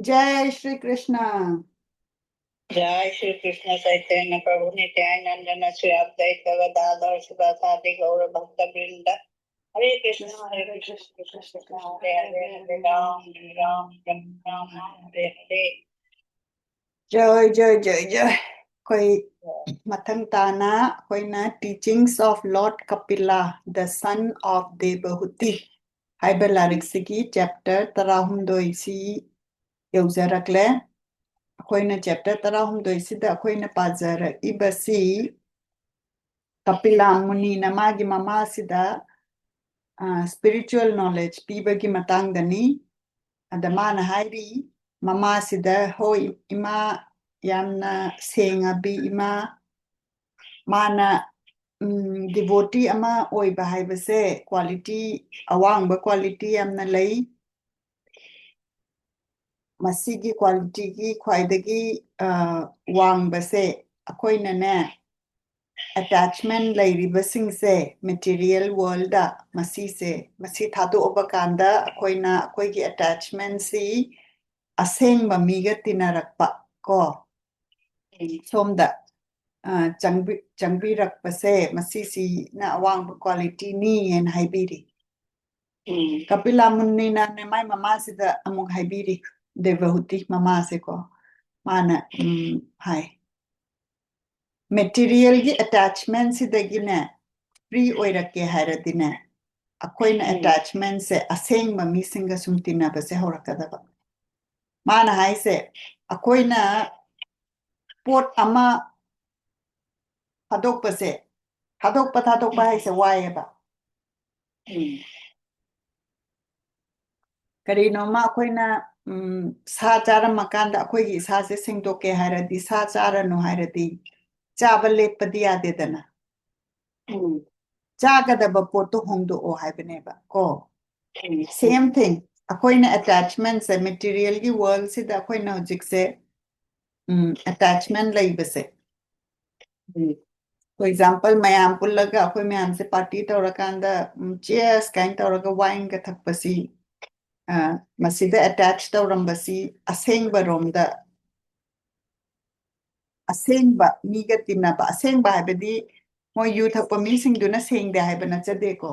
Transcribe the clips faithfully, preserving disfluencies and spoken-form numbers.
जय श्री कृष्ण। जय श्री कृष्ण चैतन्य प्रभु नित्यानंद श्री अद्वैत गदाधर श्रीवासादि गौर भक्त वृंद। हरे कृष्ण हरे कृष्ण कृष्ण कृष्ण हरे हरे, हरे राम हरे राम राम राम हरे हरे। जय जय जय जय। ꯑꯩꯈꯣꯏ ꯃꯊꯪ ꯇꯥꯅ ꯑꯩꯈꯣꯏꯅ Teachings of Lord Kapila, the son of Devahuti ꯍꯥꯏꯕ ꯂꯥꯏꯔꯤꯛꯁꯤꯒꯤ ꯆꯦꯞꯇꯔ ꯇꯔꯥꯍꯨꯝꯗꯣꯏꯁꯤ ꯌꯧꯖꯔꯛꯂꯦ꯫ ꯑꯩꯈꯣꯏꯅ ꯆꯦꯞꯇꯔ ꯇꯔꯥꯍꯨꯝꯗꯣꯏꯁꯤꯗ ꯑꯩꯈꯣꯏꯅ ꯄꯥꯖꯔꯛꯏꯕꯁꯤ ꯀꯄꯤꯂꯥ ꯃꯨꯅꯤꯅ ꯃꯥꯒꯤ ꯃꯃꯥꯁꯤꯗ ꯁ꯭ꯄꯤꯔꯤꯆꯨꯋꯦꯜ ꯅꯣꯂꯦꯖ ꯄꯤꯕꯒꯤ ꯃꯇꯥꯡꯗꯅꯤ꯫ ꯑꯗ ꯃꯥꯅ ꯍꯥꯏꯔꯤ, ꯃꯃꯥꯁꯤꯗ, "ꯍꯣꯏ ꯏꯃꯥ, ꯌꯥꯝꯅ ꯁꯦꯡꯉꯕꯤ ꯏꯃꯥ, ꯃꯥꯅ ꯗꯤꯚꯣꯇꯤ ꯑꯃ ꯑꯣꯏꯕ ꯍꯥꯏꯕꯁꯦ ꯀ꯭ꯋꯥꯂꯤꯇꯤ, ꯑꯋꯥꯡꯕ ꯀ꯭ꯋꯥꯂꯤꯇꯤ ꯌꯥꯝꯅ ꯂꯩ꯫ ꯃꯁꯤꯒꯤ ꯀ꯭ꯋꯥꯂꯤꯇꯤꯒꯤ ꯈ꯭ꯋꯥꯏꯗꯒꯤ ꯋꯥꯡꯕꯁꯦ ꯑꯩꯈꯣꯏꯅꯅꯦ, ꯑꯦꯇꯦꯆꯃꯦꯟ ꯂꯩꯔꯤꯕꯁꯤꯡꯁꯦ ꯃꯦꯇꯤꯔꯤꯌꯦꯜ ꯋꯥꯔꯜꯗ, ꯃꯁꯤꯁꯦ, ꯃꯁꯤ ꯊꯥꯗꯣꯛꯑꯕ ꯀꯥꯟꯗ ꯑꯩꯈꯣꯏꯅ ꯑꯩꯈꯣꯏꯒꯤ ꯑꯦꯇꯦꯆꯃꯦꯟꯁꯤ ꯑꯁꯦꯡꯕ ꯃꯤꯒ ꯇꯤꯟꯅꯔꯛꯄ ꯀꯣ, ꯁꯣꯝꯗ ꯆꯪꯕꯤꯔꯛꯄꯁꯦ, ꯃꯁꯤꯁꯤꯅ ꯑꯋꯥꯡꯕ ꯀ꯭ꯋꯥꯂꯤꯇꯤꯅꯤ ꯍꯥꯏꯅ ꯍꯥꯏꯕꯤꯔꯤ꯫ ꯀꯄꯤꯂꯥ ꯃꯨꯅꯤꯅꯅꯦ ꯃꯥꯏ ꯃꯃꯥꯁꯤꯗ ꯑꯃꯨꯛ ꯍꯥꯏꯕꯤꯔꯤ, ꯗꯦꯕꯍꯨꯇꯤ ꯃꯃꯥꯁꯦꯀꯣ, ꯃꯥꯅ ꯍꯥꯏ, ꯃꯦꯇꯤꯔꯤꯌꯦꯜꯒꯤ ꯑꯦꯇꯦꯆꯃꯦꯟꯁꯤꯗꯒꯤꯅꯦ ꯐ꯭ꯔꯤ ꯑꯣꯏꯔꯛꯀꯦ ꯍꯥꯏꯔꯗꯤꯅꯦ, ꯑꯩꯈꯣꯏꯅ ꯑꯦꯇꯦꯆꯃꯦꯟꯁꯦ ꯑꯁꯦꯡꯕ ꯃꯤꯁꯤꯡꯒ ꯁꯨꯝ ꯇꯤꯟꯅꯕꯁꯦ ꯍꯧꯔꯛꯀꯗꯕ꯫ ꯃꯥꯅ ꯍꯥꯏꯁꯦ, ꯑꯩꯈꯣꯏꯅ ꯄꯣꯠ ꯑꯃ ꯊꯥꯗꯣꯛꯄꯁꯦ, ꯊꯥꯗꯣꯛꯄ ꯊꯥꯗꯣꯛꯄ ꯍꯥꯏꯁꯦ ꯋꯥꯏꯑꯦꯕ꯫ ꯀꯔꯤꯅꯣꯃ ꯑꯩꯈꯣꯏꯅ ꯁꯥ ꯆꯥꯔꯝꯃꯀꯥꯟꯗ ꯑꯩꯈꯣꯏꯒꯤ ꯏꯁꯥꯁꯦ ꯁꯦꯡꯗꯣꯛꯀꯦ ꯍꯥꯏꯔꯗꯤ, ꯁꯥ ꯆꯥꯔꯅꯨ ꯍꯥꯏꯔꯗꯤ ꯆꯥꯕ ꯂꯦꯞꯄꯗꯤ ꯌꯥꯗꯦꯗꯅ꯫ ꯆꯥꯒꯗꯕ ꯄꯣꯠꯇꯣ ꯍꯣꯡꯗꯣꯛꯑꯣ ꯍꯥꯏꯕꯅꯦꯕ ꯀꯣ꯫ ꯁꯦꯝ ꯊꯤꯡ, ꯑꯩꯈꯣꯏꯅ ꯑꯦꯇꯦꯆꯃꯦꯟꯁꯦ, ꯃꯦꯇꯤꯔꯤꯌꯦꯜꯒꯤ ꯋꯥꯔꯜꯁꯤꯗ ꯑꯩꯈꯣꯏꯅ ꯍꯧꯖꯤꯛꯁꯦ ꯑꯦꯇꯦꯆꯃꯦꯟ ꯂꯩꯕꯁꯦ, ꯐꯣꯔ ꯑꯦꯛꯖꯥꯝꯄꯜ, ꯃꯌꯥꯝ ꯄꯨꯜꯂꯒ ꯑꯩꯈꯣꯏ ꯃꯌꯥꯝꯁꯦ ꯄꯥꯔꯇꯤ ꯇꯧꯔꯀꯥꯟꯗ ꯆꯤꯌꯔꯁ ꯀꯥꯏꯅ ꯇꯧꯔꯒ ꯋꯥꯏꯟꯒ ꯊꯛꯄꯁꯤ, ꯑ, ꯃꯁꯤꯗ ꯑꯦꯇꯦꯆ ꯇꯧꯔꯝꯕꯁꯤ ꯑꯁꯦꯡꯕ ꯔꯣꯝꯗ, ꯑꯁꯦꯡꯕ ꯃꯤꯒ ꯇꯤꯟꯅꯕ, ꯑꯁꯦꯡꯕ ꯍꯥꯏꯕꯗꯤ ꯃꯣꯏ ꯌꯨ ꯊꯛꯄ ꯃꯤꯁꯤꯡꯗꯨꯅ ꯁꯦꯡꯗꯦ ꯍꯥꯏꯕ ꯅꯠꯆꯗꯦꯀꯣ꯫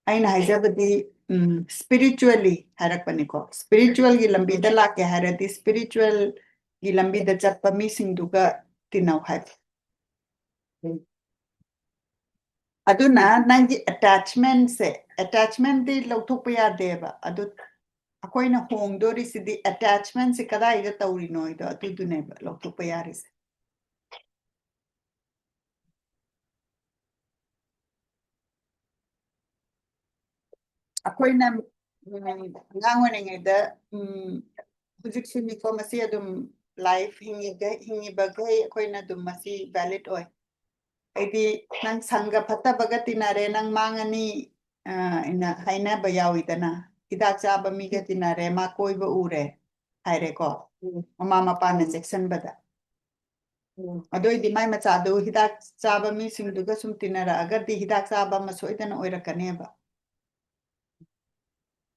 ꯑꯩꯅ ꯍꯥꯏꯖꯕꯗꯤ, ꯎꯝ, ꯁ꯭ꯄꯤꯔꯤꯆꯨꯋꯦꯜꯂꯤ ꯍꯥꯏꯔꯛꯄꯅꯤꯀꯣ꯫ ꯁ꯭ꯄꯤꯔꯤꯆꯨꯋꯦꯜꯒꯤ ꯂꯝꯕꯤꯗ ꯂꯥꯛꯀꯦ ꯍꯥꯏꯔꯗꯤ ꯁ꯭ꯄꯤꯔꯤꯆꯨꯋꯦꯜꯒꯤ ꯂꯝꯕꯤꯗ ꯆꯠꯄ ꯃꯤꯁꯤꯡꯗꯨꯒ ꯇꯤꯟꯅꯧ ꯍꯥꯏꯕ꯫ ꯑꯗꯨꯅ ꯅꯪꯒꯤ ꯑꯦꯇꯦꯆꯃꯦꯟꯁꯦ, ꯑꯦꯇꯦꯆꯃꯦꯟꯗꯤ ꯂꯧꯊꯣꯛꯄ ꯌꯥꯗꯦꯕ꯫ ꯑꯗꯨ ꯑꯩꯈꯣꯏꯅ ꯍꯣꯡꯗꯣꯔꯤꯁꯤꯗꯤ ꯑꯦꯇꯦꯆꯃꯦꯟꯁꯦ ꯀꯗꯥꯏꯗ ꯇꯧꯔꯤꯅꯣ ꯍꯥꯏꯗꯣ ꯑꯗꯨꯗꯨꯅꯦꯕ ꯂꯧꯊꯣꯛꯄ ꯌꯥꯔꯤꯁꯦ꯫ ꯑꯩꯈꯣꯏꯅ, ꯎꯝ, ꯑꯉꯥꯡ ꯑꯣꯏꯔꯤꯉꯩꯗ, ꯎꯝ, ꯍꯧꯖꯤꯛꯁꯨꯅꯤꯀꯣ, ꯃꯁꯤ ꯑꯗꯨꯝ ꯂꯥꯏꯐ ꯍꯤꯡꯉꯤꯒ-, ꯍꯤꯡꯉꯤꯕꯈꯩ ꯑꯩꯈꯣꯏꯅ ꯑꯗꯨꯝ ꯃꯁꯤ ꯚꯦꯂꯤꯗ ꯑꯣꯏ꯫ ꯍꯥꯏꯗꯤ ꯅꯪ ꯁꯪꯒ ꯐꯠꯇꯕꯒ ꯇꯤꯟꯅꯔꯦ, ꯅꯪ ꯃꯥꯡꯉꯅꯤ, ꯑ, ꯏꯅ ꯍꯥꯏꯅꯕ ꯌꯥꯎꯋꯤꯗꯅ, ꯍꯤꯗꯥꯛ ꯆꯥꯕ ꯃꯤꯒ ꯇꯤꯟꯅꯔꯦ, ꯃꯥ ꯀꯣꯏꯕ ꯎꯔꯦ ꯍꯥꯏꯔꯦꯀꯣ, ꯎꯝ꯫ ꯃꯃꯥ ꯃꯄꯥꯅ ꯎꯝ꯫ ꯆꯦꯛꯁꯤꯟꯕꯗ꯫ ꯎꯝ꯫ ꯑꯗꯨ ꯑꯣꯏꯗꯤ ꯃꯥꯏ ꯃꯆꯥꯗꯨ ꯍꯤꯗꯥꯛ ꯆꯥꯕ ꯃꯤꯁꯤꯡꯗꯨꯒ ꯁꯨꯝ ꯇꯤꯟꯅꯔꯛꯑꯒꯗꯤ ꯍꯤꯗꯥꯛ ꯆꯥꯕ ꯑꯃ ꯁꯣꯏꯗꯅ ꯑꯣꯏꯔꯛꯀꯅꯦꯕ꯫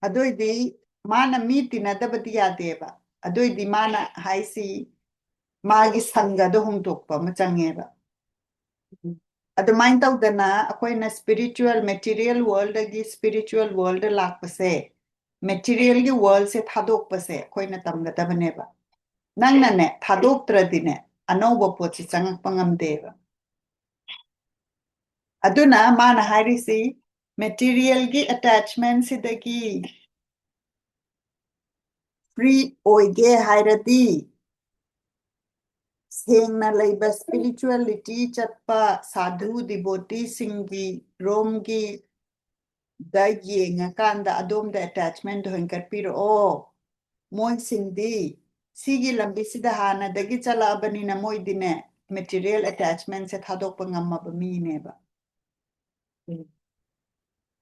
ꯑꯗꯨ ꯑꯣꯏꯗꯤ ꯃꯥꯅ ꯃꯤ ꯇꯤꯟꯅꯗꯕꯗꯤ ꯌꯥꯗꯦꯕ꯫ ꯑꯗꯨ ꯑꯣꯏꯗꯤ ꯃꯥꯅ ꯍꯥꯏꯁꯤ ꯃꯥꯒꯤ ꯁꯪꯒꯗꯣ ꯍꯣꯡꯗꯣꯛꯄ ꯑꯃ ꯆꯪꯉꯦꯕ꯫ ꯎꯝ꯫ ꯑꯗꯨꯃꯥꯏꯅ ꯇꯧꯗꯅ ꯑꯩꯈꯣꯏꯅ ꯁ꯭ꯄꯤꯔꯤꯆꯨꯋꯦꯜ, ꯃꯦꯇꯤꯔꯤꯌꯦꯜ ꯋꯥꯔꯜꯗꯒꯤ ꯁ꯭ꯄꯤꯔꯤꯆꯨꯋꯦꯜ ꯋꯥꯔꯜꯗ ꯂꯥꯛꯄꯁꯦ, ꯃꯦꯇꯤꯔꯤꯌꯦꯜꯒꯤ ꯋꯥꯔꯜꯁꯦ ꯊꯥꯗꯣꯛꯄꯁꯦ ꯑꯩꯈꯣꯏꯅ ꯇꯝꯒꯗꯕꯅꯦꯕ꯫ ꯅꯪꯅꯅꯦ ꯊꯥꯗꯣꯛꯇ꯭ꯔꯗꯤꯅꯦ ꯑꯅꯧꯕ ꯄꯣꯠꯁꯤ ꯆꯪꯉꯛꯄ ꯉꯝꯗꯦꯕ꯫ ꯑꯗꯨꯅ ꯃꯥꯅ ꯍꯥꯏꯔꯤꯁꯤ ꯃꯦꯇꯤꯔꯤꯌꯦꯜꯒꯤ ꯑꯦꯇꯦꯆꯃꯦꯟꯁꯤꯗꯒꯤ ꯐ꯭ꯔꯤ ꯑꯣꯏꯒꯦ ꯍꯥꯏꯔꯗꯤ ꯁꯦꯡꯅ ꯂꯩꯕ ꯁ꯭ꯄꯤꯔꯤꯆꯨꯋꯦꯂꯤꯇꯤ ꯆꯠꯄ ꯁꯥꯙꯨ ꯗꯤꯕꯣꯇꯤꯁꯤꯡꯒꯤ ꯔꯣꯝꯒꯤ ꯗ ꯌꯦꯡꯉꯀꯥꯟꯗ ꯑꯗꯣꯝꯗ ꯑꯦꯇꯦꯆꯃꯦꯟꯗꯣ ꯍꯦꯟꯒꯠꯄꯤꯔꯛꯑꯣ꯫ ꯃꯣꯏꯁꯤꯡꯗꯤ ꯁꯤꯒꯤ ꯂꯝꯕꯤꯁꯤꯗ ꯍꯥꯟꯅꯗꯒꯤ ꯆꯠꯂꯛꯑꯕꯅꯤꯅ ꯃꯣꯏꯗꯤꯅꯦ ꯃꯦꯇꯤꯔꯤꯌꯦꯜ ꯑꯦꯇꯦꯆꯃꯦꯟꯁꯦ ꯊꯥꯗꯣꯛꯄ ꯉꯝꯃꯕ ꯃꯤꯅꯦꯕ꯫ ꯎꯝ꯫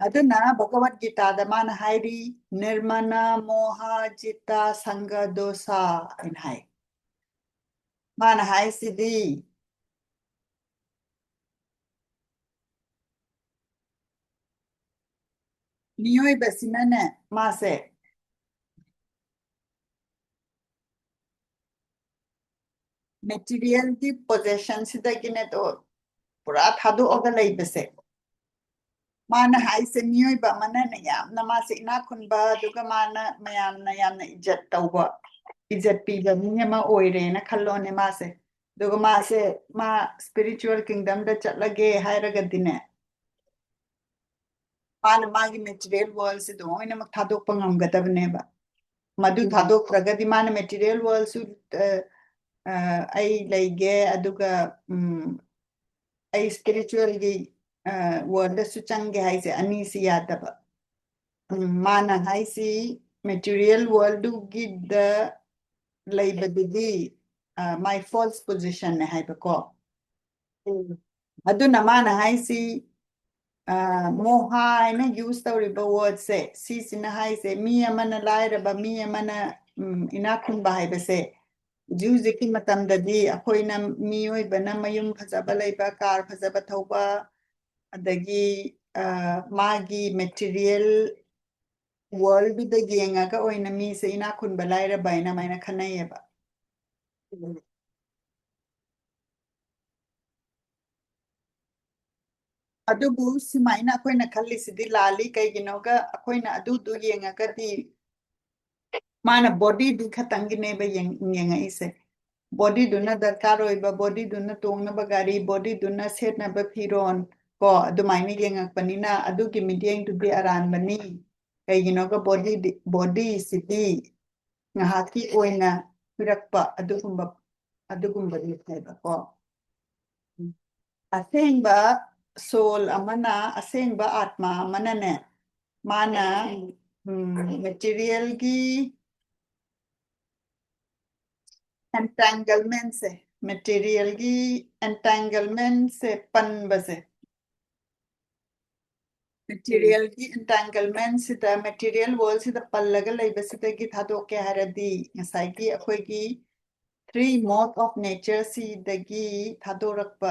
ꯑꯗꯨꯅ ꯚꯒꯋꯠ ꯒꯤꯇꯥꯗ ꯃꯥꯅ ꯍꯥꯏꯔꯤ, "ꯅꯤꯔꯃꯅ ꯃꯣꯍ ꯖꯤꯇ ꯁꯪꯒ ꯗꯣꯁꯥ" ꯍꯥꯏꯅ ꯍꯥꯏ꯫ ꯃꯥꯅ ꯍꯥꯏꯁꯤꯗꯤ, ꯃꯤꯑꯣꯏꯕꯁꯤꯅꯅꯦ, ꯃꯥꯁꯦ ꯃꯦꯇꯤꯔꯤꯌꯦꯜꯒꯤ ꯄꯣꯖꯤꯁꯟꯁꯤꯗꯒꯤꯅꯦ ꯑꯗꯣ ꯄꯨꯔꯥ ꯊꯥꯗꯣꯛꯑꯒ ꯂꯩꯕꯁꯦ꯫ ꯃꯥꯅ ꯍꯥꯏꯁꯦ ꯃꯤꯑꯣꯏꯕ ꯑꯃꯅꯅꯦ ꯌꯥꯝꯅ ꯃꯥꯁꯦ ꯏꯅꯥꯛ ꯈꯨꯟꯕ, ꯑꯗꯨꯒ ꯃꯥꯅ ꯃꯌꯥꯝꯅ ꯌꯥꯝꯅ ꯏꯖꯠ ꯇꯧꯕ, ꯏꯖꯠ ꯄꯤꯕ ꯃꯤ ꯑꯃ ꯑꯣꯏꯔꯦꯅ ꯈꯜꯂꯣꯅꯦ ꯃꯥꯁꯦ꯫ ꯑꯗꯨꯒ ꯃꯥꯁꯦ, ꯃꯥ ꯁ꯭ꯄꯤꯔꯤꯆꯨꯋꯦꯜ ꯀꯤꯡꯗꯝꯗ ꯆꯠꯂꯒꯦ ꯍꯥꯏꯔꯒꯗꯤꯅꯦ, ꯃꯥꯅ ꯃꯥꯒꯤ ꯃꯦꯇꯤꯔꯤꯌꯦꯜ ꯋꯥꯔꯜꯁꯦ ꯂꯣꯏꯅꯃꯛ ꯊꯥꯗꯣꯛꯄ ꯉꯝꯒꯗꯕꯅꯦꯕ꯫ ꯃꯗꯨ ꯊꯥꯗꯣꯛꯇ꯭ꯔꯒꯗꯤ ꯃꯥꯅ ꯃꯦꯇꯤꯔꯤꯌꯦꯜ ꯋꯥꯔꯜꯁꯨ, ꯑ, ꯑ, ꯑꯩ ꯂꯩꯒꯦ, ꯑꯗꯨꯒ, ꯎꯝ, ꯑꯩ ꯁ꯭ꯄꯤꯔꯤꯆꯨꯋꯦꯜꯒꯤ, ꯑ, ꯋꯥꯔꯜꯗꯁꯨ ꯆꯪꯒꯦ ꯍꯥꯏꯁꯦ ꯑꯅꯤꯁꯤ ꯌꯥꯗꯕ꯫ ꯎꯝ, ꯃꯥꯅ ꯍꯥꯏꯁꯤ ꯃꯦꯇꯤꯔꯤꯌꯦꯜ ꯋꯥꯔꯜꯗꯨꯒꯤꯗ ꯂꯩꯕꯗꯨꯗꯤ, ꯑ, my false positionꯅꯦ ꯍꯥꯏꯕꯀꯣ꯫ ꯎꯝ꯫ ꯑꯗꯨꯅ ꯃꯥꯅ ꯍꯥꯏꯁꯤ, ꯑ, ꯃꯣꯍꯥ ꯍꯥꯏꯅ ꯌꯨꯁ ꯇꯧꯔꯤꯕ ꯋꯥꯔꯗꯁꯦ, ꯁꯤꯁꯤꯅ ꯍꯥꯏꯁꯦ ꯃꯤ ꯑꯃꯅ ꯂꯥꯏꯔꯕ, ꯃꯤ ꯑꯃꯅ, ꯎꯝ, ꯏꯅꯥꯛ ꯈꯨꯟꯕ ꯍꯥꯏꯕꯁꯦ ꯍꯧꯖꯤꯛ ꯍꯧꯖꯤꯛꯀꯤ ꯃꯇꯝꯗꯗꯤ ꯑꯩꯈꯣꯏꯅ ꯃꯤꯑꯣꯏꯕꯅ ꯃꯌꯨꯝ ꯐꯖꯕ ꯂꯩꯕ, ꯀꯥꯔ ꯐꯖꯕ ꯊꯧꯕ, ꯑꯗꯒꯤ, ꯑ, ꯃꯥꯒꯤ ꯃꯦꯇꯤꯔꯤꯌꯦꯜ ꯋꯥꯔꯜꯗꯨꯗ ꯌꯦꯡꯉꯒ ꯑꯣꯏꯅ ꯃꯤꯁꯦ ꯏꯅꯥꯛ ꯈꯨꯟꯕ ꯂꯥꯏꯔꯕ ꯍꯥꯏꯅ ꯑꯗꯨꯃꯥꯏꯅ ꯈꯟꯅꯩꯌꯦꯕ꯫ ꯎꯝ꯫ ꯑꯗꯨꯕꯨ ꯁꯨꯃꯥꯏꯅ ꯑꯩꯈꯣꯏꯅ ꯈꯜꯂꯤꯁꯤꯗꯤ ꯂꯥꯜꯂꯤ꯫ ꯀꯩꯒꯤꯅꯣꯒ ꯑꯩꯈꯣꯏꯅ ꯑꯗꯨꯗꯨ ꯌꯦꯡꯉꯒꯗꯤ ꯃꯥꯅ ꯕꯣꯗꯤꯗꯨ ꯈꯛꯇꯪꯒꯤꯅꯦꯕ ꯌꯦꯡ-, ꯌꯦꯡꯉꯛꯏꯁꯦ꯫ ꯕꯣꯗꯤꯗꯨꯅ ꯗꯔꯀꯥꯔ ꯑꯣꯏꯕ, ꯕꯣꯗꯤꯗꯨꯅ ꯇꯣꯡꯅꯕ ꯒꯥꯔꯤ, ꯕꯣꯗꯤꯗꯨꯅ ꯁꯦꯠꯅꯕ ꯐꯤꯔꯣꯟ, ꯀꯣ, ꯑꯗꯨꯃꯥꯏꯅ ꯌꯦꯡꯉꯛꯄꯅꯤꯅ ꯑꯗꯨꯒꯤ ꯃꯤꯠꯌꯦꯡꯗꯨꯗꯤ ꯑꯔꯥꯟꯕꯅꯤ꯫ ꯀꯩꯒꯤꯅꯣꯒ ꯕꯣꯗꯤꯗꯤ, ꯕꯣꯗꯤꯁꯤꯗꯤ ꯉꯥꯏꯍꯥꯛꯀꯤ ꯑꯣꯏꯅ ꯄꯤꯔꯛꯄ ꯑꯗꯨꯒꯨꯝꯕ, ꯑꯗꯨꯒꯨꯝꯕꯅꯤ ꯍꯥꯏꯕꯀꯣ꯫ ꯑꯁꯦꯡꯕ ꯁꯣꯜ ꯑꯃꯅ, ꯑꯁꯦꯡꯕ ꯑꯥꯠꯃꯥ ꯑꯃꯅꯅꯦ, ꯃꯥꯅ, ꯎꯝ, ꯃꯦꯇꯤꯔꯤꯌꯦꯜꯒꯤ ꯑꯦꯟꯇꯦꯡꯒꯜꯃꯦꯟꯁꯦ, ꯃꯦꯇꯤꯔꯤꯌꯦꯜꯒꯤ ꯑꯦꯟꯇꯦꯡꯒꯜꯃꯦꯟꯁꯦ ꯄꯟꯕꯁꯦ, ꯃꯦꯇꯤꯔꯤꯌꯦꯜꯒꯤ ꯑꯦꯟꯇꯦꯡꯒꯜꯃꯦꯟꯁꯤꯗ, ꯃꯦꯇꯤꯔꯤꯌꯦꯜ ꯋꯥꯔꯜꯁꯤꯗ ꯄꯜꯂꯒ ꯂꯩꯕꯁꯤꯗꯒꯤ ꯊꯥꯗꯣꯛꯀꯦ ꯍꯥꯏꯔꯗꯤ ꯉꯁꯥꯏꯒꯤ ꯑꯩꯈꯣꯏꯒꯤ three mode of natureꯁꯤꯗꯒꯤ ꯊꯥꯗꯣꯔꯛꯄ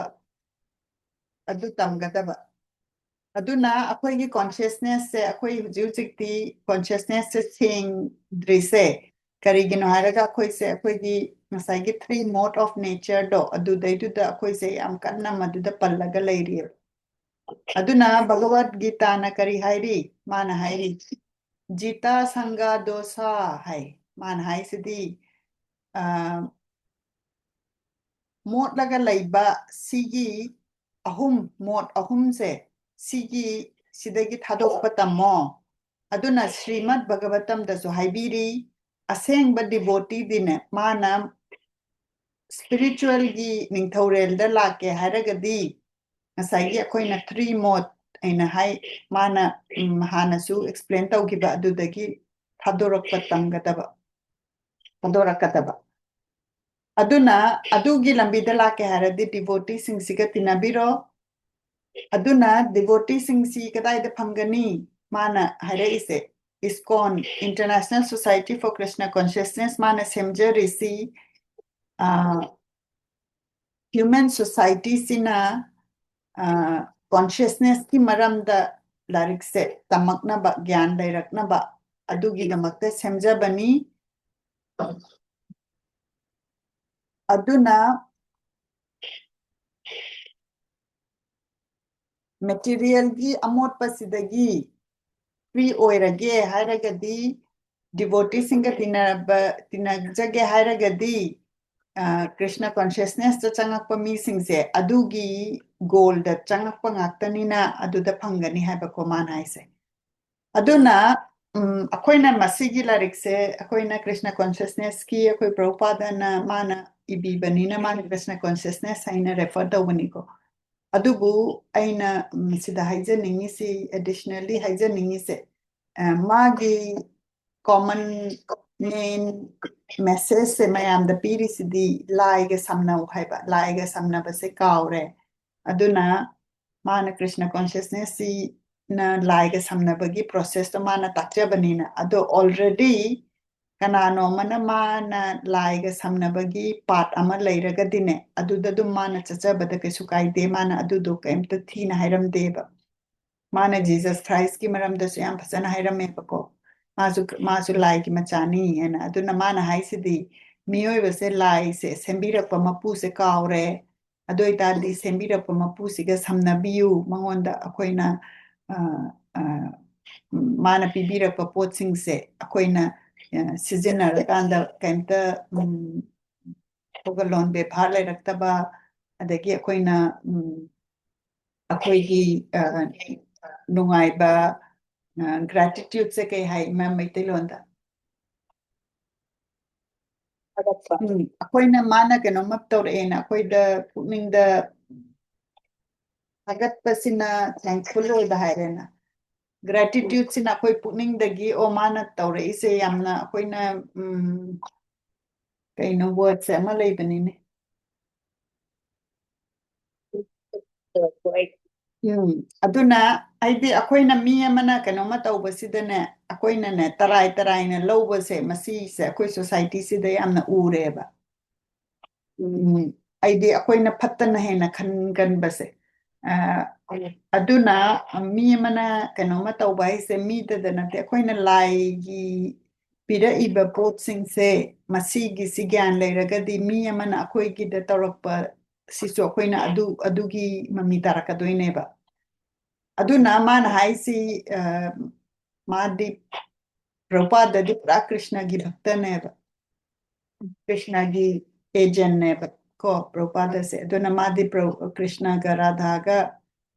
ꯑꯗꯨ ꯇꯝꯒꯗꯕ꯫ ꯑꯗꯨꯅ ꯑꯩꯈꯣꯏꯒꯤ ꯀꯣꯟꯁꯤꯌꯁꯅꯦꯁꯁꯦ, ꯑꯩꯈꯣꯏ ꯍꯧꯖꯤꯛ ꯍꯧꯖꯤꯛꯇꯤ ꯀꯣꯟꯁꯤꯌꯁꯅꯦꯁꯁꯦ ꯁꯦꯡꯗ꯭ꯔꯤꯁꯦ ꯀꯔꯤꯒꯤꯅꯣ ꯍꯥꯏꯔꯒ ꯑꯩꯈꯣꯏꯁꯦ ꯑꯩꯈꯣꯏꯒꯤ ꯉꯁꯥꯏꯒꯤ three mode of natureꯗꯣ, ꯑꯗꯨꯗꯩꯗꯨꯗ ꯑꯩꯈꯣꯏꯁꯦ ꯌꯥꯝ ꯀꯟꯅ ꯃꯗꯨꯗ ꯄꯜꯂꯒ ꯂꯩꯔꯤꯑꯕ꯫ ꯑꯗꯨꯅ ꯚꯒꯋꯠ ꯒꯤꯇꯥꯅ ꯀꯔꯤ ꯍꯥꯏꯔꯤ? ꯃꯥꯅ ꯍꯥꯏꯔꯤ, "ꯖꯤꯇꯥ ꯁꯪꯒꯥ ꯗꯣꯁꯥ" ꯍꯥꯏ꯫ ꯃꯥꯅ ꯍꯥꯏꯁꯤꯗꯤ, ꯑ, ꯃꯣꯠꯂꯒ ꯂꯩꯕ ꯁꯤꯒꯤ ꯑꯍꯨꯝ, ꯃꯣꯠ ꯑꯍꯨꯝꯁꯦ, ꯁꯤꯒꯤ, ꯁꯤꯗꯒꯤ ꯊꯥꯗꯣꯛꯄ ꯇꯝꯃꯣ꯫ ꯑꯗꯨꯅ ꯁ꯭ꯔꯤꯃꯗ ꯚꯒꯕꯇꯝꯗꯁꯨ ꯍꯥꯏꯕꯤꯔꯤ, ꯑꯁꯦꯡꯕ devoteeꯗꯤꯅꯦ, ꯃꯥꯅ spiritualꯒꯤ ꯅꯤꯡꯊꯧꯔꯦꯜꯗ ꯂꯥꯛꯀꯦ ꯍꯥꯏꯔꯒꯗꯤ, ꯉꯁꯥꯏꯒꯤ ꯑꯩꯈꯣꯏꯅ three mode ꯑꯩꯅ ꯍꯥꯏ, ꯃꯥꯅ, ꯎꯝ, ꯍꯥꯟꯅꯁꯨ explain ꯇꯧꯈꯤꯕ, ꯑꯗꯨꯗꯒꯤ ꯊꯥꯗꯣꯔꯛꯄ ꯇꯝꯒꯗꯕ, ꯊꯥꯗꯣꯔꯛꯀꯗꯕ꯫ ꯑꯗꯨꯅ ꯑꯗꯨꯒꯤ ꯂꯝꯕꯤꯗ ꯂꯥꯛꯀꯦ ꯍꯥꯏꯔꯗꯤ devoteeꯁꯤꯡꯁꯤꯒ ꯇꯤꯟꯅꯕꯤꯔꯣ꯫ ꯑꯗꯨꯅ devoteeꯁꯤꯡꯁꯤ ꯀꯗꯥꯏꯗ ꯐꯪꯒꯅꯤ? ꯃꯥꯅ ꯍꯥꯏꯔꯛꯏꯁꯦ, ISKCON, International Society for Krishna Consciousness, ꯃꯥꯅ ꯁꯦꯝꯖꯔꯤꯁꯤ, ꯑ, human societyꯁꯤꯅ, ꯑ, consciousnessꯀꯤ ꯃꯔꯝꯗ ꯂꯥꯏꯔꯤꯛꯁꯦ ꯇꯝꯃꯛꯅꯕ, ꯒ꯭ꯌꯥꯟ ꯂꯩꯔꯛꯅꯕ, ꯑꯗꯨꯒꯤꯗꯃꯛꯇ ꯁꯦꯝꯖꯕꯅꯤ꯫ ꯑꯗꯨꯅ materialꯒꯤ ꯑꯃꯣꯠꯄꯁꯤꯗꯒꯤ free ꯑꯣꯏꯔꯒꯦ ꯍꯥꯏꯔꯒꯗꯤ, devoteeꯁꯤꯡꯒ ꯇꯤꯟꯅꯕ, ꯇꯤꯟꯅꯖꯒꯦ ꯍꯥꯏꯔꯒꯗꯤ, ꯑ, Krishna consciousnessꯇ ꯆꯪꯉꯛꯄ ꯃꯤꯁꯤꯡꯁꯦ ꯑꯗꯨꯒꯤ goalꯗ ꯆꯪꯉꯛꯄ ꯉꯥꯛꯇꯅꯤꯅ ꯑꯗꯨꯗ ꯐꯪꯒꯅꯤ ꯍꯥꯏꯕꯀꯣ ꯃꯥꯅ ꯍꯥꯏꯁꯦ꯫ ꯑꯗꯨꯅ, ꯎꯝ, ꯑꯩꯈꯣꯏꯅ ꯃꯁꯤꯒꯤ ꯂꯥꯏꯔꯤꯛꯁꯦ, ꯑꯩꯈꯣꯏꯅ Krishna consciousnessꯀꯤ, ꯑꯩꯈꯣꯏ ꯄ꯭ꯔꯚꯨꯄꯥꯗꯅ ꯃꯥꯅ ꯏꯕꯤꯕꯅꯤꯅ ꯃꯥꯅ Krishna consciousness ꯍꯥꯏꯅ refer ꯇꯧꯕꯅꯤꯀꯣ꯫ ꯑꯗꯨꯕꯨ ꯑꯩꯅ, ꯎꯝ, ꯁꯤꯗ ꯍꯥꯏꯖꯅꯤꯡꯉꯤꯁꯤ, additionally ꯍꯥꯏꯖꯅꯤꯡꯉꯤꯁꯦ, ꯑ, ꯃꯥꯒꯤ common main messageꯁꯦ ꯃꯌꯥꯝꯗ ꯄꯤꯔꯤꯁꯤꯗꯤ ꯂꯥꯏꯒ ꯁꯝꯅꯧ ꯍꯥꯏꯕ, ꯂꯥꯏꯒ ꯁꯝꯅꯕꯁꯦ ꯀꯥꯎꯔꯦ꯫ ꯑꯗꯨꯅ ꯃꯥꯅ Krishna consciousnessꯁꯤꯅ ꯂꯥꯏꯒ ꯁꯝꯅꯕꯒꯤ processꯇꯣ ꯃꯥꯅ ꯇꯥꯛꯆꯕꯅꯤꯅ, ꯑꯗꯣ already ꯀꯅꯥꯅꯣ ꯑꯃꯅ ꯃꯥꯅ ꯂꯥꯏꯒ ꯁꯝꯅꯕꯒꯤ path ꯑꯃ ꯂꯩꯔꯒꯗꯤꯅꯦ, ꯑꯗꯨꯗ ꯑꯗꯨꯝ ꯃꯥꯅ ꯆꯠꯆꯕꯗ ꯀꯩꯁꯨ ꯀꯥꯏꯗꯦ, ꯃꯥꯅ ꯑꯗꯨꯗꯣ ꯀꯩꯝꯇ ꯊꯤꯅ ꯍꯥꯏꯔꯝꯗꯦꯕ꯫ ꯃꯥꯅ Jesus Christꯀꯤ ꯃꯔꯝꯗꯁꯨ ꯌꯥꯝ ꯐꯖꯅ ꯍꯥꯏꯔꯝꯃꯦꯕꯀꯣ, ꯃꯥꯁꯨ, ꯃꯥꯁꯨ ꯂꯥꯏꯒꯤ ꯃꯆꯥꯅꯤ ꯍꯥꯏꯅ꯫ ꯑꯗꯨꯅ ꯃꯥꯅ ꯍꯥꯏꯁꯤꯗꯤ, ꯃꯤꯑꯣꯏꯕꯁꯦ, ꯂꯥꯏꯁꯦ ꯁꯦꯝꯕꯤꯔꯛꯄ ꯃꯄꯨꯁꯦ ꯀꯥꯎꯔꯦ꯫ ꯑꯗꯨ ꯑꯣꯏꯇꯥꯔꯗꯤ ꯁꯦꯝꯕꯤꯔꯛꯄ ꯃꯄꯨꯁꯤꯒ ꯁꯝꯅꯕꯤꯌꯨ, ꯃꯉꯣꯟꯗ ꯑꯩꯈꯣꯏꯅ, ꯑ, ꯑ, ꯎꯝ, ꯃꯥꯅ ꯄꯤꯕꯤꯔꯛꯄ ꯄꯣꯠꯁꯤꯡꯁꯦ ꯑꯩꯈꯣꯏꯅ, ꯑ, ꯁꯤꯖꯤꯟꯅꯔꯀꯥꯟꯗ ꯀꯩꯝꯇ, ꯎꯝ, ꯊꯧꯒꯜꯂꯣꯟ ꯕꯦꯕꯥꯔ ꯂꯩꯔꯛꯇꯕ, ꯑꯗꯒꯤ ꯑꯩꯈꯣꯏꯅ, ꯎꯝ, ꯑꯩꯈꯣꯏꯒꯤ, ꯑ, ꯅꯨꯡꯉꯥꯏꯕ, ꯑ, gratitudeꯁꯦ ꯀꯩ ꯍꯥꯏ ꯏꯃꯥ ꯃꯩꯇꯩꯂꯣꯟꯗ? ꯊꯥꯒꯠꯄ꯫ ꯎꯝ, ꯑꯩꯈꯣꯏꯅ ꯃꯥꯅ ꯀꯩꯅꯣꯝꯃ ꯇꯧꯔꯛꯑꯦꯅ ꯑꯩꯈꯣꯏꯗ ꯄꯨꯛꯅꯤꯡꯗ ꯊꯥꯒꯠꯄꯁꯤꯅ thankful ꯑꯣꯏꯕ ꯍꯥꯏꯔꯦꯅ꯫ Gratitudeꯁꯤꯅ ꯑꯩꯈꯣꯏ ꯄꯨꯛꯅꯤꯡꯗꯒꯤ, "ꯑꯣ, ꯃꯥꯅ ꯇꯧꯔꯛꯏꯁꯦ ꯌꯥꯝꯅ ꯑꯩꯈꯣꯏꯅ, ꯎꯝ, ꯀꯩꯅꯣ wordꯁꯦ ꯑꯃ ꯂꯩꯕꯅꯤꯅꯦ"꯫ ꯎꯝ, ꯑꯗꯨꯅ ꯍꯥꯏꯗꯤ ꯑꯩꯈꯣꯏꯅ ꯃꯤ ꯑꯃꯅ ꯀꯩꯅꯣꯝꯃ ꯇꯧꯕꯁꯤꯗꯅꯦ, ꯑꯩꯈꯣꯏꯅꯅꯦ ꯇꯔꯥꯏ ꯇꯔꯥꯏꯅ ꯂꯧꯕꯁꯦ, ꯃꯁꯤꯁꯦ ꯑꯩꯈꯣꯏ societyꯁꯤꯗ ꯌꯥꯝꯅ ꯎꯔꯦꯕ꯫ ꯎꯝ, ꯍꯥꯏꯗꯤ ꯑꯩꯈꯣꯏꯅ ꯐꯠꯇꯅ ꯍꯦꯟꯅ ꯈꯟꯒꯟꯕꯁꯦ꯫ ꯑ, ꯑꯗꯨꯅ ꯃꯤ ꯑꯃꯅ ꯀꯩꯅꯣꯝꯃ ꯇꯧꯕ ꯍꯥꯏꯁꯦ ꯃꯤꯗꯗ ꯅꯠꯇꯦ, ꯑꯩꯈꯣꯏꯅ ꯂꯥꯏꯒꯤ ꯄꯤꯔꯛꯏꯕ ꯄꯣꯠꯁꯤꯡꯁꯦ, ꯃꯁꯤꯒꯤꯁꯤ ꯒ꯭ꯌꯥꯟ ꯂꯩꯔꯒꯗꯤ ꯃꯤ ꯑꯃꯅ ꯑꯩꯈꯣꯏꯒꯤꯗ ꯇꯧꯔꯛꯄ ꯁꯤꯁꯨ ꯑꯩꯈꯣꯏꯅ ꯑꯗꯨ, ꯑꯗꯨꯒꯤ ꯃꯃꯤ ꯇꯥꯔꯛꯀꯗꯣꯏꯅꯦꯕ꯫ ꯑꯗꯨꯅ ꯃꯥꯅ ꯍꯥꯏꯁꯤ, ꯑ, ꯃꯥꯗꯤ, ꯄ꯭ꯔꯚꯨꯄꯥꯗꯗꯤ ꯄꯨꯔꯥ ꯀ꯭ꯔꯤꯁꯅꯒꯤ ꯚꯛꯇꯅꯦꯕ, ꯀ꯭ꯔꯤꯁꯅꯒꯤ agentꯅꯦꯕ ꯀꯣ ꯄ꯭ꯔꯚꯨꯄꯥꯗꯁꯦ꯫ ꯑꯗꯨꯅ ꯃꯥꯗꯤ ꯄ꯭ꯔꯚꯨ-, ꯀ꯭ꯔꯤꯁꯅꯒ ꯔꯥꯙꯥꯒ,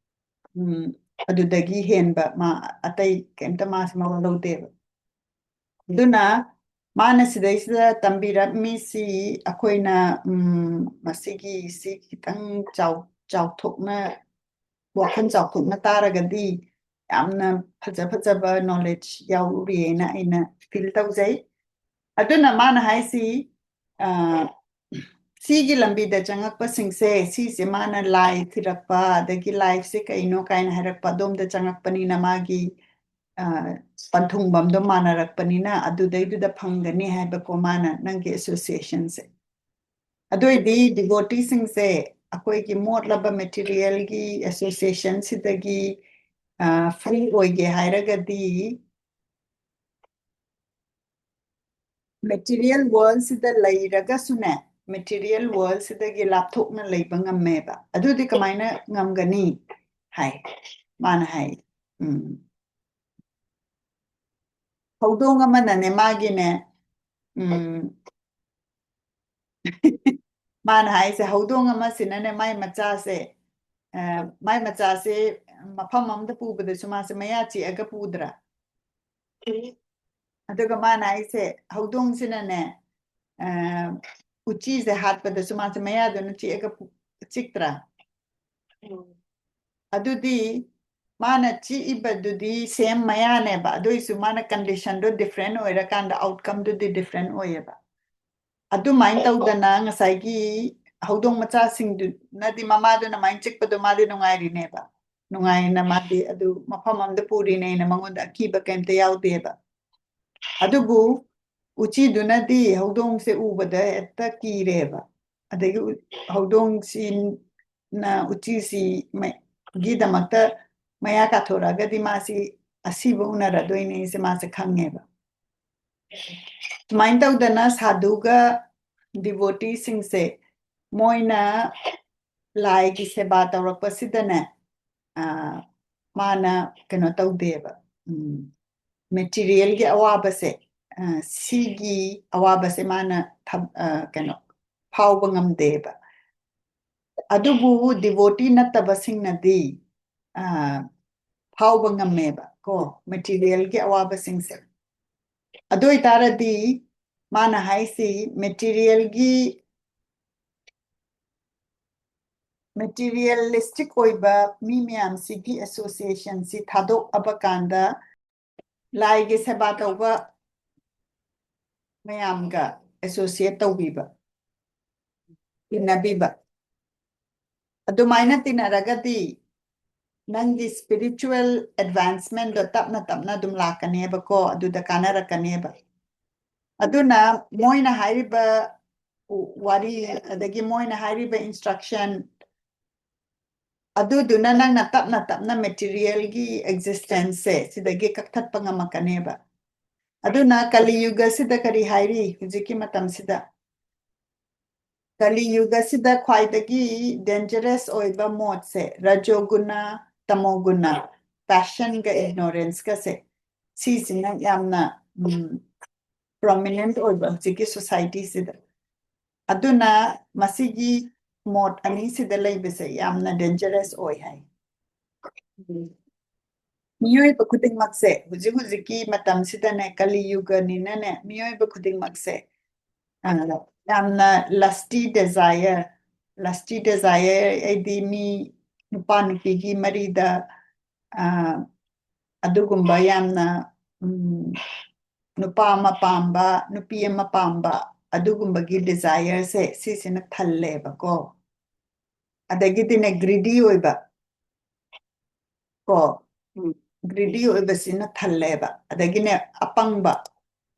ꯎꯝ, ꯑꯗꯨꯗꯒꯤ ꯍꯦꯟꯕ ꯃꯥ ꯑꯇꯩ ꯀꯩꯝꯇ ꯃꯥꯁꯦ ꯃꯋꯥ ꯂꯧꯗꯦꯕ꯫ ꯑꯗꯨꯅ ꯃꯥꯅ ꯁꯤꯗꯩꯁꯤꯗ ꯇꯝꯕꯤꯔꯝꯃꯤꯁꯤ ꯑꯩꯈꯣꯏꯅ, ꯎꯝ, ꯃꯁꯤꯒꯤ ꯁꯤ ꯈꯤꯇꯪ ꯆꯥꯎ-, ꯆꯥꯎꯊꯣꯛꯅ, ꯋꯥꯈꯜ ꯆꯥꯎꯊꯣꯛꯅ ꯇꯥꯔꯒꯗꯤ ꯌꯥꯝꯅ ꯐꯖ ꯐꯖꯕ knowledge ꯌꯥꯎꯔꯤꯑꯅ ꯑꯩꯅ feel ꯇꯧꯖꯩ꯫ ꯑꯗꯨꯅ ꯃꯥꯅ ꯍꯥꯏꯁꯤ, ꯑ, ꯁꯤꯒꯤ ꯂꯝꯕꯤꯗ ꯆꯪꯉꯛꯄꯁꯤꯡꯁꯦ, ꯁꯤꯁꯦ ꯃꯥꯅ ꯂꯥꯏ ꯊꯤꯔꯛꯄ, ꯑꯗꯒꯤ lifeꯁꯦ ꯀꯩꯅꯣ ꯀꯥꯏꯅ ꯍꯥꯏꯔꯛꯄ, ꯑꯗꯣꯝꯗ ꯆꯪꯉꯛꯄꯅꯤꯅ ꯃꯥꯒꯤ, ꯑ, ꯄꯟꯊꯨꯡꯐꯝꯗꯣ ꯃꯥꯟꯅꯔꯛꯄꯅꯤꯅ ꯑꯗꯨꯗꯩꯗꯨꯗ ꯐꯪꯒꯅꯤ ꯍꯥꯏꯕꯀꯣ ꯃꯥꯅ ꯅꯪꯒꯤ associationꯁꯦ꯫ ꯑꯗꯨ ꯑꯣꯏꯗꯤ devoteeꯁꯤꯡꯁꯦ ꯑꯩꯈꯣꯏꯒꯤ ꯃꯣꯠꯂꯕ materialꯒꯤ associationꯁꯤꯗꯒꯤ, ꯑ, free ꯑꯣꯏꯒꯦ ꯍꯥꯏꯔꯒꯗꯤ material world ꯁꯤꯗ ꯂꯩꯔꯒꯁꯨꯅꯦ, material world ꯁꯤꯗꯒꯤ ꯂꯥꯞꯊꯣꯛꯅ ꯂꯩꯕ ꯉꯝꯃꯦꯕ꯫ ꯑꯗꯨꯗꯤ ꯀꯃꯥꯏꯅ ꯉꯝꯒꯅꯤ ꯍꯥꯏ, ꯃꯥꯅ ꯍꯥꯏ꯫ ꯎꯝ꯫ ꯍꯧꯗꯣꯡ ꯑꯃꯅꯅꯦ, ꯃꯥꯒꯤꯅꯦ, ꯎꯝ, ꯃꯥꯅ ꯍꯥꯏꯁꯦ, ꯍꯧꯗꯣꯡ ꯑꯃꯁꯤꯅꯅꯦ, ꯃꯥꯏ ꯃꯆꯥꯁꯦ, ꯑ, ꯃꯥꯏ ꯃꯆꯥꯁꯦ ꯃꯐꯝ ꯑꯃꯗ ꯄꯨꯕꯗꯁꯨ ꯃꯥꯁꯦ ꯃꯌꯥ ꯆꯤꯛꯑꯒ ꯄꯨꯗ꯭ꯔꯥ? ꯑꯗꯨꯒ ꯃꯥꯅ ꯍꯥꯏꯁꯦ, ꯍꯧꯗꯣꯡꯁꯤꯅꯅꯦ, ꯑ, ꯎꯆꯤꯁꯦ ꯍꯥꯠꯄꯗꯁꯨ ꯃꯥꯁꯦ ꯃꯌꯥꯗꯨꯅ ꯆꯤꯛꯑꯒ ꯄꯨ-, ꯆꯤꯛꯇ꯭ꯔꯥ? ꯑꯗꯨꯗꯤ ꯃꯥꯅ ꯆꯤꯛꯏꯕꯗꯨꯗꯤ same ꯃꯌꯥꯅꯦꯕ, ꯑꯗꯨꯏꯁꯨ ꯃꯥꯅ condition ꯗꯣ different ꯑꯣꯏꯔꯀꯥꯟꯗ outcome ꯗꯨꯗꯤ different ꯑꯣꯏꯌꯦꯕ꯫ ꯑꯗꯨꯃꯥꯏꯅ ꯇꯧꯗꯅ ꯉꯁꯥꯏꯒꯤ ꯍꯧꯗꯣꯡ ꯃꯆꯥꯁꯤꯡꯗꯨꯅꯗꯤ ꯃꯃꯥꯗꯨꯅ ꯃꯥꯏꯅ ꯆꯤꯛꯄꯗꯣ ꯃꯥꯗꯤ ꯅꯨꯡꯉꯥꯏꯔꯤꯅꯦꯕ, ꯅꯨꯡꯉꯥꯏꯅ ꯃꯥꯗꯤ ꯑꯗꯨ ꯃꯐꯝ ꯑꯃꯗ ꯄꯨꯔꯤꯅꯦꯅ ꯃꯉꯣꯟꯗ ꯑꯀꯤꯕ ꯀꯩꯝꯇ ꯌꯥꯎꯗꯦꯕ꯫ ꯑꯗꯨꯕꯨ ꯎꯆꯤꯗꯨꯅꯗꯤ ꯍꯧꯗꯣꯡꯁꯦ ꯎꯕꯗ ꯍꯦꯛꯇ ꯀꯤꯔꯦꯕ꯫ ꯑꯗꯒꯤ ꯎ-, ꯍꯧꯗꯣꯡꯁꯤꯅ ꯎꯆꯤꯁꯤ ꯃ-, ꯒꯤꯗꯃꯛꯇ ꯃꯌꯥ ꯀꯥꯊꯣꯔꯛꯑꯒꯗꯤ ꯃꯥꯁꯤ ꯑꯁꯤꯕ ꯎꯅꯔꯗꯣꯏꯅꯦꯁꯦ ꯃꯥꯁꯦ ꯈꯪꯉꯦꯕ꯫ ꯁꯨꯃꯥꯏꯅ ꯇꯧꯗꯅ ꯁꯥꯙꯨꯒ devotee ꯁꯤꯡꯁꯦ ꯃꯣꯏꯅ ꯂꯥꯏꯒꯤ ꯁꯦꯕꯥ ꯇꯧꯔꯛꯄꯁꯤꯗꯅꯦ, ꯑ, ꯃꯥꯅ ꯀꯩꯅꯣ ꯇꯧꯗꯦꯕ, ꯎꯝ, material ꯒꯤ ꯑꯋꯥꯕꯁꯦ, ꯑ, ꯁꯤꯒꯤ ꯑꯋꯥꯕꯁꯦ ꯃꯥꯅ ꯊꯝ-, ꯑ, ꯀꯩꯅꯣ, ꯐꯥꯎꯕ ꯉꯝꯗꯦꯕ꯫ ꯑꯗꯨꯕꯨ devotee ꯅꯠꯇꯕꯁꯤꯡꯅꯗꯤ, ꯑ, ꯐꯥꯎꯕ ꯉꯝꯃꯦꯕ ꯀꯣ, material ꯒꯤ ꯑꯋꯥꯕꯁꯤꯡꯁꯦ꯫ ꯑꯗꯨ ꯑꯣꯏꯇꯥꯔꯗꯤ ꯃꯥꯅ ꯍꯥꯏꯁꯤ material ꯒꯤ, materialistic ꯑꯣꯏꯕ ꯃꯤ ꯃꯌꯥꯝꯁꯤꯒꯤ association ꯁꯤ ꯊꯥꯗꯣꯛꯑꯕ ꯀꯥꯟꯗ ꯂꯥꯏꯒꯤ ꯁꯦꯕꯥ ꯇꯧꯕ ꯃꯌꯥꯝꯒ associate ꯇꯧꯕꯤꯕ, ꯇꯤꯟꯅꯕꯤꯕ꯫ ꯑꯗꯨꯃꯥꯏꯅ ꯇꯤꯟꯅꯔꯒꯗꯤ ꯅꯪꯒꯤ spiritual advancement ꯗꯣ ꯇꯞꯅ ꯇꯞꯅ ꯑꯗꯨꯝ ꯂꯥꯛꯀꯅꯦꯕꯀꯣ, ꯑꯗꯨꯗ ꯀꯥꯟꯅꯔꯛꯀꯅꯦꯕ꯫ ꯑꯗꯨꯅ ꯃꯣꯏꯅ ꯍꯥꯏꯔꯤꯕ ꯋꯥꯔꯤ, ꯑꯗꯒꯤ ꯃꯣꯏꯅ ꯍꯥꯏꯔꯤꯕ instruction, ꯑꯗꯨꯗꯨꯅ ꯅꯪꯅ ꯇꯞꯅ ꯇꯞꯅ material ꯒꯤ existence ꯁꯦ ꯁꯤꯗꯒꯤ ꯀꯛꯊꯠꯄ ꯉꯝꯃꯛꯀꯅꯦꯕ꯫ ꯑꯗꯨꯅ ꯀꯂꯤ ꯌꯨꯒꯁꯤꯗ ꯀꯔꯤ ꯍꯥꯏꯔꯤ ꯍꯧꯖꯤꯛꯀꯤ ꯃꯇꯝꯁꯤꯗ? ꯀꯂꯤ ꯌꯨꯒꯁꯤꯗ ꯈ꯭ꯋꯥꯏꯗꯒꯤ dangerous ꯑꯣꯏꯕ ꯃꯣꯠꯁꯦ ꯔꯖꯣꯒꯨꯅ, ꯇꯃꯣꯒꯨꯅ, passionꯒ ignoranceꯒꯁꯦ, ꯁꯤꯁꯤꯅ ꯌꯥꯝꯅ ꯎꯝ, prominent ꯑꯣꯏꯕ ꯍꯧꯖꯤꯛꯀꯤ societyꯁꯤꯗ꯫ ꯑꯗꯨꯅ ꯃꯁꯤꯒꯤ ꯃꯣꯠ ꯑꯅꯤꯁꯤꯗ ꯂꯩꯕꯁꯦ ꯌꯥꯝꯅ dangerous ꯑꯣꯏ ꯍꯥꯏ꯫ ꯃꯤꯑꯣꯏꯕ ꯈꯨꯗꯤꯡꯃꯛꯁꯦ ꯍꯧꯖꯤꯛ ꯍꯧꯖꯤꯛꯀꯤ ꯃꯇꯝꯁꯤꯗꯅꯦ, ꯀꯂꯤ ꯌꯨꯒꯅꯤꯅꯅꯦ, ꯃꯤꯑꯣꯏꯕ ꯈꯨꯗꯤꯡꯃꯛꯁꯦ ꯑ, ꯌꯥꯝꯅ lusty desire, lusty desire ꯍꯥꯏꯗꯤ ꯃꯤ ꯅꯨꯄꯥ ꯅꯨꯄꯤꯒꯤ ꯃꯔꯤꯗ ꯑ, ꯑꯗꯨꯒꯨꯝꯕ ꯌꯥꯝꯅ ꯎꯝ, ꯅꯨꯄꯥ ꯑꯃ ꯄꯥꯝꯕ, ꯅꯨꯄꯤ ꯑꯃ ꯄꯥꯝꯕ, ꯑꯗꯨꯒꯨꯝꯕꯒꯤ desireꯁꯦ ꯁꯤꯁꯤꯅ ꯊꯜꯂꯦꯕꯀꯣ꯫ ꯑꯗꯒꯤꯗꯤꯅꯦ greedy ꯑꯣꯏꯕ ꯀꯣ, greedy ꯑꯣꯏꯕꯁꯤꯅ ꯊꯜꯂꯦꯕ꯫ ꯑꯗꯒꯤꯅꯦ ꯑꯄꯪꯕ,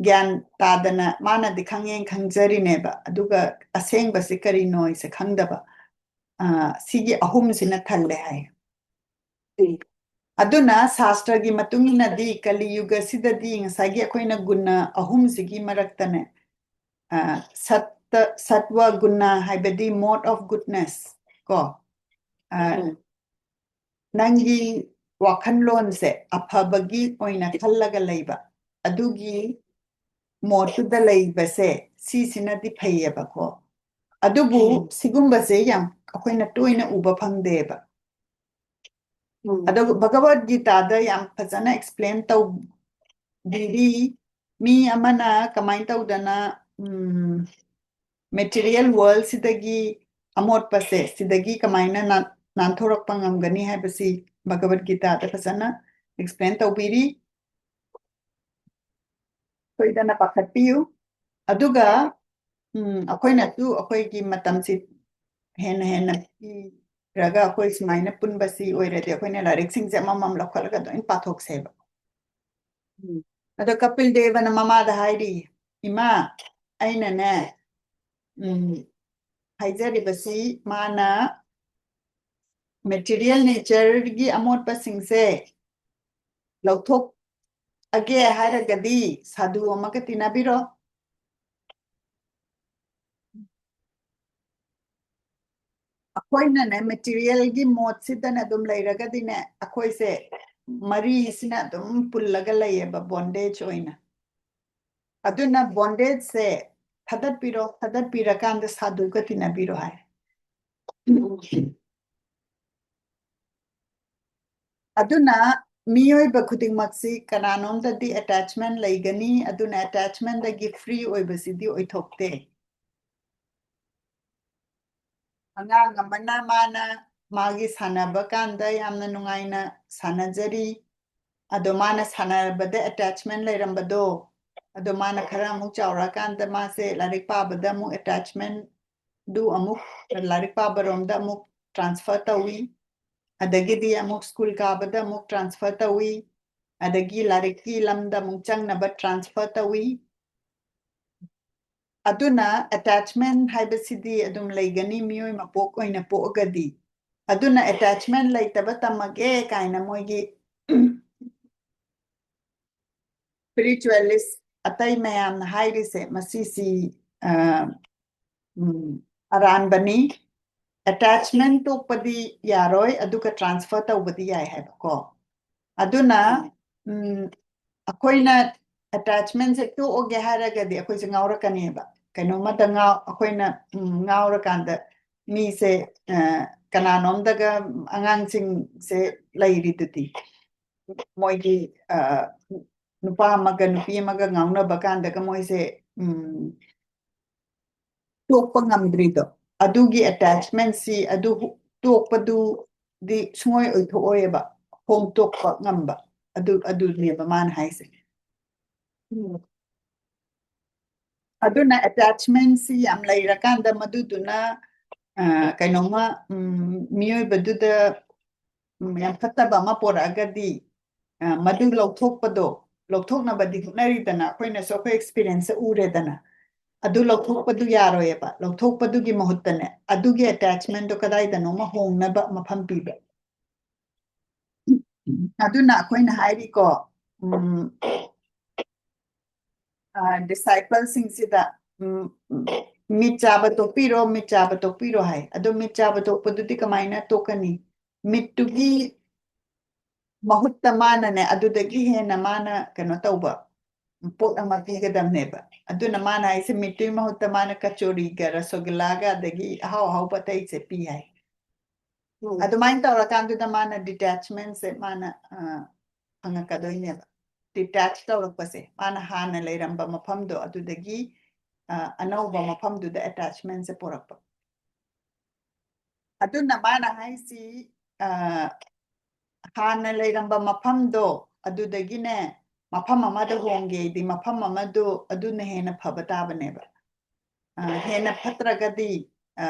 ꯒ꯭ꯌꯥꯟ ꯇꯥꯗꯅ ꯃꯥꯅꯗꯤ ꯈꯪꯉꯦꯅ ꯈꯪꯖꯔꯤꯅꯦꯕ, ꯑꯗꯨꯒ ꯑꯁꯦꯡꯕꯁꯤ ꯀꯔꯤꯅꯣ ꯍꯥꯏꯁꯦ ꯈꯪꯗꯕ꯫ ꯑ, ꯁꯤꯒꯤ ꯑꯍꯨꯝꯁꯤꯅ ꯊꯜꯂꯦ ꯍꯥꯏ꯫ ꯑꯗꯨꯅ ꯁꯥꯁꯇ꯭ꯔꯒꯤ ꯃꯇꯨꯡ ꯏꯟꯅꯗꯤ ꯀꯂꯤ ꯌꯨꯒꯁꯤꯗꯗꯤ ꯉꯁꯥꯏꯒꯤ ꯑꯩꯈꯣꯏꯅ ꯒꯨꯅ ꯑꯍꯨꯝꯁꯤꯒꯤ ꯃꯔꯛꯇꯅꯦ, ꯑ, ꯁꯠꯇ, ꯁꯠꯋ ꯒꯨꯅ ꯍꯥꯏꯕꯗꯤ mode of goodness ꯀꯣ, ꯑ, ꯎꯝ꯫ ꯅꯪꯒꯤ ꯋꯥꯈꯜꯂꯣꯟꯁꯦ ꯑꯐꯕꯒꯤ ꯑꯣꯏꯅ ꯈꯜꯂꯒ ꯂꯩꯕ, ꯑꯗꯨꯒꯤ ꯃꯣꯠꯇꯨꯗ ꯂꯩꯕꯁꯦ ꯁꯤꯁꯤꯅꯗꯤ ꯐꯩꯌꯦꯕꯀꯣ꯫ ꯑꯗꯨꯕꯨ ꯎꯝ꯫ ꯁꯤꯒꯨꯝꯕꯁꯦ ꯌꯥꯝ ꯑꯩꯈꯣꯏꯅ ꯇꯣꯏꯅ ꯎꯕ ꯐꯪꯗꯦꯕ꯫ ꯎꯝ꯫ ꯑꯗꯨꯒ ꯚꯒꯕꯠ ꯒꯤꯇꯥꯗ ꯌꯥꯝ ꯐꯖꯅ explain ꯇꯧꯕꯤꯔꯤ꯫ ꯃꯤ ꯑꯃꯅ ꯀꯃꯥꯏꯅ ꯇꯧꯗꯅ, ꯎꯝ, material worldꯁꯤꯗꯒꯤ, ꯑꯃꯣꯠꯄꯁꯦ ꯁꯤꯗꯒꯤ ꯀꯃꯥꯏꯅ ꯅꯥꯟ-, ꯅꯥꯟꯊꯣꯔꯛꯄ ꯉꯝꯒꯅꯤ ꯍꯥꯏꯕꯁꯤ ꯚꯒꯕꯠ ꯒꯤꯇꯥꯗ ꯐꯖꯅ explain ꯇꯧꯕꯤꯔꯤ꯫ ꯁꯣꯏꯗꯅ ꯄꯥꯈꯠꯄꯤꯌꯨ꯫ ꯑꯗꯨꯒ, ꯎꯝ, ꯑꯩꯈꯣꯏꯅꯁꯨ ꯑꯩꯈꯣꯏꯒꯤ ꯃꯇꯝꯁꯤ ꯍꯦꯟꯅ ꯍꯦꯟꯅ ꯄꯤꯔꯒ ꯑꯩꯈꯣꯏ ꯁꯨꯃꯥꯏꯅ ꯄꯨꯟꯕꯁꯤ ꯑꯣꯏꯔꯗꯤ ꯑꯩꯈꯣꯏꯅ ꯂꯥꯏꯔꯤꯛꯁꯤꯡꯁꯦ ꯑꯃꯃꯝ ꯂꯧꯈꯠꯂꯒ ꯂꯣꯏ ꯄꯥꯊꯣꯛꯁꯦꯕ꯫ ꯎꯝ꯫ ꯑꯗꯣ ꯀꯄꯤꯜ ꯗꯦꯕꯅ ꯃꯃꯥꯗ ꯍꯥꯏꯔꯤ, "ꯏꯃꯥ, ꯑꯩꯅꯅꯦ, ꯎꯝ, ꯍꯥꯏꯖꯔꯤꯕꯁꯤ ꯃꯥꯅ material natureꯒꯤ ꯑꯃꯣꯠꯄꯁꯤꯡꯁꯦ ꯂꯧꯊꯣꯛ-, ꯑꯒꯦ ꯍꯥꯏꯔꯒꯗꯤ ꯁꯥꯗꯨ ꯑꯃꯒ ꯇꯤꯟꯅꯕꯤꯔꯣ꯫ ꯑꯩꯈꯣꯏꯅꯅꯦ, materialꯒꯤ modeꯁꯤꯗꯅ ꯑꯗꯨꯝ ꯂꯩꯔꯒꯗꯤꯅꯦ, ꯑꯩꯈꯣꯏꯁꯦ ꯃꯔꯤꯁꯤꯅ ꯑꯗꯨꯝ ꯄꯨꯜꯂꯒ ꯂꯩꯌꯦꯕ, bondage ꯑꯣꯏꯅ꯫ ꯑꯗꯨꯅ bondageꯁꯦ ꯊꯥꯗꯠꯄꯤꯔꯣ, ꯊꯥꯗꯠꯄꯤꯔꯀꯥꯟꯗ ꯁꯥꯗꯨꯒ ꯇꯤꯟꯅꯕꯤꯔꯣ ꯍꯥꯏ꯫ ꯑꯗꯨꯅ ꯃꯤꯑꯣꯏꯕ ꯈꯨꯗꯤꯡꯃꯛꯁꯤ ꯀꯅꯥꯅꯣꯝꯗꯗꯤ attachment ꯂꯩꯒꯅꯤ, ꯑꯗꯨꯅ attachmentꯗꯒꯤ free ꯑꯣꯏꯕꯁꯤꯗꯤ ꯑꯣꯏꯊꯣꯛꯇꯦ꯫ ꯑꯉꯥꯡ ꯑꯃꯅ ꯃꯥꯅ ꯃꯥꯒꯤ ꯁꯥꯟꯅꯕ ꯀꯥꯟꯗ ꯌꯥꯝꯅ ꯅꯨꯡꯉꯥꯏꯅ ꯁꯥꯟꯅꯖꯔꯤ, ꯑꯗꯣ ꯃꯥꯅ ꯁꯥꯟꯅꯕꯗ attachment ꯂꯩꯔꯝꯕꯗꯣ, ꯑꯗꯣ ꯃꯥꯅ ꯈꯔ ꯑꯃꯨꯛ ꯆꯥꯎꯔꯛꯑꯀꯥꯟꯗ ꯃꯥꯁꯦ ꯂꯥꯏꯔꯤꯛ ꯄꯥꯕꯗ ꯑꯃꯨꯛ attachmentꯗꯨ ꯑꯃꯨꯛ ꯂꯥꯏꯔꯤꯛ ꯄꯥꯕꯔꯣꯝꯗ ꯑꯃꯨꯛ transfer ꯇꯧꯏ, ꯑꯗꯒꯤꯗꯤ ꯑꯃꯨꯛ school ꯀꯥꯕꯗ ꯑꯃꯨꯛ transfer ꯇꯧꯏ, ꯑꯗꯒꯤ ꯂꯥꯏꯔꯤꯛꯀꯤ ꯂꯝꯗ ꯑꯃꯨꯛ ꯆꯪꯅꯕ transfer ꯇꯧꯏ꯫ ꯑꯗꯨꯅ attachment ꯍꯥꯏꯕꯁꯤꯗꯤ ꯑꯗꯨꯝ ꯂꯩꯒꯅꯤ, ꯃꯤꯑꯣꯏ ꯃꯄꯣꯛ ꯑꯣꯏꯅ ꯄꯣꯛꯑꯒꯗꯤ꯫ ꯑꯗꯨꯅ attachment ꯂꯩꯇꯕ ꯇꯝꯃꯒꯦ ꯀꯥꯏꯅ ꯃꯣꯏꯒꯤ spiritualist ꯑꯇꯩ ꯃꯌꯥꯝꯅ ꯍꯥꯏꯔꯤꯁꯦ, ꯃꯁꯤꯁꯤ, ꯑ, ꯎꯝ, ꯑꯔꯥꯟꯕꯅꯤ꯫ Attachment ꯇꯣꯛꯄꯗꯤ ꯌꯥꯔꯣꯏ, ꯑꯗꯨꯒ transfer ꯇꯧꯕꯗꯤ ꯌꯥꯏ ꯍꯥꯏꯕꯀꯣ꯫ ꯑꯗꯨꯅ, ꯎꯝ, ꯑꯩꯈꯣꯏꯅ attachmentꯁꯦ ꯇꯣꯛꯑꯒꯦ ꯍꯥꯏꯔꯒꯗꯤ ꯑꯩꯈꯣꯏꯁꯦ ꯉꯥꯎꯔꯛꯀꯅꯦꯕ꯫ ꯀꯩꯅꯣꯝꯃꯗ ꯉꯥꯎ-, ꯑꯩꯈꯣꯏꯅ, ꯎꯝ, ꯉꯥꯎꯔꯀꯥꯟꯗ ꯃꯤꯁꯦ, ꯑ, ꯀꯅꯥꯅꯣꯝꯗꯒ ꯑꯉꯥꯡꯁꯤꯡꯁꯦ ꯂꯩꯔꯤꯗꯨꯗꯤ꯫ ꯃꯣꯏꯒꯤ, ꯑ, ꯅꯨꯄꯥ ꯑꯃꯒ ꯅꯨꯄꯤ ꯑꯃꯒ ꯉꯥꯎꯅꯕ ꯀꯥꯟꯗꯒ ꯃꯣꯏꯁꯦ, ꯎꯝ, ꯇꯣꯛꯄ ꯉꯝꯗ꯭ꯔꯤꯗꯣ, ꯑꯗꯨꯒꯤ attachmentꯁꯤ, ꯑꯗꯨ ꯇꯣꯛꯄꯗꯨꯗꯤ ꯁꯨꯡꯑꯣꯏ ꯑꯣꯏꯊꯣꯛꯑꯣꯏꯕ, ꯍꯣꯡꯗꯣꯛꯄ ꯉꯝꯕ, ꯑꯗꯨ, ꯑꯗꯨꯅꯦꯕ ꯃꯥꯅ ꯍꯥꯏꯁꯦ꯫ ꯎꯝ꯫ ꯑꯗꯨꯅ attachmentꯁꯤ ꯌꯥꯝ ꯂꯩꯔꯀꯥꯟꯗ ꯃꯗꯨꯗꯨꯅ, ꯑ, ꯀꯩꯅꯣꯝꯃ, ꯎꯝ, ꯃꯤꯑꯣꯏꯕꯗꯨꯗ, ꯎꯝ, ꯌꯥꯝ ꯐꯠꯇꯕ ꯑꯃ ꯄꯣꯔꯛꯑꯒꯗꯤ, ꯑ, ꯃꯗꯨ ꯂꯧꯊꯣꯛꯄꯗꯣ, ꯂꯧꯊꯣꯛꯅꯕꯗꯤ ꯍꯣꯠꯅꯔꯤꯗꯅ, ꯑꯩꯈꯣꯏꯅꯁꯨ ꯑꯩꯈꯣꯏ experienceꯇ ꯎꯔꯦꯗꯅ꯫ ꯑꯗꯨ ꯂꯧꯊꯣꯛꯄꯗꯨ ꯌꯥꯔꯣꯏꯑꯕ꯫ ꯂꯧꯊꯣꯛꯄꯗꯨꯒꯤ ꯃꯍꯨꯠꯇꯅꯦ, ꯑꯗꯨꯒꯤ attachmentꯗꯣ ꯀꯗꯥꯏꯗꯅꯣꯃ ꯍꯣꯡꯅꯕ ꯃꯐꯝ ꯄꯤꯕ꯫ ꯑꯗꯨꯅ ꯑꯩꯈꯣꯏꯅ ꯍꯥꯏꯔꯤꯀꯣ, ꯎꯝ, ꯑ, disciple ꯁꯤꯡꯁꯤꯗ, ꯎꯝ, ꯎꯝ, "ꯃꯤꯠ ꯆꯥꯕ ꯇꯣꯛꯄꯤꯔꯣ, ꯃꯤꯠ ꯆꯥꯕ ꯇꯣꯛꯄꯤꯔꯣ" ꯍꯥꯏ꯫ ꯑꯗꯣ ꯃꯤꯠ ꯆꯥꯕ ꯇꯣꯛꯄꯗꯨꯗꯤ ꯀꯃꯥꯏꯅ ꯇꯣꯛꯀꯅꯤ? ꯃꯤꯠꯇꯨꯒꯤ ꯃꯍꯨꯠꯇ ꯃꯥꯅꯅꯦ, ꯑꯗꯨꯗꯒꯤ ꯍꯦꯟꯅ ꯃꯥꯅ ꯀꯩꯅꯣ ꯇꯧꯕ ꯄꯣꯠ ꯑꯃ ꯄꯤꯒꯗꯕꯅꯦꯕ꯫ ꯑꯗꯨꯅ ꯃꯥꯅ ꯍꯥꯏꯁꯦ, ꯃꯤꯠꯇꯨꯒꯤ ꯃꯍꯨꯠꯇ ꯃꯥꯅ ꯀꯆꯣꯔꯤꯒ ꯔꯁꯒꯨꯜꯂꯥꯒ ꯑꯗꯒꯤ ꯑꯍꯥꯎ ꯑꯍꯥꯎꯕ ꯑꯇꯩꯁꯦ ꯄꯤ ꯍꯥꯏ꯫ ꯎꯝ꯫ ꯑꯗꯨꯃꯥꯏꯅ ꯇꯧꯔꯀꯥꯟꯗꯨꯗ ꯃꯥꯅ detachment ꯁꯦ ꯃꯥꯅ, ꯑ, ꯐꯪꯉꯛꯀꯗꯣꯏꯅꯦꯕ꯫ Detach ꯇꯧꯔꯛꯄꯁꯦ, ꯃꯥꯅ ꯍꯥꯟꯅ ꯂꯩꯔꯝꯕ ꯃꯐꯝꯗꯣ ꯑꯗꯨꯗꯒꯤ, ꯑ, ꯑꯅꯧꯕ ꯃꯐꯝꯗꯨꯗ attachment ꯁꯦ ꯄꯨꯔꯛꯄ꯫ ꯑꯗꯨꯅ ꯃꯥꯅ ꯍꯥꯏꯁꯤ, ꯑ, ꯍꯥꯟꯅ ꯂꯩꯔꯝꯕ ꯃꯐꯝꯗꯣ ꯑꯗꯨꯗꯒꯤꯅꯦ, ꯃꯐꯝ ꯑꯃꯗ ꯍꯣꯡꯒꯦꯗꯤ ꯃꯐꯝ ꯑꯃꯗꯣ ꯑꯗꯨꯅ ꯍꯦꯟꯅ ꯐꯕ ꯇꯥꯕꯅꯦꯕ꯫ ꯑ, ꯍꯦꯟꯅ ꯐꯠꯇ꯭ꯔꯒꯗꯤ, ꯑ,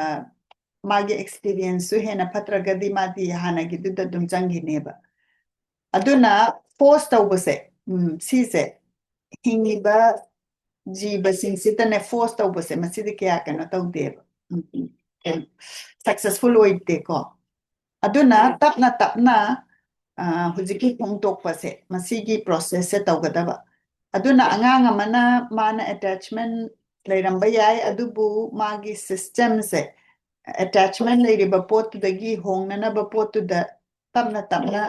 ꯃꯥꯒꯤ experience ꯁꯨ ꯍꯦꯟꯅ ꯐꯠꯇ꯭ꯔꯒꯗꯤ ꯃꯥꯗꯤ ꯍꯥꯟꯅꯒꯤꯗꯨꯗ ꯑꯗꯨꯝ ꯆꯪꯈꯤꯅꯦꯕ꯫ ꯑꯗꯨꯅ force ꯇꯧꯕꯁꯦ, ꯎꯝ, ꯁꯤꯁꯦ ꯍꯤꯡꯉꯤꯕ ꯖꯤꯕꯁꯤꯡꯁꯤꯗꯅꯦ force ꯇꯧꯕꯁꯦ ꯃꯁꯤꯗꯤ ꯀꯌꯥ ꯀꯩꯅꯣ ꯇꯧꯗꯦꯕ꯫ ꯎꯝ, ꯎꯝ, ꯀꯩꯅꯣ, successful ꯑꯣꯏꯗꯦꯀꯣ꯫ ꯑꯗꯨꯅ ꯇꯞꯅ ꯇꯞꯅ, ꯑ, ꯍꯧꯖꯤꯛꯀꯤ ꯐꯣꯡꯗꯣꯛꯄꯁꯦ, ꯃꯁꯤꯒꯤ process ꯁꯦ ꯇꯧꯒꯗꯕ꯫ ꯑꯗꯨꯅ ꯑꯉꯥꯡ ꯑꯃꯅ ꯃꯥꯅ attachment ꯂꯩꯔꯝꯕ ꯌꯥꯏ, ꯑꯗꯨꯕꯨ ꯃꯥꯒꯤ system ꯁꯦ, attachment ꯂꯩꯔꯤꯕ ꯄꯣꯠꯇꯨꯗꯒꯤ ꯍꯣꯡꯅꯅꯕ ꯄꯣꯠꯇꯨꯗ ꯇꯞꯅ ꯇꯞꯅ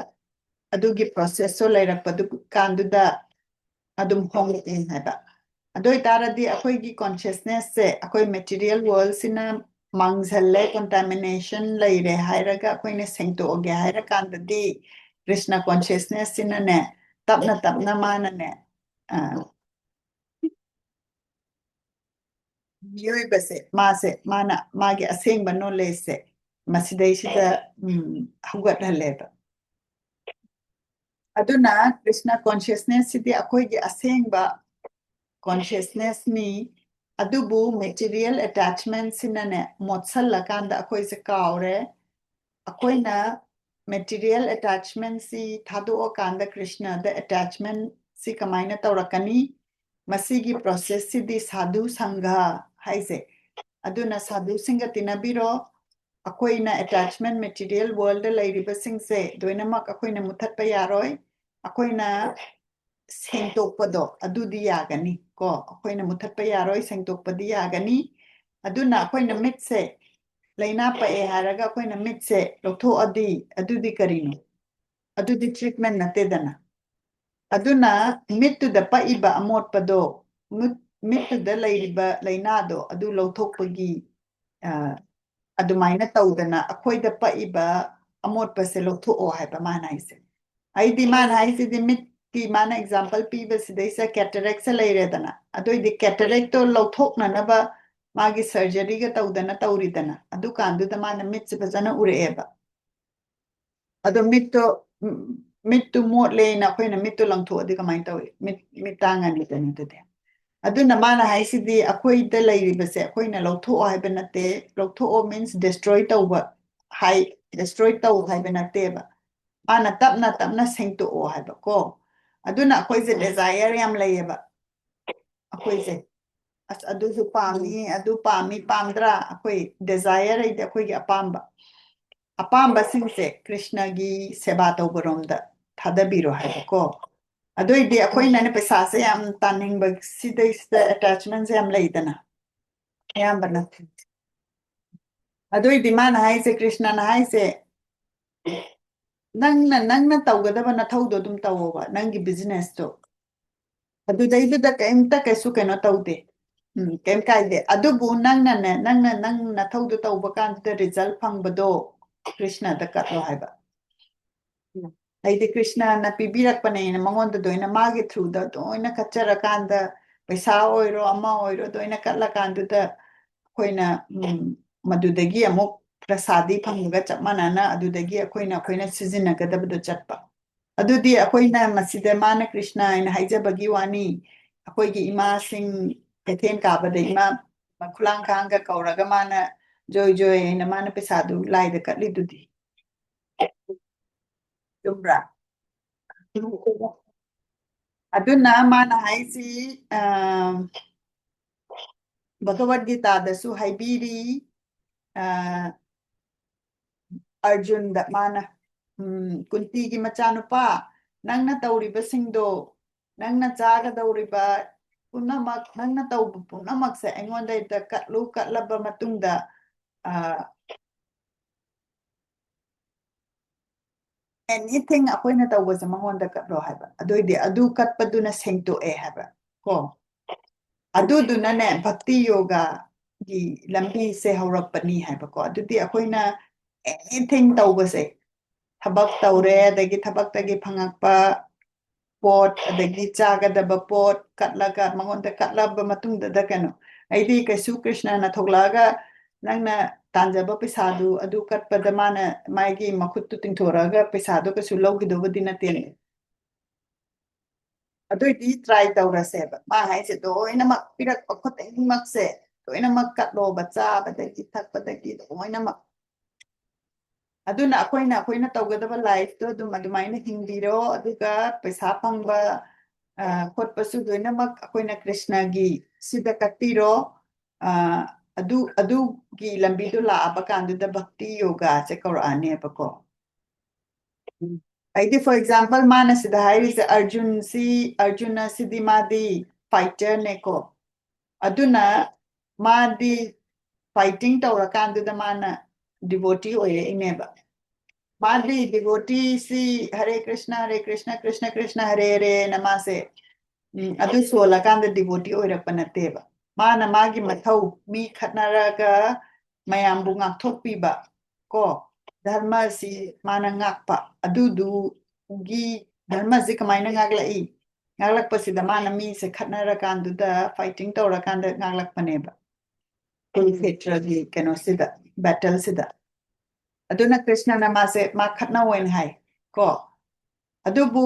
ꯑꯗꯨꯒꯤ process ꯇꯣ ꯂꯩꯔꯛꯄꯗꯨ ꯀꯥꯟꯗꯨꯗ ꯑꯗꯨꯝ ꯍꯣꯡꯂꯛꯑꯦ ꯍꯥꯏꯕ꯫ ꯑꯗꯨ ꯑꯣꯏꯇꯥꯔꯗꯤ ꯑꯩꯈꯣꯏꯒꯤ consciousness ꯁꯦ, ꯑꯩꯈꯣꯏ material world ꯁꯤꯅ ꯃꯥꯡꯁꯜꯂꯦ, contamination ꯂꯩꯔꯦ ꯍꯥꯏꯔꯒ ꯑꯩꯈꯣꯏꯅ ꯁꯦꯡꯇꯣꯛꯑꯒꯦ ꯍꯥꯏꯔꯀꯥꯟꯗꯗꯤ, ꯀ꯭ꯔꯤꯁꯅ consciousness ꯁꯤꯅꯅꯦ, ꯇꯞꯅ ꯇꯞꯅ ꯃꯥꯅꯅꯦ, ꯑ, ꯃꯤꯑꯣꯏꯕꯁꯦ, ꯃꯥꯁꯦ, ꯃꯥꯅ ꯃꯥꯒꯤ ꯑꯁꯦꯡꯕ knowledge ꯁꯦ ꯃꯁꯤꯗꯩꯁꯤꯗ, ꯎꯝ, ꯍꯧꯒꯠꯍꯜꯂꯦꯕ꯫ ꯑꯗꯨꯅ ꯀ꯭ꯔꯤꯁꯅ consciousness ꯁꯤꯗꯤ ꯑꯩꯈꯣꯏꯒꯤ ꯑꯁꯦꯡꯕ consciousness ꯅꯤ, ꯑꯗꯨꯕꯨ material attachment ꯁꯤꯅꯅꯦ ꯃꯣꯠꯁꯜꯂꯀꯥꯟꯗ ꯑꯩꯈꯣꯏꯁꯦ ꯀꯥꯎꯔꯦ꯫ ꯑꯩꯈꯣꯏꯅ material attachment ꯁꯤ ꯊꯥꯗꯣꯛꯑꯀꯥꯟꯗ ꯀ꯭ꯔꯤꯁꯅꯗ attachment ꯁꯤ ꯀꯃꯥꯏꯅ ꯇꯧꯔꯛꯀꯅꯤ? ꯃꯁꯤꯒꯤ process ꯁꯤꯗꯤ ꯁꯥꯙꯨ ꯁꯪꯘ ꯍꯥꯏꯁꯦ꯫ ꯑꯗꯨꯅ ꯁꯥꯙꯨꯁꯤꯡꯒ ꯇꯤꯟꯅꯕꯤꯔꯣ꯫ ꯑꯩꯈꯣꯏꯅ attachment material world ꯗ ꯂꯩꯔꯤꯕꯁꯤꯡꯁꯦ ꯂꯣꯏꯅꯃꯛ ꯑꯩꯈꯣꯏꯅ ꯃꯨꯊꯠꯄ ꯌꯥꯔꯣꯏ꯫ ꯑꯩꯈꯣꯏꯅ ꯁꯦꯡꯗꯣꯛꯄꯗꯣ ꯑꯗꯨꯗꯤ ꯌꯥꯒꯅꯤ ꯀꯣ꯫ ꯑꯩꯈꯣꯏꯅ ꯃꯨꯊꯠꯄ ꯌꯥꯔꯣꯏ, ꯁꯦꯡꯗꯣꯛꯄꯗꯤ ꯌꯥꯒꯅꯤ꯫ ꯑꯗꯨꯅ ꯑꯩꯈꯣꯏꯅ ꯃꯤꯠꯁꯦ ꯂꯥꯏꯅꯥ ꯄꯛꯑꯦ ꯍꯥꯏꯔꯒ ꯑꯩꯈꯣꯏꯅ ꯃꯤꯠꯁꯦ ꯂꯧꯊꯣꯛꯑꯗꯤ ꯑꯗꯨꯗꯤ ꯀꯔꯤꯅꯣ? ꯑꯗꯨꯗꯤ treatment ꯅꯠꯇꯦꯗꯅ꯫ ꯑꯗꯨꯅ ꯃꯤꯠꯇꯨꯗ ꯄꯛꯏꯕ ꯑꯃꯣꯠꯄꯗꯣ, ꯃꯤꯠ-, ꯃꯤꯠꯇꯨꯗ ꯂꯩꯔꯤꯕ ꯂꯥꯏꯅꯥꯗꯣ ꯑꯗꯨ ꯂꯧꯊꯣꯛꯄꯒꯤ, ꯑ, ꯑꯗꯨꯃꯥꯏꯅ ꯇꯧꯗꯅ ꯑꯩꯈꯣꯏꯗ ꯄꯛꯏꯕ ꯑꯃꯣꯠꯄꯁꯦ ꯂꯧꯊꯣꯛꯑꯣ ꯍꯥꯏꯕ ꯃꯥꯅ ꯍꯥꯏꯁꯦ꯫ ꯑꯩꯗꯤ ꯃꯥꯅ ꯍꯥꯏꯁꯤꯗꯤ ꯃꯤꯠꯀꯤ ꯃꯥꯅ example ꯄꯤꯕꯁꯤꯗꯩꯁꯤꯗ cataract ꯁꯦ ꯂꯩꯔꯦꯗꯅ, ꯑꯗꯨꯏꯗꯤ cataract ꯇꯣ ꯂꯧꯊꯣꯛꯅꯅꯕ ꯃꯥꯒꯤ surgery ꯒ ꯇꯧꯗꯅ ꯇꯧꯔꯤꯗꯅ, ꯑꯗꯨꯀꯥꯟꯗꯨꯗ ꯃꯥꯅ ꯃꯤꯠꯁꯦ ꯐꯖꯅ ꯎꯔꯛꯑꯦꯕ꯫ ꯑꯗꯣ ꯃꯤꯠꯇꯣ, ꯎꯝ, ꯃꯤꯠꯇꯨ ꯃꯣꯠꯂꯦꯅ ꯑꯩꯈꯣꯏꯅ ꯃꯤꯠꯇꯨ ꯂꯪꯊꯣꯛꯑꯗꯤ ꯀꯃꯥꯏꯅ ꯇꯧꯏ? ꯃꯤꯠ, ꯃꯤꯠ ꯇꯥꯡꯉꯅꯤꯗꯅ ꯑꯗꯨꯗꯤ꯫ ꯑꯗꯨꯅ ꯃꯥꯅ ꯍꯥꯏꯁꯤꯗꯤ ꯑꯩꯈꯣꯏꯗ ꯂꯩꯔꯤꯕꯁꯦ ꯑꯩꯈꯣꯏꯅ ꯂꯧꯊꯣꯛꯑꯣ ꯍꯥꯏꯕ ꯅꯠꯇꯦ, ꯂꯧꯊꯣꯛꯑꯣ means destroy ꯇꯧꯕ ꯍꯥꯏ, destroy ꯇꯧ ꯍꯥꯏꯕ ꯅꯠꯇꯦꯕ꯫ ꯃꯥꯅ ꯇꯞꯅ ꯇꯞꯅ ꯁꯦꯡꯇꯣꯛꯑꯣ ꯍꯥꯏꯕꯀꯣ꯫ ꯑꯗꯨꯅ ꯑꯩꯈꯣꯏꯁꯦ desire ꯌꯥꯝ ꯂꯩꯌꯦꯕ꯫ ꯑꯩꯈꯣꯏꯁꯦ, "ꯑꯁ, ꯑꯗꯨꯁꯨ ꯄꯥꯝꯃꯤ, ꯑꯗꯨ ꯄꯥꯝꯃꯤ", ꯄꯥꯝꯗ꯭ꯔꯥ? ꯑꯩꯈꯣꯏ desire ꯍꯥꯏꯗꯤ ꯑꯩꯈꯣꯏꯒꯤ ꯑꯄꯥꯝꯕ꯫ ꯑꯄꯥꯝꯕꯁꯤꯡꯁꯦ ꯀ꯭ꯔꯤꯁꯅꯒꯤ ꯁꯦꯕꯥ ꯇꯧꯕꯔꯣꯝꯗ ꯊꯥꯗꯕꯤꯔꯣ ꯍꯥꯏꯕꯀꯣ꯫ ꯑꯗꯨꯏꯗꯤ ꯑꯩꯈꯣꯏꯅꯅꯦ ꯄꯩꯁꯥꯁꯦ ꯌꯥꯝ ꯇꯥꯅꯤꯡꯕ, ꯁꯤꯗꯩꯁꯤꯗ attachment ꯁꯦ ꯌꯥꯝ ꯂꯩꯗꯅ, ꯑꯌꯥꯝꯕꯅ꯫ ꯑꯗꯨꯏꯗꯤ ꯃꯥꯅ ꯍꯥꯏꯁꯦ, ꯀ꯭ꯔꯤꯁꯅꯅ ꯍꯥꯏꯁꯦ, "ꯅꯪꯅ, ꯅꯪꯅ ꯇꯧꯒꯗꯕ ꯅꯊꯧꯗꯣ ꯑꯗꯨꯝ ꯇꯧꯋꯣꯕ, ꯅꯪꯒꯤ business ꯇꯣ꯫ ꯑꯗꯨꯗꯩꯗꯨꯗ ꯀꯩꯝꯇ ꯀꯩꯁꯨ ꯀꯩꯅꯣ ꯇꯧꯗꯦ꯫ ꯎꯝ, ꯀꯩꯝ ꯀꯥꯏꯗꯦ꯫ ꯑꯗꯨꯕꯨ ꯅꯪꯅꯅꯦ, ꯅꯪꯅ ꯅꯪ ꯅꯊꯧꯗꯣ ꯇꯧꯕ ꯀꯥꯟꯗꯨꯗ result ꯐꯪꯕꯗꯣ ꯀ꯭ꯔꯤꯁꯅꯗ ꯀꯠꯂꯣ" ꯍꯥꯏꯕ꯫ ꯎꯝ꯫ ꯍꯥꯏꯗꯤ ꯀ꯭ꯔꯤꯁꯅꯅ ꯄꯤꯕꯤꯔꯛꯄꯅꯦꯅ ꯃꯉꯣꯟꯗ ꯂꯣꯏꯅ ꯃꯥꯒꯤ through ꯗ ꯂꯣꯏꯅ ꯀꯠꯆꯔꯀꯥꯟꯗ, ꯄꯩꯁꯥ ꯑꯣꯏꯔꯣ ꯑꯃ ꯑꯣꯏꯔꯣ ꯂꯣꯏꯅ ꯀꯠꯂꯀꯥꯟꯗꯨꯗ ꯑꯩꯈꯣꯏꯅ, ꯎꯝ, ꯃꯗꯨꯗꯒꯤ ꯑꯃꯨꯛ ꯄ꯭ꯔꯁꯥꯗꯤ ꯐꯪꯕꯒ ꯆꯞ ꯃꯥꯟꯅꯅ ꯑꯗꯨꯗꯒꯤ ꯑꯩꯈꯣꯏꯅ, ꯑꯩꯈꯣꯏꯅ ꯁꯤꯖꯤꯟꯅꯒꯗꯕꯗꯣ ꯆꯠꯄ꯫ ꯑꯗꯨꯗꯤ ꯑꯩꯈꯣꯏꯅ ꯃꯁꯤꯗ ꯃꯥꯅ ꯀ꯭ꯔꯤꯁꯅ ꯍꯥꯏꯅ ꯍꯥꯏꯖꯕꯒꯤ ꯋꯥꯅꯤ꯫ ꯑꯩꯈꯣꯏꯒꯤ ꯏꯃꯥꯁꯤꯡ ꯀꯩꯊꯦꯜ ꯀꯥꯕꯗ ꯏꯃꯥ ꯈꯨꯂꯥꯡ ꯈꯥꯡꯒ ꯀꯧꯔꯒ ꯃꯥꯅ "ꯖꯣꯏ ꯖꯣꯏ" ꯍꯥꯏꯅ ꯃꯥꯅ ꯄꯩꯁꯥꯗꯨ ꯂꯥꯏꯗ ꯀꯠꯂꯤꯗꯨꯗꯤ꯫ ꯆꯨꯝꯕ꯭ꯔꯥ? ꯑꯗꯨꯅ ꯃꯥꯅ ꯍꯥꯏꯁꯤ, ꯑ, ꯚꯒꯕꯗ ꯒꯤꯇꯥꯗꯁꯨ ꯍꯥꯏꯕꯤꯔꯤ, ꯑ, ꯑꯔꯖꯨꯟꯗ ꯃꯥꯅ, ꯎꯝ, "ꯀꯨꯟꯇꯤꯒꯤ ꯃꯆꯥꯅꯨꯄꯥ, ꯅꯪꯅ ꯇꯧꯔꯤꯕꯁꯤꯡꯗꯣ ꯅꯪꯅ ꯆꯥꯒꯗꯧꯔꯤꯕ ꯄꯨꯝꯅꯃꯛ, ꯅꯪꯅ ꯇꯧꯕ ꯄꯨꯝꯅꯃꯛꯁꯦ ꯑꯩꯉꯣꯟꯗ ꯍꯦꯛꯇ ꯀꯠꯂꯨ, ꯀꯠꯂꯕ ꯃꯇꯨꯡꯗ, ꯑ, anything ꯑꯩꯈꯣꯏꯅ ꯇꯧꯕꯁꯦ ꯃꯉꯣꯟꯗ ꯀꯠꯂꯣ ꯍꯥꯏꯕ꯫ ꯑꯗꯨ ꯑꯣꯏꯗꯤ ꯑꯗꯨ ꯀꯠꯄꯗꯨꯅ ꯁꯦꯡꯇꯣꯛꯑꯦ ꯍꯥꯏꯕ ꯀꯣ꯫ ꯑꯗꯨꯗꯨꯅꯅꯦ ꯚꯛꯇꯤ ꯌꯣꯒꯥꯒꯤ ꯂꯝꯕꯤꯁꯦ ꯍꯧꯔꯛꯄꯅꯤ ꯍꯥꯏꯕꯀꯣ꯫ ꯑꯗꯨꯗꯤ ꯑꯩꯈꯣꯏꯅ anything ꯇꯧꯕꯁꯦ, ꯊꯕꯛ ꯇꯧꯔꯦ, ꯑꯗꯒꯤ ꯊꯕꯛꯇꯒꯤ ꯐꯪꯉꯛꯄ ꯄꯣꯠ, ꯑꯗꯒꯤ ꯆꯥꯒꯗꯕ ꯄꯣꯠ ꯀꯠꯂꯒ, ꯃꯉꯣꯟꯗ ꯀꯠꯂꯕ ꯃꯇꯨꯡꯗꯗ ꯀꯩꯅꯣ, ꯑꯩꯗꯤ ꯀꯩꯁꯨ ꯀ꯭ꯔꯤꯁꯅꯅ ꯊꯣꯛꯂꯛꯑꯒ ꯅꯪꯅ ꯇꯥꯟꯖꯕ ꯄꯩꯁꯥꯗꯨ ꯑꯗꯨ ꯀꯠꯄꯗ ꯃꯥꯅ ꯃꯥꯒꯤ ꯃꯈꯨꯠꯇꯨ ꯇꯤꯡꯊꯣꯔꯛꯑꯒ ꯄꯩꯁꯥꯗꯣ ꯀꯩꯁꯨ ꯂꯧꯈꯤꯗꯧꯕꯗꯤ ꯅꯠꯇꯦꯅꯦ꯫ ꯑꯗꯨꯏꯗꯤ try ꯇꯧꯔꯁꯦꯕ꯫ ꯃꯥ ꯍꯥꯏꯁꯦ ꯂꯣꯏꯅꯃꯛ ꯄꯤꯔꯛꯄ ꯈꯨꯗꯤꯡꯃꯛꯁꯦ ꯂꯣꯏꯅꯃꯛ ꯀꯠꯂꯣꯕ, ꯆꯥꯕꯗꯒꯤ ꯊꯛꯄꯗꯒꯤ ꯂꯣꯏꯅꯃꯛ꯫ ꯑꯗꯨꯅ ꯑꯩꯈꯣꯏꯅ, ꯑꯩꯈꯣꯏꯅ ꯇꯧꯒꯗꯕ lifeꯇꯣ ꯑꯗꯨꯝ ꯑꯗꯨꯃꯥꯏꯅ ꯍꯤꯡꯕꯤꯔꯣ, ꯑꯗꯨꯒ ꯄꯩꯁꯥ ꯐꯪꯕ, ꯑ, ꯈꯣꯠꯄꯁꯨ ꯂꯣꯏꯅꯃꯛ ꯑꯩꯈꯣꯏꯅ ꯀ꯭ꯔꯤꯁꯅꯒꯤ ꯁꯤꯗ ꯀꯠꯄꯤꯔꯣ꯫ ꯑ, ꯑꯗꯨ, ꯑꯗꯨꯒꯤ ꯂꯝꯕꯤꯗꯣ ꯂꯥꯛꯑꯕ ꯀꯥꯟꯗꯨꯗ ꯚꯛꯇꯤ ꯌꯣꯒꯥꯁꯦ ꯀꯧꯔꯛꯑꯅꯦꯕꯀꯣ꯫ ꯎꯝ꯫ ꯑꯩꯗꯤ, for example, ꯃꯥꯅ ꯁꯤꯗ ꯍꯥꯏꯔꯤꯁꯦ, ꯑꯔꯖꯨꯟꯁꯤ, ꯑꯔꯖꯨꯅ ꯁꯤꯗꯤ ꯃꯥꯗꯤ fighterꯅꯦꯀꯣ꯫ ꯑꯗꯨꯅ ꯃꯥꯗꯤ fighting ꯇꯧꯔꯀꯥꯟꯗꯨꯗ ꯃꯥꯅ devotee ꯑꯣꯏꯔꯛꯏꯅꯦꯕ꯫ ꯃꯥꯗꯤ devoteeꯁꯤ ꯍꯔꯦ ꯀ꯭ꯔꯤꯁꯅ, ꯍꯔꯦ ꯀ꯭ꯔꯤꯁꯅ, ꯀ꯭ꯔꯤꯁꯅ ꯀ꯭ꯔꯤꯁꯅ, ꯍꯔꯦ ꯍꯔꯦꯅ ꯃꯥꯁꯦ, ꯎꯝ, ꯑꯗꯨ ꯁꯣꯜꯂꯀꯥꯟꯗ devotee ꯑꯣꯏꯔꯛꯄ ꯅꯠꯇꯦꯕ꯫ ꯃꯥꯅ ꯃꯥꯒꯤ ꯃꯊꯧ, ꯃꯤ ꯈꯠꯅꯔꯒ ꯃꯌꯥꯝꯕꯨ ꯉꯥꯛꯊꯣꯛꯄꯤꯕ, ꯀꯣ, ꯙꯔꯃꯁꯤ ꯃꯥꯅ ꯉꯥꯛꯄ, ꯑꯗꯨꯗꯨꯒꯤ ꯙꯔꯃꯁꯤ ꯀꯃꯥꯏꯅ ꯉꯥꯛꯂꯛꯏ? ꯉꯥꯛꯂꯛꯄꯁꯤꯗ ꯃꯥꯅ ꯃꯤꯁꯦ ꯈꯠꯅꯔꯀꯥꯟꯗꯨꯗ, fighting ꯇꯧꯔꯀꯥꯟꯗ ꯉꯥꯛꯂꯛꯄꯅꯦꯕ꯫ ꯀꯨꯔꯨꯈꯦꯇ꯭ꯔꯒꯤ ꯀꯩꯅꯣꯁꯤꯗ, battleꯁꯤꯗ꯫ ꯑꯗꯨꯅ ꯀ꯭ꯔꯤꯁꯅꯅ ꯃꯥꯁꯦ, ꯃꯥ ꯈꯠꯅꯧ ꯍꯥꯏꯅ ꯍꯥꯏ, ꯀꯣ꯫ ꯑꯗꯨꯕꯨ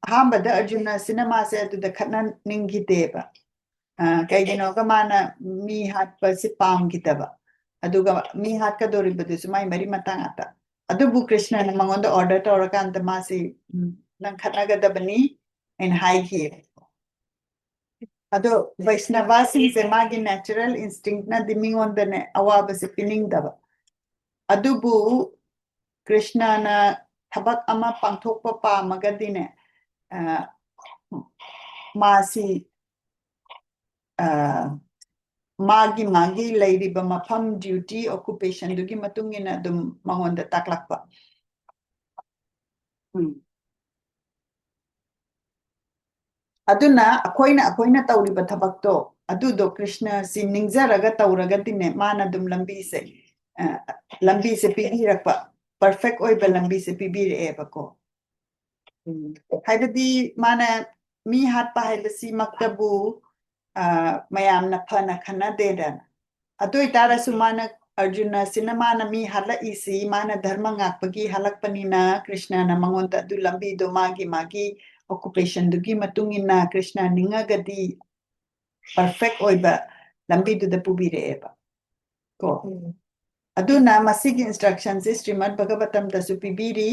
ꯑꯍꯥꯟꯕꯗ ꯑꯔꯖꯨꯅꯁꯤꯅ ꯃꯥꯁꯦ ꯑꯗꯨꯗ ꯈꯠꯅꯅꯤꯡꯈꯤꯗꯦꯕ꯫ ꯑ, ꯀꯩꯒꯤꯅꯣꯒ ꯃꯥꯅ ꯃꯤ ꯍꯥꯠꯄꯁꯤ ꯄꯥꯝꯈꯤꯗꯕ꯫ ꯑꯗꯨꯒ ꯃꯤ ꯍꯥꯠꯀꯗꯧꯔꯤꯕꯗꯨꯁꯨ ꯃꯥꯏ ꯃꯔꯤ ꯃꯇꯥ ꯉꯥꯛꯇ꯫ ꯑꯗꯨꯕꯨ ꯀ꯭ꯔꯤꯁꯅꯅ ꯃꯉꯣꯟꯗ order ꯇꯧꯔꯀꯥꯟꯗ ꯃꯥꯁꯤ, ꯎꯝ, "ꯅꯪ ꯈꯠꯅꯒꯗꯕꯅꯤ" ꯍꯥꯏꯅ ꯍꯥꯏꯈꯤꯌꯦꯕ꯫ ꯑꯗꯣ ꯕꯩꯁꯅꯕꯥꯁꯤꯡꯁꯦ ꯃꯥꯒꯤ natural instinctꯅꯗꯤ ꯃꯤꯉꯣꯟꯗꯅꯦ ꯑꯋꯥꯕꯁꯦ ꯄꯤꯅꯤꯡꯗꯕ꯫ ꯑꯗꯨꯕꯨ ꯀ꯭ꯔꯤꯁꯅꯅ ꯊꯕꯛ ꯑꯃ ꯄꯥꯡꯊꯣꯛꯄ ꯄꯥꯝꯃꯒꯗꯤꯅꯦ, ꯑ, ꯃꯥꯁꯤ ꯑ, ꯃꯥꯒꯤ ꯃꯥꯒꯤ ꯂꯩꯔꯤꯕ ꯃꯐꯝ, duty, occupation ꯗꯨꯒꯤ ꯃꯇꯨꯡ ꯏꯟꯅ ꯑꯗꯨꯝ ꯃꯉꯣꯟꯗ ꯇꯥꯛꯂꯛꯄ꯫ ꯎꯝ꯫ ꯑꯗꯨꯅ ꯑꯩꯈꯣꯏꯅ ꯑꯩꯈꯣꯏꯅ ꯇꯧꯔꯤꯕ ꯊꯕꯛꯇꯣ, ꯑꯗꯨꯗꯣ ꯀ꯭ꯔꯤꯁꯅꯁꯤ ꯅꯤꯡꯖꯔꯒ ꯇꯧꯔꯒꯗꯤꯅꯦ, ꯃꯥꯅ ꯑꯗꯨꯝ ꯂꯝꯕꯤꯁꯦ, ꯑ, ꯂꯝꯕꯤꯁꯦ ꯄꯤꯕꯤꯔꯛꯄ, perfect ꯑꯣꯏꯕ ꯂꯝꯕꯤꯁꯦ ꯄꯤꯕꯤꯔꯛꯑꯦꯕꯀꯣ꯫ ꯎꯝ꯫ ꯍꯥꯏꯕꯗꯤ ꯃꯥꯅ ꯃꯤ ꯍꯥꯠꯄ ꯍꯥꯏꯕꯁꯤꯃꯛꯇꯕꯨ, ꯑ, ꯃꯌꯥꯝꯅ ꯐꯅ ꯈꯟꯅꯗꯦꯗꯅ꯫ ꯑꯗꯨ ꯑꯣꯏꯇꯥꯔꯁꯨ ꯃꯥꯅ, ꯑꯔꯖꯨꯅꯁꯤꯅ ꯃꯥꯅ ꯃꯤ ꯍꯥꯠꯂꯛꯏꯁꯤ, ꯃꯥꯅ ꯙꯔꯃ ꯉꯥꯛꯄꯒꯤ ꯍꯥꯠꯂꯛꯄꯅꯤꯅ, ꯀ꯭ꯔꯤꯁꯅꯅ ꯃꯉꯣꯟꯗ ꯑꯗꯨ ꯂꯝꯕꯤꯗꯣ ꯃꯥꯒꯤ ꯃꯥꯒꯤ occupation ꯗꯨꯒꯤ ꯃꯇꯨꯡ ꯏꯟꯅ ꯀ꯭ꯔꯤꯁꯅ ꯅꯤꯡꯉꯒꯗꯤ perfect ꯑꯣꯏꯕ ꯂꯝꯕꯤꯗꯨꯗ ꯄꯨꯕꯤꯔꯛꯑꯦꯕ꯫ ꯀꯣ? ꯎꯝ꯫ ꯑꯗꯨꯅ ꯃꯁꯤꯒꯤ instruction ꯁꯦ ꯁ꯭ꯔꯤꯃꯗ ꯚꯒꯕꯇꯝꯗꯁꯨ ꯄꯤꯕꯤꯔꯤ꯫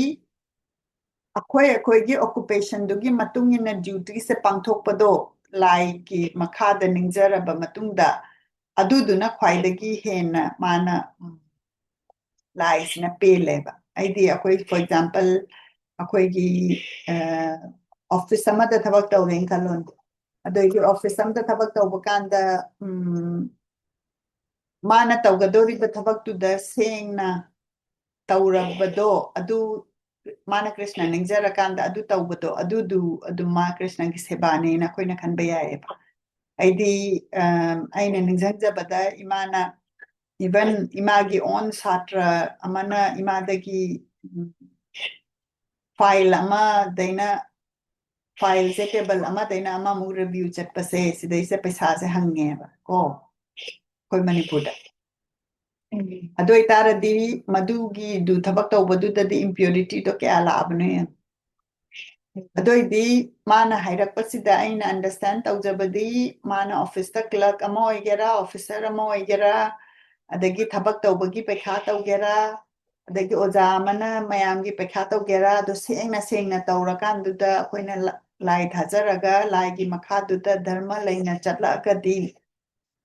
ꯑꯩꯈꯣꯏ ꯑꯩꯈꯣꯏꯒꯤ occupation ꯗꯨꯒꯤ ꯃꯇꯨꯡ ꯏꯟꯅ duty ꯁꯦ ꯄꯥꯡꯊꯣꯛꯄꯗꯣ, ꯂꯥꯏꯒꯤ ꯃꯈꯥꯗ ꯅꯤꯡꯖꯔꯕ ꯃꯇꯨꯡꯗ, ꯑꯗꯨꯗꯨꯅ ꯈ꯭ꯋꯥꯏꯗꯒꯤ ꯍꯦꯟꯅ ꯃꯥꯅ, ꯎꯝ, ꯂꯥꯏꯁꯤꯅ ꯄꯦꯜꯂꯦꯕ꯫ ꯑꯩꯗꯤ ꯑꯩꯈꯣꯏ, for example, ꯑꯩꯈꯣꯏꯒꯤ, ꯑ, office ꯑꯃꯗ ꯊꯕꯛ ꯇꯧꯔꯦꯅ ꯈꯜꯂꯣꯅꯦ꯫ ꯑꯗꯩꯗꯤ office ꯑꯃꯗ ꯊꯕꯛ ꯇꯧꯕ ꯀꯥꯟꯗ, ꯎꯝ, ꯃꯥꯅ ꯇꯧꯒꯗꯧꯔꯤꯕ ꯊꯕꯛꯇꯨꯗ ꯁꯦꯡꯅ ꯇꯧꯔꯕꯗꯣ, ꯑꯗꯨ ꯃꯥꯅ ꯀ꯭ꯔꯤꯁꯅ ꯅꯤꯡꯖꯔꯀꯥꯟꯗ ꯑꯗꯨ ꯇꯧꯕꯗꯣ, ꯑꯗꯨꯗꯨ ꯑꯗꯨꯝ ꯃꯥ ꯀ꯭ꯔꯤꯁꯅꯒꯤ ꯁꯦꯕꯥꯅꯦꯅ ꯑꯩꯈꯣꯏꯅ ꯈꯟꯕ ꯌꯥꯏꯌꯦꯕ꯫ ꯑꯩꯗꯤ, ꯑ, ꯑꯩꯅ ꯅꯤꯡꯁꯤꯡꯖꯕꯗ ꯏꯃꯥꯅ, even ꯏꯃꯥꯒꯤ own ꯁꯥꯇ꯭ꯔ ꯑꯃꯅ ꯏꯃꯥꯗꯒꯤ, ꯎꯝ, file ꯑꯃꯗꯩꯅ, file ꯁꯦ table ꯑꯃꯗꯩꯅ ꯑꯃꯃꯨꯛ review ꯆꯠꯄꯁꯦ, ꯁꯤꯗꯩꯁꯦ ꯄꯩꯁꯥꯁꯦ ꯍꯪꯉꯦꯕ ꯀꯣ, ꯑꯩꯈꯣꯏ ꯃꯅꯤꯄꯨꯔꯗ꯫ ꯎꯝ꯫ ꯑꯗꯨ ꯑꯣꯏꯇꯥꯔꯗꯤ ꯃꯗꯨꯒꯤꯗꯨ ꯊꯕꯛ ꯇꯧꯕꯗꯨꯗꯗꯤ impurity ꯗꯣ ꯀꯌꯥ ꯂꯥꯛꯑꯕꯅꯣ ꯌꯦꯡꯉꯣ꯫ ꯎꯝ꯫ ꯑꯗꯨ ꯑꯣꯏꯗꯤ ꯃꯥꯅ ꯍꯥꯏꯔꯛꯄꯁꯤꯗ ꯑꯩꯅ understand ꯇꯧꯖꯕꯗꯤ, ꯃꯥꯅ office ꯇ clerk ꯑꯃ ꯑꯣꯏꯒꯦꯔꯥ, officer ꯑꯃ ꯑꯣꯏꯒꯦꯔꯥ, ꯑꯗꯒꯤ ꯊꯕꯛ ꯇꯧꯕꯒꯤ ꯄꯩꯈꯥ ꯇꯧꯒꯦꯔꯥ, ꯑꯗꯒꯤ ꯑꯣꯖꯥ ꯑꯃꯅ ꯃꯌꯥꯝꯒꯤ ꯄꯩꯈꯥ ꯇꯧꯒꯦꯔꯥ, ꯑꯗꯨ ꯁꯦꯡꯅ ꯁꯦꯡꯅ ꯇꯧꯔꯀꯥꯟꯗꯨꯗ ꯑꯩꯈꯣꯏꯅ ꯂ-, ꯂꯥꯏ ꯊꯥꯖꯔꯒ ꯂꯥꯏꯒꯤ ꯃꯈꯥꯗꯨꯗ ꯙꯔꯃ ꯂꯩꯅ ꯆꯠꯂꯛꯑꯒꯗꯤ,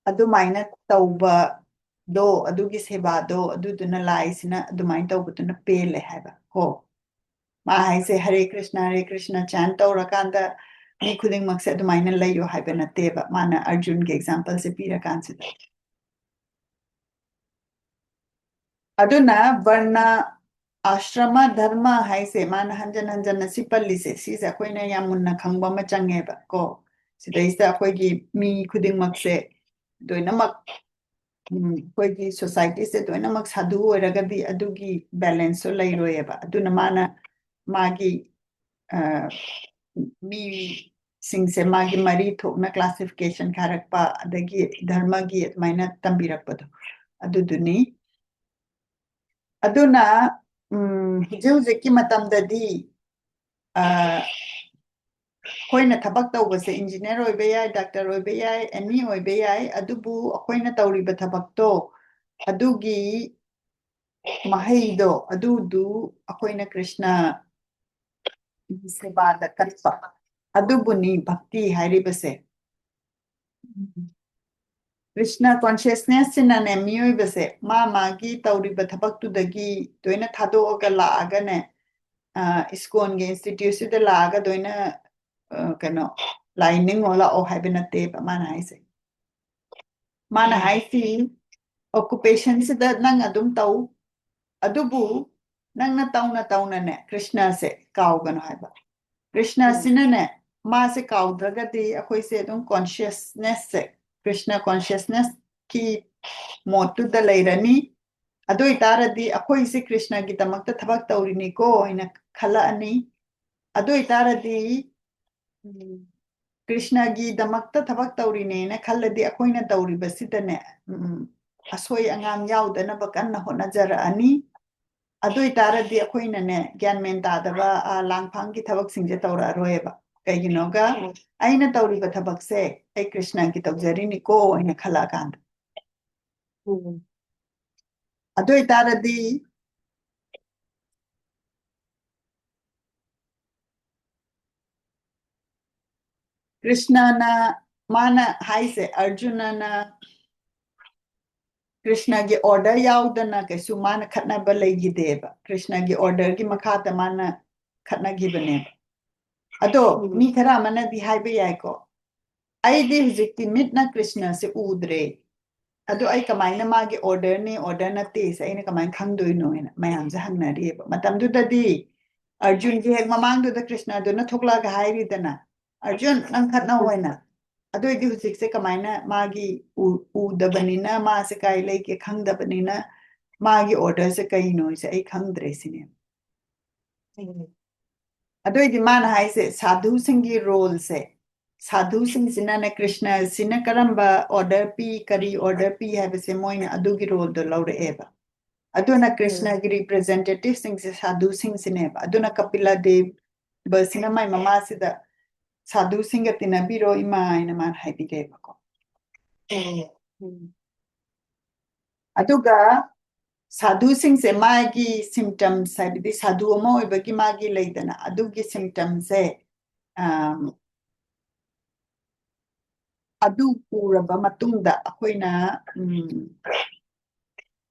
ꯑꯗꯨꯃꯥꯏꯅ ꯇꯧꯕꯗꯣ, ꯑꯗꯨꯒꯤ ꯁꯦꯕꯥꯗꯣ, ꯑꯗꯨꯗꯨꯅ ꯂꯥꯏꯁꯤꯅ ꯑꯗꯨꯃꯥꯏꯅ ꯇꯧꯕꯗꯨꯅ ꯄꯦꯜꯂꯦ ꯍꯥꯏꯕ ꯀꯣ꯫ ꯃꯥ ꯍꯥꯏꯁꯦ ꯍꯔꯦ ꯀ꯭ꯔꯤꯁꯅ, ꯍꯔꯦ ꯀ꯭ꯔꯤꯁꯅ chant ꯇꯧꯔꯀꯥꯟꯗ, ꯃꯤ ꯈꯨꯗꯤꯡꯃꯛꯁꯦ ꯑꯗꯨꯃꯥꯏꯅ ꯂꯩꯌꯣ ꯍꯥꯏꯕ ꯅꯠꯇꯦꯕ, ꯃꯥꯅ ꯑꯔꯖꯨꯟꯒꯤ exampleꯁꯦ ꯄꯤꯔꯀꯥꯟꯁꯤꯗ꯫ ꯑꯗꯨꯅ ꯕꯔꯅ, ꯑꯥꯁ꯭ꯔꯃ, ꯙꯔꯃ ꯍꯥꯏꯁꯦ ꯃꯥꯅ ꯍꯟꯖꯟ ꯍꯟꯖꯟꯅ ꯁꯤ ꯄꯜꯂꯤꯁꯦ, ꯁꯤꯁꯦ ꯑꯩꯈꯣꯏꯅ ꯌꯥꯝ ꯃꯨꯟꯅ ꯈꯪꯕ ꯑꯃ ꯆꯪꯉꯦꯕ ꯀꯣ꯫ ꯁꯤꯗꯩꯁꯤꯗ ꯑꯩꯈꯣꯏꯒꯤ ꯃꯤ ꯈꯨꯗꯤꯡꯃꯛꯁꯦ ꯂꯣꯏꯅꯃꯛ, ꯎꯝ, ꯑꯩꯈꯣꯏꯒꯤ societyꯁꯦ ꯂꯣꯏꯅꯃꯛ ꯁꯥꯙꯨ ꯑꯣꯏꯔꯒꯗꯤ ꯑꯗꯨꯒꯤ balanceꯁꯨ ꯂꯩꯔꯣꯏꯌꯦꯕ꯫ ꯑꯗꯨꯅ ꯃꯥꯅ ꯃꯥꯒꯤ, ꯑ, ꯃꯤꯁꯤꯡꯁꯦ ꯃꯥꯒꯤ ꯃꯔꯤ ꯊꯣꯛꯅ classification ꯈꯥꯏꯔꯛꯄ, ꯑꯗꯒꯤ ꯙꯔꯃꯒꯤ ꯑꯗꯨꯃꯥꯏꯅ ꯇꯝꯕꯤꯔꯛꯄꯗꯣ ꯑꯗꯨꯗꯨꯅꯤ꯫ ꯑꯗꯨꯅ, ꯎꯝ, ꯍꯧꯖꯤꯛ ꯍꯧꯖꯤꯛꯀꯤ ꯃꯇꯝꯗꯗꯤ, ꯑ, ꯑꯩꯈꯣꯏꯅ ꯊꯕꯛ ꯇꯧꯕꯁꯦ engineer ꯑꯣꯏꯕ ꯌꯥꯏ, doctor ꯑꯣꯏꯕ ꯌꯥꯏ, any ꯑꯣꯏꯕ ꯌꯥꯏ, ꯑꯗꯨꯕꯨ ꯑꯩꯈꯣꯏꯅ ꯇꯧꯔꯤꯕ ꯊꯕꯛꯇꯣ ꯑꯗꯨꯒꯤ ꯃꯍꯩꯗꯣ ꯑꯗꯨꯗꯨ ꯑꯩꯈꯣꯏꯅ ꯀ꯭ꯔꯤꯁꯅ ꯁꯦꯕꯥꯗ ꯀꯠꯄ, ꯑꯗꯨꯕꯨꯅꯤ ꯚꯛꯇꯤ ꯍꯥꯏꯔꯤꯕꯁꯦ꯫ ꯀ꯭ꯔꯤꯁꯅ consciousnessꯁꯤꯅꯅꯦ ꯃꯤꯑꯣꯏꯕꯁꯦ ꯃꯥ ꯃꯥꯒꯤ ꯇꯧꯔꯤꯕ ꯊꯕꯛꯇꯨꯗꯒꯤ ꯂꯣꯏꯅ ꯊꯥꯗꯣꯛꯑꯒ ꯂꯥꯛꯑꯒꯅꯦ, ꯑ, ꯏꯁꯀꯣꯟꯒꯤ instituteꯁꯤꯗ ꯂꯥꯛꯑꯒ ꯂꯣꯏꯅ, ꯑ, ꯀꯩꯅꯣ, ꯂꯥꯏ ꯅꯤꯡꯉꯣ ꯂꯥꯛꯑꯣ ꯍꯥꯏꯕ ꯅꯠꯇꯦꯕ ꯃꯥꯅ ꯍꯥꯏꯁꯦ꯫ ꯃꯥꯅ ꯍꯥꯏꯁꯤ, occupationꯁꯤꯗ ꯅꯪ ꯑꯗꯨꯝ ꯇꯧ, ꯑꯗꯨꯕꯨ ꯅꯪꯅ ꯇꯧꯅ ꯇꯧꯅꯅꯦ ꯀ꯭ꯔꯤꯁꯅꯁꯦ ꯀꯥꯎꯒꯅꯨ ꯍꯥꯏꯕ꯫ ꯀ꯭ꯔꯤꯁꯅꯁꯤꯅꯅꯦ, ꯃꯥꯁꯦ ꯀꯥꯎꯗ꯭ꯔꯒꯗꯤ ꯑꯩꯈꯣꯏꯁꯦ ꯑꯗꯨꯝ consciousnessꯁꯦ, ꯀ꯭ꯔꯤꯁꯅ consciousnessꯀꯤ modeꯇꯨꯗ ꯂꯩꯔꯅꯤ꯫ ꯑꯗꯨ ꯑꯣꯏꯇꯥꯔꯗꯤ ꯑꯩꯈꯣꯏꯁꯦ ꯀ꯭ꯔꯤꯁꯅꯒꯤꯗꯃꯛꯇ ꯊꯕꯛ ꯇꯧꯔꯤꯅꯤꯀꯣ ꯍꯥꯏꯅ ꯈꯜꯂꯛꯑꯅꯤ꯫ ꯑꯗꯨ ꯑꯣꯏꯇꯥꯔꯗꯤ, ꯎꯝ, ꯀ꯭ꯔꯤꯁꯅꯒꯤꯗꯃꯛꯇ ꯊꯕꯛ ꯇꯧꯔꯤꯅꯦꯅ ꯈꯜꯂꯗꯤ ꯑꯩꯈꯣꯏꯅ ꯇꯧꯔꯤꯕꯁꯤꯗꯅꯦ, ꯎꯝ, ꯑꯁꯣꯏ ꯑꯉꯥꯝ ꯌꯥꯎꯗꯅꯕ ꯀꯟꯅ ꯍꯣꯠꯅꯖꯔꯛꯑꯅꯤ꯫ ꯑꯗꯨ ꯑꯣꯏꯇꯥꯔꯗꯤ ꯑꯩꯈꯣꯏꯅꯅꯦ, ꯒ꯭ꯌꯥꯟ ꯃꯦꯟ ꯇꯥꯗꯕ, ꯑ, ꯂꯥꯡꯐꯥꯡꯒꯤ ꯊꯕꯛꯁꯤꯡꯁꯦ ꯇꯧꯔꯛꯑꯔꯣꯏꯕ꯫ ꯀꯩꯒꯤꯅꯣꯒ, ꯎꯝ, ꯑꯩꯅ ꯇꯧꯔꯤꯕ ꯊꯕꯛꯁꯦ ꯑꯩ ꯀ꯭ꯔꯤꯁꯅꯒꯤ ꯇꯧꯖꯔꯤꯅꯤꯀꯣ ꯍꯥꯏꯅ ꯈꯜꯂꯛꯑꯀꯥꯟꯗ꯫ ꯎꯝ꯫ ꯑꯗꯨ ꯑꯣꯏꯇꯥꯔꯗꯤ ꯀ꯭ꯔꯤꯁꯅꯅ, ꯃꯥꯅ ꯍꯥꯏꯁꯦ, ꯑꯔꯖꯨꯅꯅ ꯀ꯭ꯔꯤꯁꯅꯒꯤ order ꯌꯥꯎꯗꯅ ꯀꯩꯁꯨ ꯃꯥꯅ ꯈꯠꯅꯕ ꯂꯩꯈꯤꯗꯦꯕ꯫ ꯀ꯭ꯔꯤꯁꯅꯒꯤ orderꯒꯤ ꯃꯈꯥꯗ ꯃꯥꯅ ꯈꯠꯅꯈꯤꯕꯅꯦꯕ꯫ ꯑꯗꯣ ꯎꯝ꯫ ꯃꯤ ꯈꯔ ꯑꯃꯅꯗꯤ ꯍꯥꯏꯕ ꯌꯥꯏꯀꯣ, "ꯑꯩꯗꯤ ꯍꯧꯖꯤꯛꯇꯤ ꯃꯤꯠꯅ ꯀ꯭ꯔꯤꯁꯅꯁꯦ ꯎꯗ꯭ꯔꯦ, ꯑꯗꯣ ꯑꯩ ꯀꯃꯥꯏꯅ ꯃꯥꯒꯤ orderꯅꯦ, order ꯅꯠꯇꯦꯁꯦ ꯑꯩꯅ ꯀꯃꯥꯏꯅ ꯈꯪꯗꯣꯏꯅꯣ?" ꯍꯥꯏꯅ ꯃꯌꯥꯝꯁꯦ ꯍꯪꯅꯔꯤꯑꯕ꯫ ꯃꯇꯝꯗꯨꯗꯗꯤ ꯑꯔꯖꯨꯟꯒꯤ ꯍꯦꯛ ꯃꯃꯥꯡꯗꯨꯗ ꯀ꯭ꯔꯤꯁꯅꯗꯨꯅ ꯊꯣꯛꯂꯛꯑꯒ ꯍꯥꯏꯔꯤꯗꯅ, "ꯑꯔꯖꯨꯟ, ꯅꯪ ꯈꯠꯅꯧ" ꯍꯥꯏꯅ꯫ ꯑꯗꯨ ꯑꯣꯏꯗꯤ ꯍꯧꯖꯤꯛꯁꯦ ꯀꯃꯥꯏꯅ ꯃꯥꯒꯤ ꯎ-, ꯎꯗꯕꯅꯤꯅ ꯃꯥꯁꯦ ꯀꯥꯏ ꯂꯩꯒꯦ ꯈꯪꯗꯕꯅꯤꯅ ꯃꯥꯒꯤ orderꯁꯦ ꯀꯩꯅꯣꯁꯦ ꯑꯩ ꯈꯪꯗ꯭ꯔꯦ ꯁꯤꯅꯦ꯫ ꯑꯗꯨ ꯑꯣꯏꯗꯤ ꯃꯥꯅ ꯍꯥꯏꯁꯦ ꯁꯥꯙꯨꯁꯤꯡꯒꯤ roleꯁꯦ, ꯁꯥꯙꯨꯁꯤꯡꯁꯤꯅꯅꯦ ꯀ꯭ꯔꯤꯁꯅꯁꯤꯅ ꯀꯔꯝꯕ order ꯄꯤ, ꯀꯔꯤ order ꯄꯤ ꯍꯥꯏꯕꯁꯦ ꯃꯣꯏꯅ ꯑꯗꯨꯒꯤ roleꯗꯣ ꯂꯧꯔꯛꯑꯦꯕ꯫ ꯑꯗꯨꯅ ꯎꯝ꯫ ꯀ꯭ꯔꯤꯁꯅꯒꯤ representativeꯁꯤꯡꯁꯦ ꯁꯥꯙꯨꯁꯤꯡꯁꯤꯅꯦꯕ꯫ ꯑꯗꯨꯅ ꯀꯄꯤꯂꯥ ꯗꯦꯕꯁꯤꯅ ꯃꯥꯏ ꯃꯃꯥꯁꯤꯗ "ꯁꯥꯙꯨꯁꯤꯡꯒ ꯇꯤꯟꯅꯕꯤꯔꯣ ꯏꯃꯥ" ꯍꯥꯏꯅ ꯃꯥꯅ ꯍꯥꯏꯕꯤꯔꯦꯕꯀꯣ꯫ ꯎꯝ꯫ ꯑꯗꯨꯒ ꯁꯥꯙꯨꯁꯤꯡꯁꯦ ꯃꯥꯒꯤ symptoms, ꯍꯥꯏꯕꯗꯤ ꯁꯥꯙꯨ ꯑꯃ ꯑꯣꯏꯕꯒꯤ ꯃꯥꯒꯤ ꯂꯩꯗꯅ, ꯑꯗꯨꯒꯤ symptomꯁꯦ, ꯑꯝ, ꯑꯗꯨ ꯎꯔꯕ ꯃꯇꯨꯡꯗ ꯑꯩꯈꯣꯏꯅ, ꯎꯝ,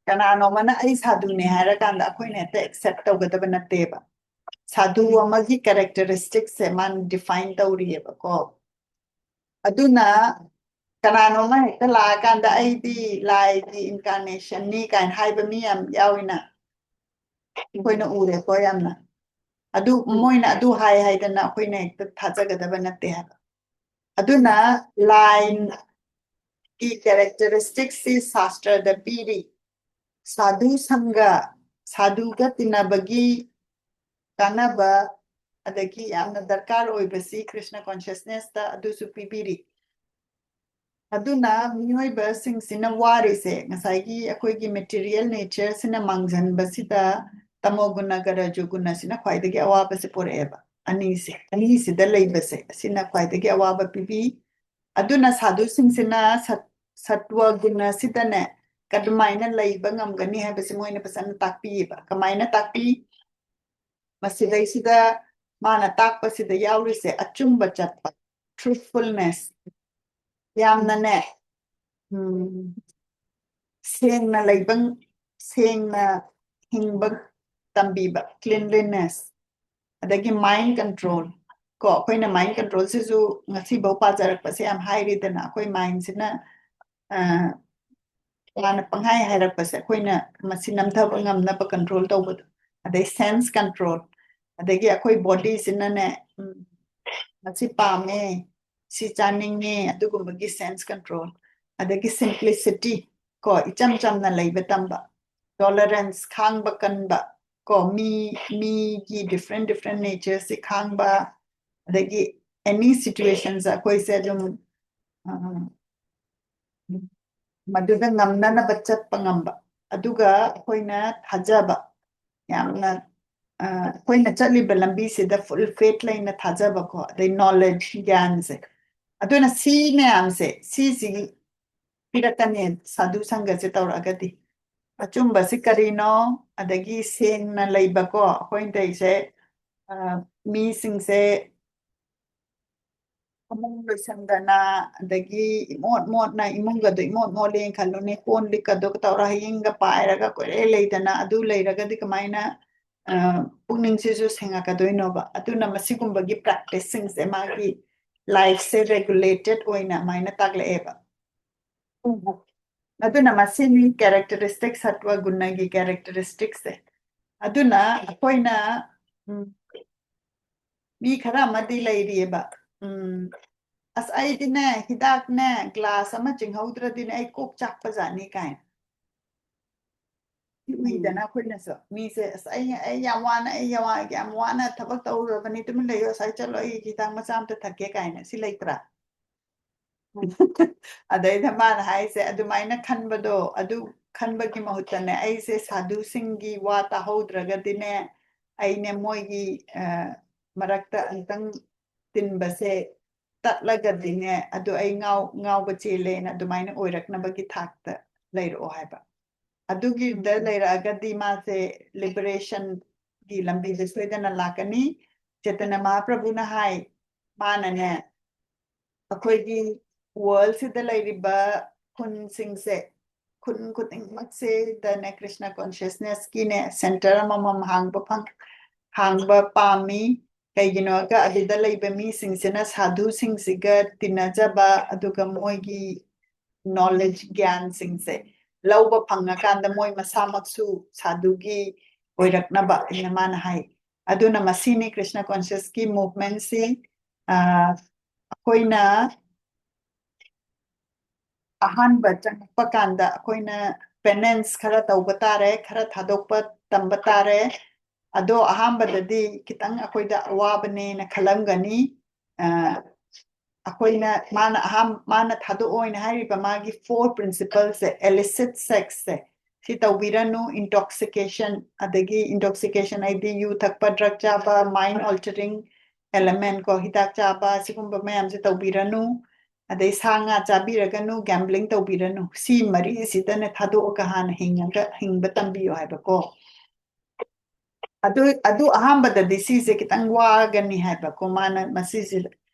ꯀꯅꯥꯅꯣꯃꯅ "ꯑꯩ ꯁꯥꯙꯨꯅꯦ" ꯍꯥꯏꯔꯀꯥꯟꯗ ꯑꯩꯈꯣꯏꯅ ꯍꯦꯛꯇ accept ꯇꯧꯒꯗꯕ ꯅꯠꯇꯦꯕ꯫ ꯁꯥꯙꯨ ꯑꯃꯒꯤ characteristicꯁꯦ ꯃꯥꯅ define ꯇꯧꯔꯤꯑꯕꯀꯣ꯫ ꯑꯗꯨꯅ ꯀꯅꯥꯅꯣꯃ ꯍꯦꯛꯇ ꯂꯥꯛꯑꯀꯥꯟꯗ "ꯑꯩꯗꯤ ꯂꯥꯏꯒꯤ incarnationꯅꯤ" ꯀꯥꯏꯅ ꯍꯥꯏꯕ ꯃꯤ ꯌꯥꯝ ꯌꯥꯎꯏꯅ꯫ ꯑꯩꯈꯣꯏꯅ ꯎꯔꯦꯀꯣ ꯌꯥꯝꯅ꯫ ꯑꯗꯨ ꯎꯝ꯫ ꯃꯣꯏꯅ ꯑꯗꯨ ꯍꯥꯏ ꯍꯥꯏꯗꯅ ꯑꯩꯈꯣꯏꯅ ꯍꯦꯛꯇ ꯊꯥꯖꯒꯗꯕ ꯅꯠꯇꯦ ꯍꯥꯏꯕ꯫ ꯑꯗꯨꯅ ꯂꯥꯏꯒꯤ characteristicsꯁꯤ ꯁꯥꯁꯇ꯭ꯔꯗ ꯄꯤꯔꯤ꯫ ꯁꯥꯙꯨ ꯁꯪꯒ, ꯁꯥꯙꯨꯒ ꯇꯤꯟꯅꯕꯒꯤ ꯀꯥꯟꯅꯕ, ꯑꯗꯒꯤ ꯌꯥꯝꯅ ꯗꯔꯀꯥꯔ ꯑꯣꯏꯕꯁꯤ ꯀ꯭ꯔꯤꯁꯅ consciousnessꯇ ꯑꯗꯨꯁꯨ ꯄꯤꯕꯤꯔꯤ꯫ ꯑꯗꯨꯅ ꯃꯤꯑꯣꯏꯕꯁꯤꯡꯁꯤꯅ ꯋꯥꯔꯤꯁꯦ ꯉꯁꯥꯏꯒꯤ ꯑꯩꯈꯣꯏꯒꯤ material natureꯁꯤꯅ ꯃꯥꯡꯖꯟꯕꯁꯤꯗ ꯇꯃꯣꯒꯨꯅꯒ ꯔꯖꯣꯒꯨꯅꯁꯤꯅ ꯈ꯭ꯋꯥꯏꯗꯒꯤ ꯑꯋꯥꯕꯁꯦ ꯄꯨꯔꯛꯑꯦꯕ꯫ ꯑꯅꯤꯁꯦ, ꯑꯅꯤꯁꯤꯗ ꯂꯩꯕꯁꯦ ꯑꯁꯤꯅ ꯈ꯭ꯋꯥꯏꯗꯒꯤ ꯑꯋꯥꯕ ꯄꯤꯕꯤ꯫ ꯑꯗꯨꯅ ꯁꯥꯙꯨꯁꯤꯡꯁꯤꯅ ꯁꯠ-, ꯁꯠꯋꯒꯨꯅꯁꯤꯗꯅꯦ ꯀꯃꯥꯏꯅ ꯂꯩꯕ ꯉꯝꯒꯅꯤ ꯍꯥꯏꯕꯁꯤ ꯃꯣꯏꯅ ꯐꯖꯅ ꯇꯥꯛꯄꯤꯌꯦꯕ꯫ ꯀꯃꯥꯏꯅ ꯇꯥꯛꯄꯤ? ꯃꯁꯤꯗꯩꯁꯤꯗ ꯃꯥꯅ ꯇꯥꯛꯄꯁꯤꯗ ꯌꯥꯎꯔꯤꯁꯦ ꯑꯆꯨꯝꯕ ꯆꯠꯄ, truthfulness, ꯌꯥꯝꯅꯅꯦ, ꯎꯝ, ꯁꯦꯡꯅ ꯂꯩꯕ, ꯁꯦꯡꯅ ꯍꯤꯡꯕ ꯇꯝꯕꯤꯕ, cleanliness, ꯑꯗꯒꯤ mind control, ꯀꯣ, ꯑꯩꯈꯣꯏꯅ mind control ꯁꯤꯁꯨ ꯉꯁꯤꯐꯥꯎ ꯄꯥꯖꯔꯛꯄꯁꯦ ꯌꯥꯝ ꯍꯥꯏꯔꯤꯗꯅ, ꯑꯩꯈꯣꯏ mind ꯁꯤꯅ, ꯑ, ꯃꯥꯅ ꯄꯪꯍꯥꯏ ꯍꯥꯏꯔꯛꯄꯁꯦ ꯑꯩꯈꯣꯏꯅ ꯃꯁꯤ ꯅꯝꯊꯕ ꯉꯝꯅꯕ control ꯇꯧꯕꯗꯣ, ꯑꯗꯩ sense control, ꯑꯗꯒꯤ ꯑꯩꯈꯣꯏ body ꯁꯤꯅꯅꯦ, ꯎꯝ, ꯃꯁꯤ ꯄꯥꯝꯃꯦ, ꯁꯤ ꯆꯥꯅꯤꯡꯉꯦ, ꯑꯗꯨꯒꯨꯝꯕꯒꯤ sense control, ꯑꯗꯒꯤ simplicity, ꯀꯣ, ꯏꯆꯝ ꯆꯝꯅ ꯂꯩꯕ ꯇꯝꯕ, tolerance, ꯈꯥꯡꯕ ꯀꯟꯕ, ꯀꯣ, ꯃꯤ, ꯃꯤꯒꯤ different different nature ꯁꯤ ꯈꯥꯡꯕ, ꯑꯗꯒꯤ any situation ꯁꯦ ꯑꯩꯈꯣꯏꯁꯦ ꯑꯗꯨꯝ, ꯑ, ꯃꯗꯨꯗ ꯉꯝꯅꯅꯕ ꯆꯠꯄ ꯉꯝꯕ, ꯑꯗꯨꯒ ꯑꯩꯈꯣꯏꯅ ꯊꯥꯖꯕ, ꯌꯥꯝꯅ, ꯑ, ꯑꯩꯈꯣꯏꯅ ꯆꯠꯂꯤꯕ ꯂꯝꯕꯤꯁꯤꯗ full faith ꯂꯩꯅ ꯊꯥꯖꯕꯀꯣ, ꯑꯗꯩ knowledge, ꯒ꯭ꯌꯥꯟꯁꯦ꯫ ꯑꯗꯨꯅ ꯁꯤ ꯃꯌꯥꯝꯁꯦ, ꯁꯤꯁꯤꯒꯤ ꯄꯤꯔꯛꯀꯅꯤ ꯁꯥꯙꯨ ꯁꯪꯒꯁꯦ ꯇꯧꯔꯛꯑꯒꯗꯤ꯫ ꯑꯆꯨꯝꯕꯁꯤ ꯀꯔꯤꯅꯣ? ꯑꯗꯒꯤ ꯁꯦꯡꯅ ꯂꯩꯕꯀꯣ, ꯑꯩꯈꯣꯏꯅ ꯇꯧꯔꯤꯁꯦ, ꯑ, ꯃꯤꯁꯤꯡꯁꯦ ꯐꯃꯨꯡ ꯂꯣꯏꯁꯟꯗꯅ, ꯑꯗꯒꯤ ꯏꯃꯣꯠ ꯃꯣꯠꯅ, ꯏꯃꯨꯡꯒꯗꯣ ꯏꯃꯣꯠ ꯃꯣꯠꯂꯦꯅ ꯈꯜꯂꯨꯅꯦ, ꯀꯣꯟ ꯂꯤꯛꯀꯗꯣ ꯇꯧꯔ ꯍꯌꯤꯡꯒ ꯄꯥꯏꯔꯒ ꯀꯣꯏꯂꯩ ꯂꯩꯗꯅ, ꯑꯗꯨ ꯂꯩꯔꯒꯗꯤ ꯀꯃꯥꯏꯅ, ꯑ, ꯄꯨꯛꯅꯤꯡꯁꯤꯁꯨ ꯁꯦꯡꯉꯛꯀꯗꯣꯏꯅꯣꯕ? ꯑꯗꯨꯅ ꯃꯁꯤꯒꯨꯝꯕꯒꯤ practice ꯁꯤꯡꯁꯦ ꯃꯥꯒꯤ life ꯁꯦ regulated ꯑꯣꯏꯅ ꯑꯗꯨꯃꯥꯏꯅ ꯇꯥꯛꯂꯛꯑꯦꯕ꯫ ꯑꯗꯨꯅ ꯃꯁꯤꯅꯤ characteristic, ꯁꯠꯋ ꯒꯨꯅꯒꯤ characteristic ꯁꯦ꯫ ꯑꯗꯨꯅ ꯑꯩꯈꯣꯏꯅ, ꯎꯝ, ꯃꯤ ꯈꯔ ꯑꯃꯗꯤ ꯂꯩꯔꯤꯑꯕ, ꯎꯝ, "ꯑꯁ, ꯑꯩꯗꯤꯅꯦ, ꯍꯤꯗꯥꯛꯅꯦ, glass ꯑꯃ ꯆꯤꯡꯍꯧꯗ꯭ꯔꯗꯤꯅꯦ, ꯑꯩ ꯀꯣꯛ ꯆꯥꯛꯄꯖꯥꯠꯅꯤ" ꯀꯥꯏꯅ꯫ ꯁꯤ ꯎꯏꯗꯅ ꯎꯝ꯫ ꯑꯩꯈꯣꯏꯅꯁꯨ, ꯃꯤꯁꯦ, "ꯑꯁ, ꯑꯩ, ꯑꯩ ꯌꯥꯝ ꯋꯥꯅ, ꯑꯩ ꯌꯥꯝ ꯋꯥ-, ꯌꯥꯝ ꯋꯥꯅ ꯊꯕꯛ ꯇꯧꯔꯨꯔꯕꯅꯤ, ꯇꯨꯃꯤꯟ ꯂꯩꯌꯨ, ꯑꯁꯥꯏ ꯆꯠꯂꯣ, ꯑꯩ ꯍꯤꯗꯥꯛ ꯃꯆꯥ ꯑꯝꯇ ꯊꯛꯀꯦ" ꯀꯥꯏꯅ, ꯁꯤ ꯂꯩꯇ꯭ꯔꯥ? ꯑꯗꯩꯗ ꯃꯥꯅ ꯍꯥꯏꯁꯦ, ꯑꯗꯨꯃꯥꯏꯅ ꯈꯟꯕꯗꯣ, ꯑꯗꯨ ꯈꯟꯕꯒꯤ ꯃꯍꯨꯠꯇꯅꯦ, "ꯑꯩꯁꯦ ꯁꯥꯙꯨꯁꯤꯡꯒꯤ ꯋꯥ ꯇꯥꯍꯧꯗ꯭ꯔꯒꯗꯤꯅꯦ, ꯑꯩꯅꯦ ꯃꯣꯏꯒꯤ, ꯑ, ꯃꯔꯛꯇ ꯑꯃꯨꯛꯇꯪ ꯇꯤꯟꯕꯁꯦ ꯇꯠꯂꯒꯗꯤꯅꯦ, ꯑꯗꯨ ꯑꯩ ꯉꯥꯎ-, ꯉꯥꯎꯕ ꯆꯦꯜꯂꯦꯅ ꯑꯗꯨꯃꯥꯏꯅ ꯑꯣꯏꯔꯛꯅꯕꯒꯤ ꯊꯥꯛꯇ ꯂꯩꯔꯛꯑꯣ" ꯍꯥꯏꯕ꯫ ꯑꯗꯨꯒꯤꯗ ꯎꯝ꯫ ꯂꯩꯔꯛꯑꯒꯗꯤ ꯃꯥꯁꯦ liberation ꯒꯤ ꯂꯝꯕꯤꯗ ꯁꯣꯏꯗꯅ ꯂꯥꯛꯀꯅꯤ꯫ ꯆꯦꯇꯅ ꯃꯍꯥꯄ꯭ꯔꯚꯨꯅ ꯍꯥꯏ, ꯃꯥꯅꯅꯦ, ꯑꯩꯈꯣꯏꯒꯤ world ꯁꯤꯗ ꯂꯩꯔꯤꯕ ꯈꯨꯟꯁꯤꯡꯁꯦ, ꯈꯨꯟ ꯈꯨꯗꯤꯡꯃꯛꯁꯤꯗꯅꯦ, ꯀ꯭ꯔꯤꯁꯅ consciousness ꯀꯤꯅꯦ, center ꯑꯃꯃꯝ ꯍꯥꯡꯕ ꯐꯪ-, ꯍꯥꯡꯕ ꯄꯥꯝꯃꯤ꯫ ꯀꯩꯒꯤꯅꯣꯒ ꯑꯗꯨꯗ ꯂꯩꯕ ꯃꯤꯁꯤꯡꯁꯤꯅ ꯁꯥꯙꯨꯁꯤꯡꯁꯤꯒ ꯇꯤꯟꯅꯖꯕ, ꯑꯗꯨꯒ ꯃꯣꯏꯒꯤ ꯅꯣꯂꯦꯖ, ꯒ꯭ꯌꯥꯟꯁꯤꯡꯁꯦ ꯂꯧꯕ ꯐꯪꯉꯀꯥꯟꯗ ꯃꯣꯏ ꯃꯁꯥꯃꯛꯁꯨ ꯁꯥꯙꯨꯒꯤ ꯑꯣꯏꯔꯛꯅꯕ ꯑꯩꯅ ꯃꯥꯅ ꯍꯥꯏ꯫ ꯑꯗꯨꯅ ꯃꯁꯤꯅꯤ ꯀ꯭ꯔꯤꯁꯅ ꯀꯣꯟꯁꯤꯌꯁꯀꯤ ꯃꯨꯚꯃꯦꯟꯁꯤ꯫ ꯑꯩꯈꯣꯏꯅ ꯑꯍꯥꯟꯕ ꯆꯪꯉꯛꯄ ꯀꯥꯟꯗ ꯑꯩꯈꯣꯏꯅ ꯄꯦꯅꯦꯟꯁ ꯈꯔ ꯇꯧꯕ ꯇꯥꯔꯦ, ꯈꯔ ꯊꯥꯗꯣꯛꯄ ꯇꯝꯕ ꯇꯥꯔꯦ꯫ ꯑꯗꯣ ꯑꯍꯥꯟꯕꯗꯗꯤ ꯈꯤꯇꯪ ꯑꯩꯈꯣꯏꯗ ꯑꯋꯥꯕꯅꯦꯅ ꯈꯜꯂꯝꯒꯅꯤ꯫ ꯑꯩꯈꯣꯏꯅ ꯃꯥꯅ ꯑꯍꯥꯟ ꯃꯥꯅ ꯊꯥꯗꯣꯛꯑꯣꯏꯅ ꯍꯥꯏꯔꯤꯕ ꯃꯥꯒꯤ ꯐꯣꯔ ꯄ꯭ꯔꯤꯟꯁꯤꯄꯜꯁꯦ, ꯑꯦꯂꯤꯁꯤꯠ ꯁꯦꯛꯁꯁꯦ, ꯁꯤ ꯇꯧꯕꯤꯔꯅꯨ, ꯏꯟꯇꯣꯛꯁꯤꯀꯦꯁꯟ, ꯑꯗꯒꯤ ꯏꯟꯇꯣꯛꯁꯤꯀꯦꯁꯟ ꯍꯥꯏꯗꯤ ꯌꯨ ꯊꯛꯄ, ꯗ꯭ꯔꯛ ꯆꯥꯕ, ꯃꯥꯏꯟ ꯑꯣꯜꯇꯔꯤꯡ ꯑꯦꯂꯦꯃꯦꯟ ꯀꯣ, ꯍꯤꯗꯥꯛ ꯆꯥꯕ, ꯁꯤꯒꯨꯝꯕ ꯃꯌꯥꯝꯁꯦ ꯇꯧꯕꯤꯔꯅꯨ꯫ ꯑꯗꯩ ꯁꯥ ꯉꯥ ꯆꯥꯕꯤꯔꯒꯅꯨ, ꯒꯦꯝꯕ꯭ꯂꯤꯡ ꯇꯧꯕꯤꯔꯅꯨ꯫ ꯁꯤ ꯃꯔꯤꯁꯤꯗꯅꯦ ꯊꯥꯗꯣꯛꯑꯒ ꯍꯥꯟꯅ ꯍꯤꯡꯉꯒ ꯍꯤꯡꯕ ꯇꯝꯕꯤꯌꯣ ꯍꯥꯏꯕꯀꯣ꯫ ꯑꯗꯨ ꯑꯗꯨ ꯑꯍꯥꯟꯕꯗꯗꯤ ꯁꯤꯁꯦ ꯈꯤꯇꯪ ꯋꯥꯒꯅꯤ ꯍꯥꯏꯕꯀꯣ꯫ ꯃꯥꯅ ꯃꯁꯤꯁꯦ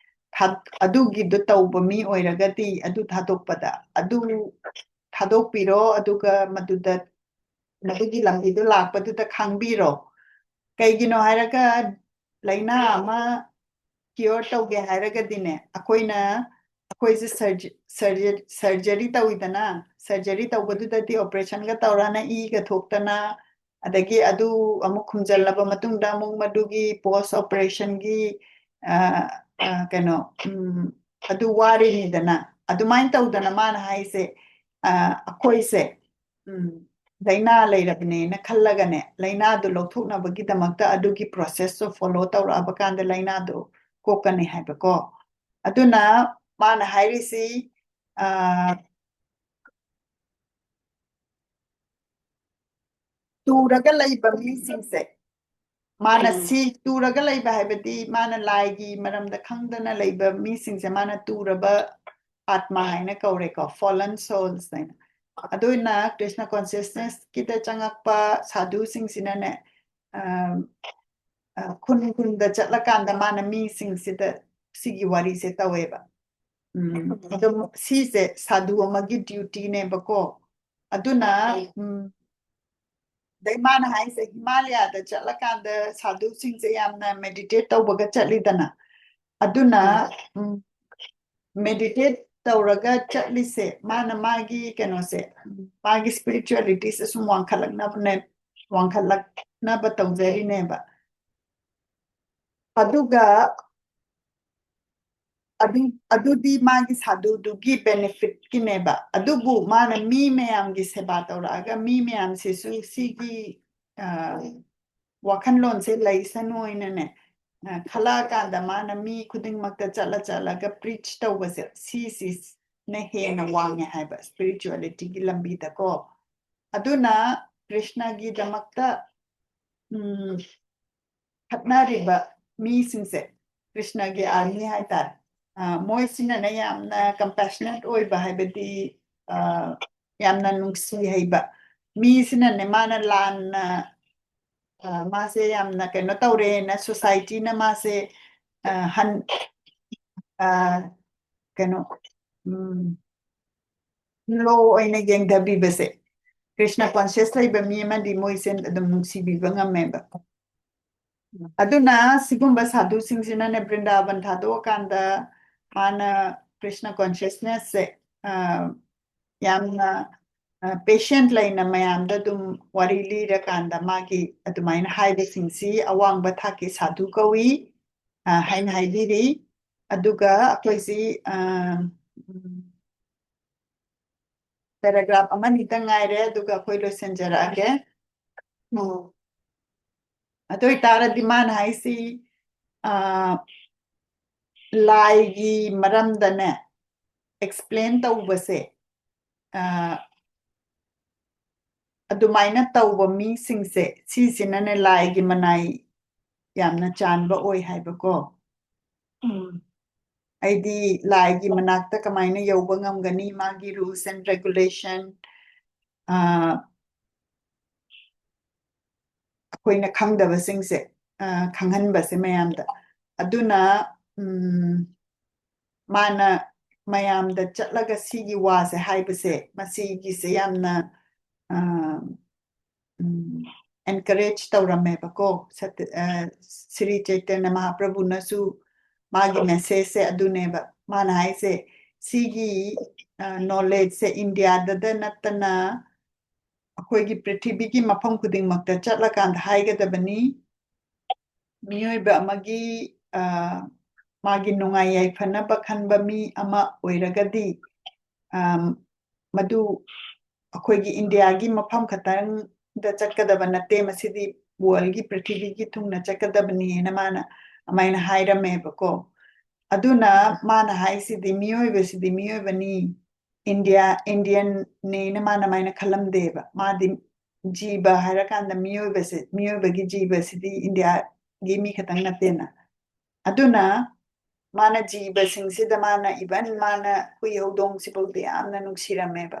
ꯊꯥ- ꯑꯗꯨꯒꯤꯗꯣ ꯇꯧꯕ ꯃꯤ ꯑꯣꯏꯔꯒꯗꯤ ꯑꯗꯨ ꯊꯥꯗꯣꯛꯄꯗ ꯑꯗꯨ ꯊꯥꯗꯣꯛꯄꯤꯔꯣ, ꯑꯗꯨꯒ ꯃꯗꯨꯗ ꯃꯗꯨꯒꯤ ꯂꯝꯕꯤꯗꯣ ꯂꯥꯛꯄꯗꯨꯗ ꯈꯪꯕꯤꯔꯣ꯫ ꯀꯩꯒꯤꯅꯣ ꯍꯥꯏꯔꯒ ꯂꯥꯏꯅꯥ ꯑꯃ ꯀ꯭ꯌꯣꯔ ꯇꯧꯒꯦ ꯍꯥꯏꯔꯒꯗꯤꯅꯦ, ꯑꯩꯈꯣꯏꯅ ꯑꯩꯈꯣꯏꯁꯦ ꯁꯔꯖꯔꯤ ꯇꯧꯋꯤꯗꯅ, ꯁꯔꯖꯔꯤ ꯇꯧꯕꯗꯨꯗꯗꯤ ꯑꯣꯄꯔꯦꯁꯟꯒ ꯇꯧꯔꯅ ꯏꯒ ꯊꯣꯛꯇꯅ, ꯑꯗꯒꯤ ꯑꯗꯨ ꯑꯃꯨꯛ ꯈꯨꯝꯖꯜꯂꯕ ꯃꯇꯨꯡꯗ ꯑꯃꯨꯛ ꯃꯗꯨꯒꯤ ꯄꯣꯁ ꯑꯣꯄꯔꯦꯁꯟꯒꯤ ꯀꯩꯅꯣ, ꯎꯝ, ꯑꯗꯨ ꯋꯥꯔꯤꯅꯤꯗꯅ꯫ ꯑꯗꯨꯃꯥꯏꯅ ꯇꯧꯗꯅ ꯃꯥꯅ ꯍꯥꯏꯁꯦ, ꯑꯩꯈꯣꯏꯁꯦ ꯎꯝ, ꯂꯥꯏꯅꯥ ꯂꯩꯔꯕꯅꯦꯅ ꯈꯜꯂꯒꯅꯦ, ꯂꯥꯏꯅꯥꯗꯨ ꯂꯧꯊꯣꯛꯅꯕꯒꯤꯗꯃꯛꯇ ꯑꯗꯨꯒꯤ ꯄ꯭ꯔꯣꯁꯦꯁꯇꯣ ꯐꯣꯂꯣ ꯇꯧꯔꯛꯑꯕ ꯀꯥꯟꯗ ꯂꯥꯏꯅꯥꯗꯣ ꯀꯣꯛꯀꯅꯤ ꯍꯥꯏꯕꯀꯣ꯫ ꯑꯗꯨꯅ ꯃꯥꯅ ꯍꯥꯏꯔꯤꯁꯤ, ꯑ, ꯇꯨꯔꯒ ꯂꯩꯕ ꯃꯤꯁꯤꯡꯁꯦ, ꯃꯥꯅ ꯎꯝ꯫ ꯁꯤ ꯇꯨꯔꯒ ꯂꯩꯕ ꯍꯥꯏꯕꯗꯤ ꯃꯥꯅ ꯂꯥꯏꯒꯤ ꯃꯔꯝꯗ ꯈꯪꯗꯅ ꯂꯩꯕ ꯃꯤꯁꯤꯡꯁꯦ ꯃꯥꯅ ꯇꯨꯔꯕ ꯑꯥꯠꯃꯥ ꯍꯥꯏꯅ ꯀꯧꯔꯦꯀꯣ, ꯐꯣꯂꯟ ꯁꯣꯜꯁ ꯍꯥꯏꯅ꯫ ꯑꯗꯨꯅ ꯀ꯭ꯔꯤꯁꯅ ꯀꯣꯟꯁꯤꯌꯁꯅꯦꯁꯀꯤꯗ ꯆꯪꯉꯛꯄ ꯁꯥꯙꯨꯁꯤꯡꯁꯤꯅꯅꯦ, ꯑ, ꯑ, ꯈꯨꯟ ꯈꯨꯟꯗ ꯆꯠꯂꯀꯥꯟꯗ ꯃꯥꯅ ꯃꯤꯁꯤꯡꯁꯤꯗ ꯁꯤꯒꯤ ꯋꯥꯔꯤꯁꯦ ꯇꯧꯋꯦꯕ꯫ ꯎꯝ, ꯑꯗꯣ ꯁꯤꯁꯦ ꯁꯥꯙꯨ ꯑꯃꯒꯤ ꯗ꯭ꯌꯨꯇꯤꯅꯦꯕꯀꯣ꯫ ꯑꯗꯨꯅ, ꯎꯝ, ꯑꯗꯩ ꯃꯥꯅ ꯍꯥꯏꯁꯦ, ꯍꯤꯃꯥꯂꯌꯥꯗ ꯆꯠꯂꯀꯥꯟꯗ ꯁꯥꯙꯨꯁꯤꯡꯁꯦ ꯌꯥꯝꯅ meditate ꯇꯧꯕꯒ ꯆꯠꯂꯤꯗꯅ, ꯑꯗꯨꯅ ꯎꯝ, meditate ꯇꯧꯔꯒ ꯆꯠꯂꯤꯁꯦ ꯃꯥꯅ ꯃꯥꯒꯤ ꯀꯩꯅꯣꯁꯦ, ꯃꯥꯒꯤ spiritualityꯁꯦ ꯁꯨꯝ ꯋꯥꯡꯈꯠꯂꯛꯅꯕꯅꯦ, ꯋꯥꯡꯈꯠꯂꯛꯅꯕ ꯇꯧꯖꯔꯤꯅꯦꯕ꯫ ꯑꯗꯨꯒ ꯑꯗꯨ ꯑꯗꯨꯗꯤ ꯃꯥꯒꯤ ꯁꯥꯙꯨꯗꯨꯒꯤ benefitꯀꯤꯅꯦꯕ꯫ ꯑꯗꯨꯕꯨ ꯃꯥꯅ ꯃꯤ ꯃꯌꯥꯝꯒꯤ ꯁꯦꯕꯥ ꯇꯧꯔꯛꯑꯒ ꯃꯤ ꯃꯌꯥꯝꯁꯤꯁꯨ ꯁꯤꯒꯤ ꯑ, ꯋꯥꯈꯜꯂꯣꯟꯁꯦ ꯂꯩꯁꯅꯨ ꯍꯥꯏꯅꯅꯦ, ꯑ, ꯈꯜꯂꯛꯑꯀꯥꯟꯗ ꯃꯥꯅ ꯃꯤ ꯈꯨꯗꯤꯡꯃꯛꯇ ꯆꯠꯂ ꯆꯠꯂꯒ preach ꯇꯧꯕꯁꯦ, ꯁꯤꯁꯤꯅ ꯍꯦꯟꯅ ꯋꯥꯡꯉꯦ ꯍꯥꯏꯕ spiritualityꯒꯤ ꯂꯝꯕꯤꯗꯀꯣ꯫ ꯑꯗꯨꯅ ꯀ꯭ꯔꯤꯁꯅꯒꯤꯗꯃꯛꯇ ꯎꯝ, ꯈꯠꯅꯔꯤꯕ ꯃꯤꯁꯤꯡꯁꯦ, ꯀ꯭ꯔꯤꯁꯅꯒꯤ army ꯍꯥꯏꯇꯥꯔꯦ, ꯑ, ꯃꯣꯏꯁꯤꯅꯅꯦ ꯌꯥꯝꯅ compassionate ꯑꯣꯏꯕ, ꯍꯥꯏꯕꯗꯤ ꯑ, ꯌꯥꯝꯅ ꯅꯨꯡꯁꯤ ꯍꯩꯕ ꯃꯤꯁꯤꯅꯅꯦ, ꯃꯥꯅ ꯂꯥꯟꯅ ꯑ, ꯃꯥꯁꯦ ꯌꯥꯝꯅ ꯀꯩꯅꯣ ꯇꯧꯔꯦꯅ societyꯅ ꯃꯥꯁꯦ ꯑ, ꯍꯟ ꯑ, ꯀꯩꯅꯣ ꯎꯝ, low ꯑꯣꯏꯅ ꯌꯦꯡꯊꯕꯤꯕꯁꯦ, ꯀ꯭ꯔꯤꯁꯅ conscious ꯂꯩꯕ ꯃꯤ ꯑꯃꯗꯤ ꯃꯣꯏꯁꯦ ꯑꯗꯨꯝ ꯅꯨꯡꯁꯤꯕꯤꯕ ꯉꯝꯃꯦꯕ꯫ ꯑꯗꯨꯅ ꯁꯤꯒꯨꯝꯕ ꯁꯥꯙꯨꯁꯤꯡꯁꯤꯅꯅꯦ ꯕ꯭ꯔꯤꯟꯗꯥꯕꯟ ꯊꯥꯗꯣꯛꯑꯀꯥꯟꯗ ꯃꯥꯅ ꯀ꯭ꯔꯤꯁꯅ consciousnessꯁꯦ ꯑ, ꯌꯥꯝꯅ ꯑ, patient ꯂꯩꯅ ꯃꯌꯥꯝꯗ ꯑꯗꯨꯝ ꯋꯥꯔꯤ ꯂꯤꯔꯀꯥꯟꯗ ꯃꯥꯒꯤ ꯑꯗꯨꯃꯥꯏꯅ ꯍꯥꯏꯕꯁꯤꯡꯁꯤ ꯑꯋꯥꯡꯕ ꯊꯥꯛꯀꯤ ꯁꯥꯙꯨ ꯀꯧꯏ ꯑ, ꯍꯥꯏꯅ ꯍꯥꯏꯕꯤꯔꯤ꯫ ꯑꯗꯨꯒ ꯑꯩꯈꯣꯏꯁꯤ ꯑ, ꯎꯝ, paragraph ꯑꯃꯅꯤꯇꯪ ꯉꯥꯏꯔꯦ, ꯑꯗꯨꯒ ꯑꯩꯈꯣꯏ ꯂꯣꯏꯁꯤꯟꯖꯔꯛꯑꯒꯦ꯫ ꯎꯝ꯫ ꯑꯗꯨ ꯑꯣꯏꯇꯥꯔꯗꯤ ꯃꯥꯅ ꯍꯥꯏꯁꯤ ꯑ, ꯂꯥꯏꯒꯤ ꯃꯔꯝꯗꯅꯦ explain ꯇꯧꯕꯁꯦ ꯑ, ꯑꯗꯨꯃꯥꯏꯅ ꯇꯧꯕ ꯃꯤꯁꯤꯡꯁꯦ ꯁꯤꯁꯤꯅꯅꯦ ꯂꯥꯏꯒꯤ ꯃꯅꯥꯏ ꯌꯥꯝꯅ ꯆꯥꯟꯕ ꯑꯣꯏ ꯍꯥꯏꯕꯀꯣ꯫ ꯎꯝ꯫ ꯑꯩꯗꯤ ꯂꯥꯏꯒꯤ ꯃꯅꯥꯛꯇ ꯀꯃꯥꯏꯅ ꯌꯧꯕ ꯉꯝꯒꯅꯤ, ꯃꯥꯒꯤ rules and regulation ꯑ, ꯑꯩꯈꯣꯏꯅ ꯈꯪꯗꯕꯁꯤꯡꯁꯦ ꯑ, ꯈꯪꯍꯟꯕꯁꯦ ꯃꯌꯥꯝꯗ꯫ ꯑꯗꯨꯅ ꯎꯝ, ꯃꯥꯅ ꯃꯌꯥꯝꯗ ꯆꯠꯂꯒ ꯁꯤꯒꯤ ꯋꯥꯁꯦ ꯍꯥꯏꯕꯁꯦ, ꯃꯁꯤꯒꯤꯁꯦ ꯌꯥꯝꯅ ꯑ, ꯎꯝ, encourage ꯇꯧꯔꯝꯃꯦꯕꯀꯣ꯫ ꯁꯇ-, ꯑ, ꯁ꯭ꯔꯤ ꯆꯩꯇꯟꯌ ꯃꯍꯥꯄ꯭ꯔꯚꯨꯅꯁꯨ ꯃꯥꯒꯤ message ꯁꯦ ꯑꯗꯨꯅꯦꯕ꯫ ꯃꯥꯅ ꯍꯥꯏꯁꯦ, ꯁꯤꯒꯤ, ꯑ, knowledge ꯁꯦ ꯏꯟꯗꯤꯌꯥꯗꯗ ꯅꯠꯇꯅ ꯑꯩꯈꯣꯏꯒꯤ ꯄ꯭ꯔꯤꯊꯤꯕꯤꯒꯤ ꯃꯐꯝ ꯈꯨꯗꯤꯡꯃꯛꯇ ꯆꯠꯂꯀꯥꯟꯗ ꯍꯥꯏꯒꯗꯕꯅꯤ꯫ ꯃꯤꯑꯣꯏꯕ ꯑꯃꯒꯤ, ꯑ, ꯃꯥꯒꯤ ꯅꯨꯡꯉꯥꯏ ꯌꯥꯏꯐꯅꯕ ꯈꯟꯕ ꯃꯤ ꯑꯃ ꯑꯣꯏꯔꯒꯗꯤ, ꯑꯝ, ꯃꯗꯨ ꯑꯩꯈꯣꯏꯒꯤ ꯏꯟꯗꯤꯌꯥꯒꯤ ꯃꯐꯝ ꯈꯛꯇꯪꯗ ꯆꯠꯀꯗꯕ ꯅꯠꯇꯦ, ꯃꯁꯤꯗꯤ world ꯒꯤ, ꯄ꯭ꯔꯤꯊꯤꯕꯤꯒꯤ ꯊꯨꯡꯅ ꯆꯠꯀꯗꯕꯅꯤꯅ ꯃꯥꯅ ꯑꯗꯨꯃꯥꯏꯅ ꯍꯥꯏꯔꯝꯃꯦꯕꯀꯣ꯫ ꯑꯗꯨꯅ ꯃꯥꯅ ꯍꯥꯏꯁꯤꯗꯤ, ꯃꯤꯑꯣꯏꯕꯁꯤꯗꯤ ꯃꯤꯑꯣꯏꯕꯅꯤ, ꯏꯟꯗꯤꯌꯥ, Indian ꯅꯦꯅ ꯃꯥꯅ ꯑꯗꯨꯃꯥꯏꯅ ꯈꯜꯂꯝꯗꯦꯕ꯫ ꯃꯥꯗꯤ ꯖꯤꯕ ꯍꯥꯏꯔꯀꯥꯟꯗ ꯃꯤꯑꯣꯏꯕꯁꯦ, ꯃꯤꯑꯣꯏꯕꯒꯤ ꯖꯤꯕꯁꯤꯗꯤ ꯏꯟꯗꯤꯌꯥꯒꯤ ꯃꯤ ꯈꯛꯇꯪ ꯅꯠꯇꯦꯅ꯫ ꯑꯗꯨꯅ ꯃꯥꯅ ꯖꯤꯕꯁꯤꯡꯁꯤꯗ ꯃꯥꯅ, even ꯃꯥꯅ ꯍꯨꯏ ꯍꯧꯗꯣꯡꯁꯤꯐꯥꯎꯗ ꯌꯥꯝꯅ ꯅꯨꯡꯁꯤꯔꯝꯃꯦꯕ꯫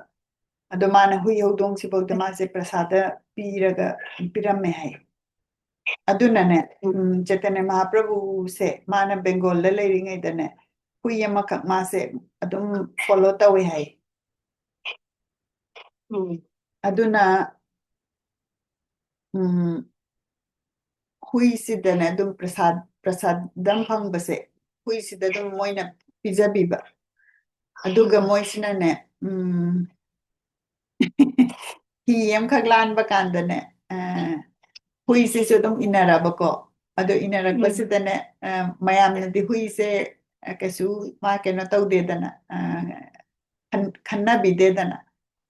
ꯑꯗꯣ ꯃꯥꯅ ꯍꯨꯏ ꯍꯧꯗꯣꯡꯁꯤꯐꯥꯎꯗ ꯃꯥꯁꯦ ꯄ꯭ꯔꯁꯥꯗ ꯄꯤꯔꯒ, ꯄꯤꯔꯝꯃꯦ ꯍꯥꯏ꯫ ꯑꯗꯨꯅꯅꯦ, ꯎꯝ, ꯆꯩꯇꯟꯌ ꯃꯍꯥꯄ꯭ꯔꯚꯨꯁꯦ ꯃꯥꯅ ꯕꯦꯡꯒꯣꯜꯗ ꯂꯩꯔꯤꯉꯩꯗꯅꯦ, ꯍꯨꯏ ꯑꯃꯈꯛ ꯃꯥꯁꯦ ꯑꯗꯨꯝ follow ꯇꯧꯋꯦ ꯍꯥꯏ꯫ ꯎꯝ꯫ ꯑꯗꯨꯅ, ꯎꯝ, ꯍꯨꯏꯁꯤꯗꯅꯦ ꯑꯗꯨꯝ ꯄ꯭ꯔꯁꯥꯗ, ꯄ꯭ꯔꯁꯥꯗꯝ ꯐꯪꯕꯁꯦ ꯍꯨꯏꯁꯤꯗ ꯑꯗꯨꯝ ꯃꯣꯏꯅ ꯄꯤꯖꯕꯤꯕ꯫ ꯑꯗꯨꯒ ꯃꯣꯏꯁꯤꯅꯅꯦ, ꯎꯝ, ꯍꯤ ꯑꯃꯈꯛ ꯂꯥꯟꯕ ꯀꯥꯟꯗꯅꯦ, ꯑ, ꯍꯨꯏꯁꯤꯁꯨ ꯑꯗꯨꯝ ꯏꯟꯅꯔꯕꯀꯣ꯫ ꯑꯗꯣ ꯏꯟꯅꯔꯛꯄꯁꯤꯗꯅꯦ, ꯑ, ꯃꯌꯥꯝꯅꯗꯤ ꯍꯨꯏꯁꯦ, ꯑ, ꯀꯩꯁꯨ ꯃꯥ ꯀꯩꯅꯣ ꯇꯧꯗꯦꯗꯅ, ꯑ, ꯈꯟ-, ꯈꯟꯅꯕꯤꯗꯦꯗꯅ꯫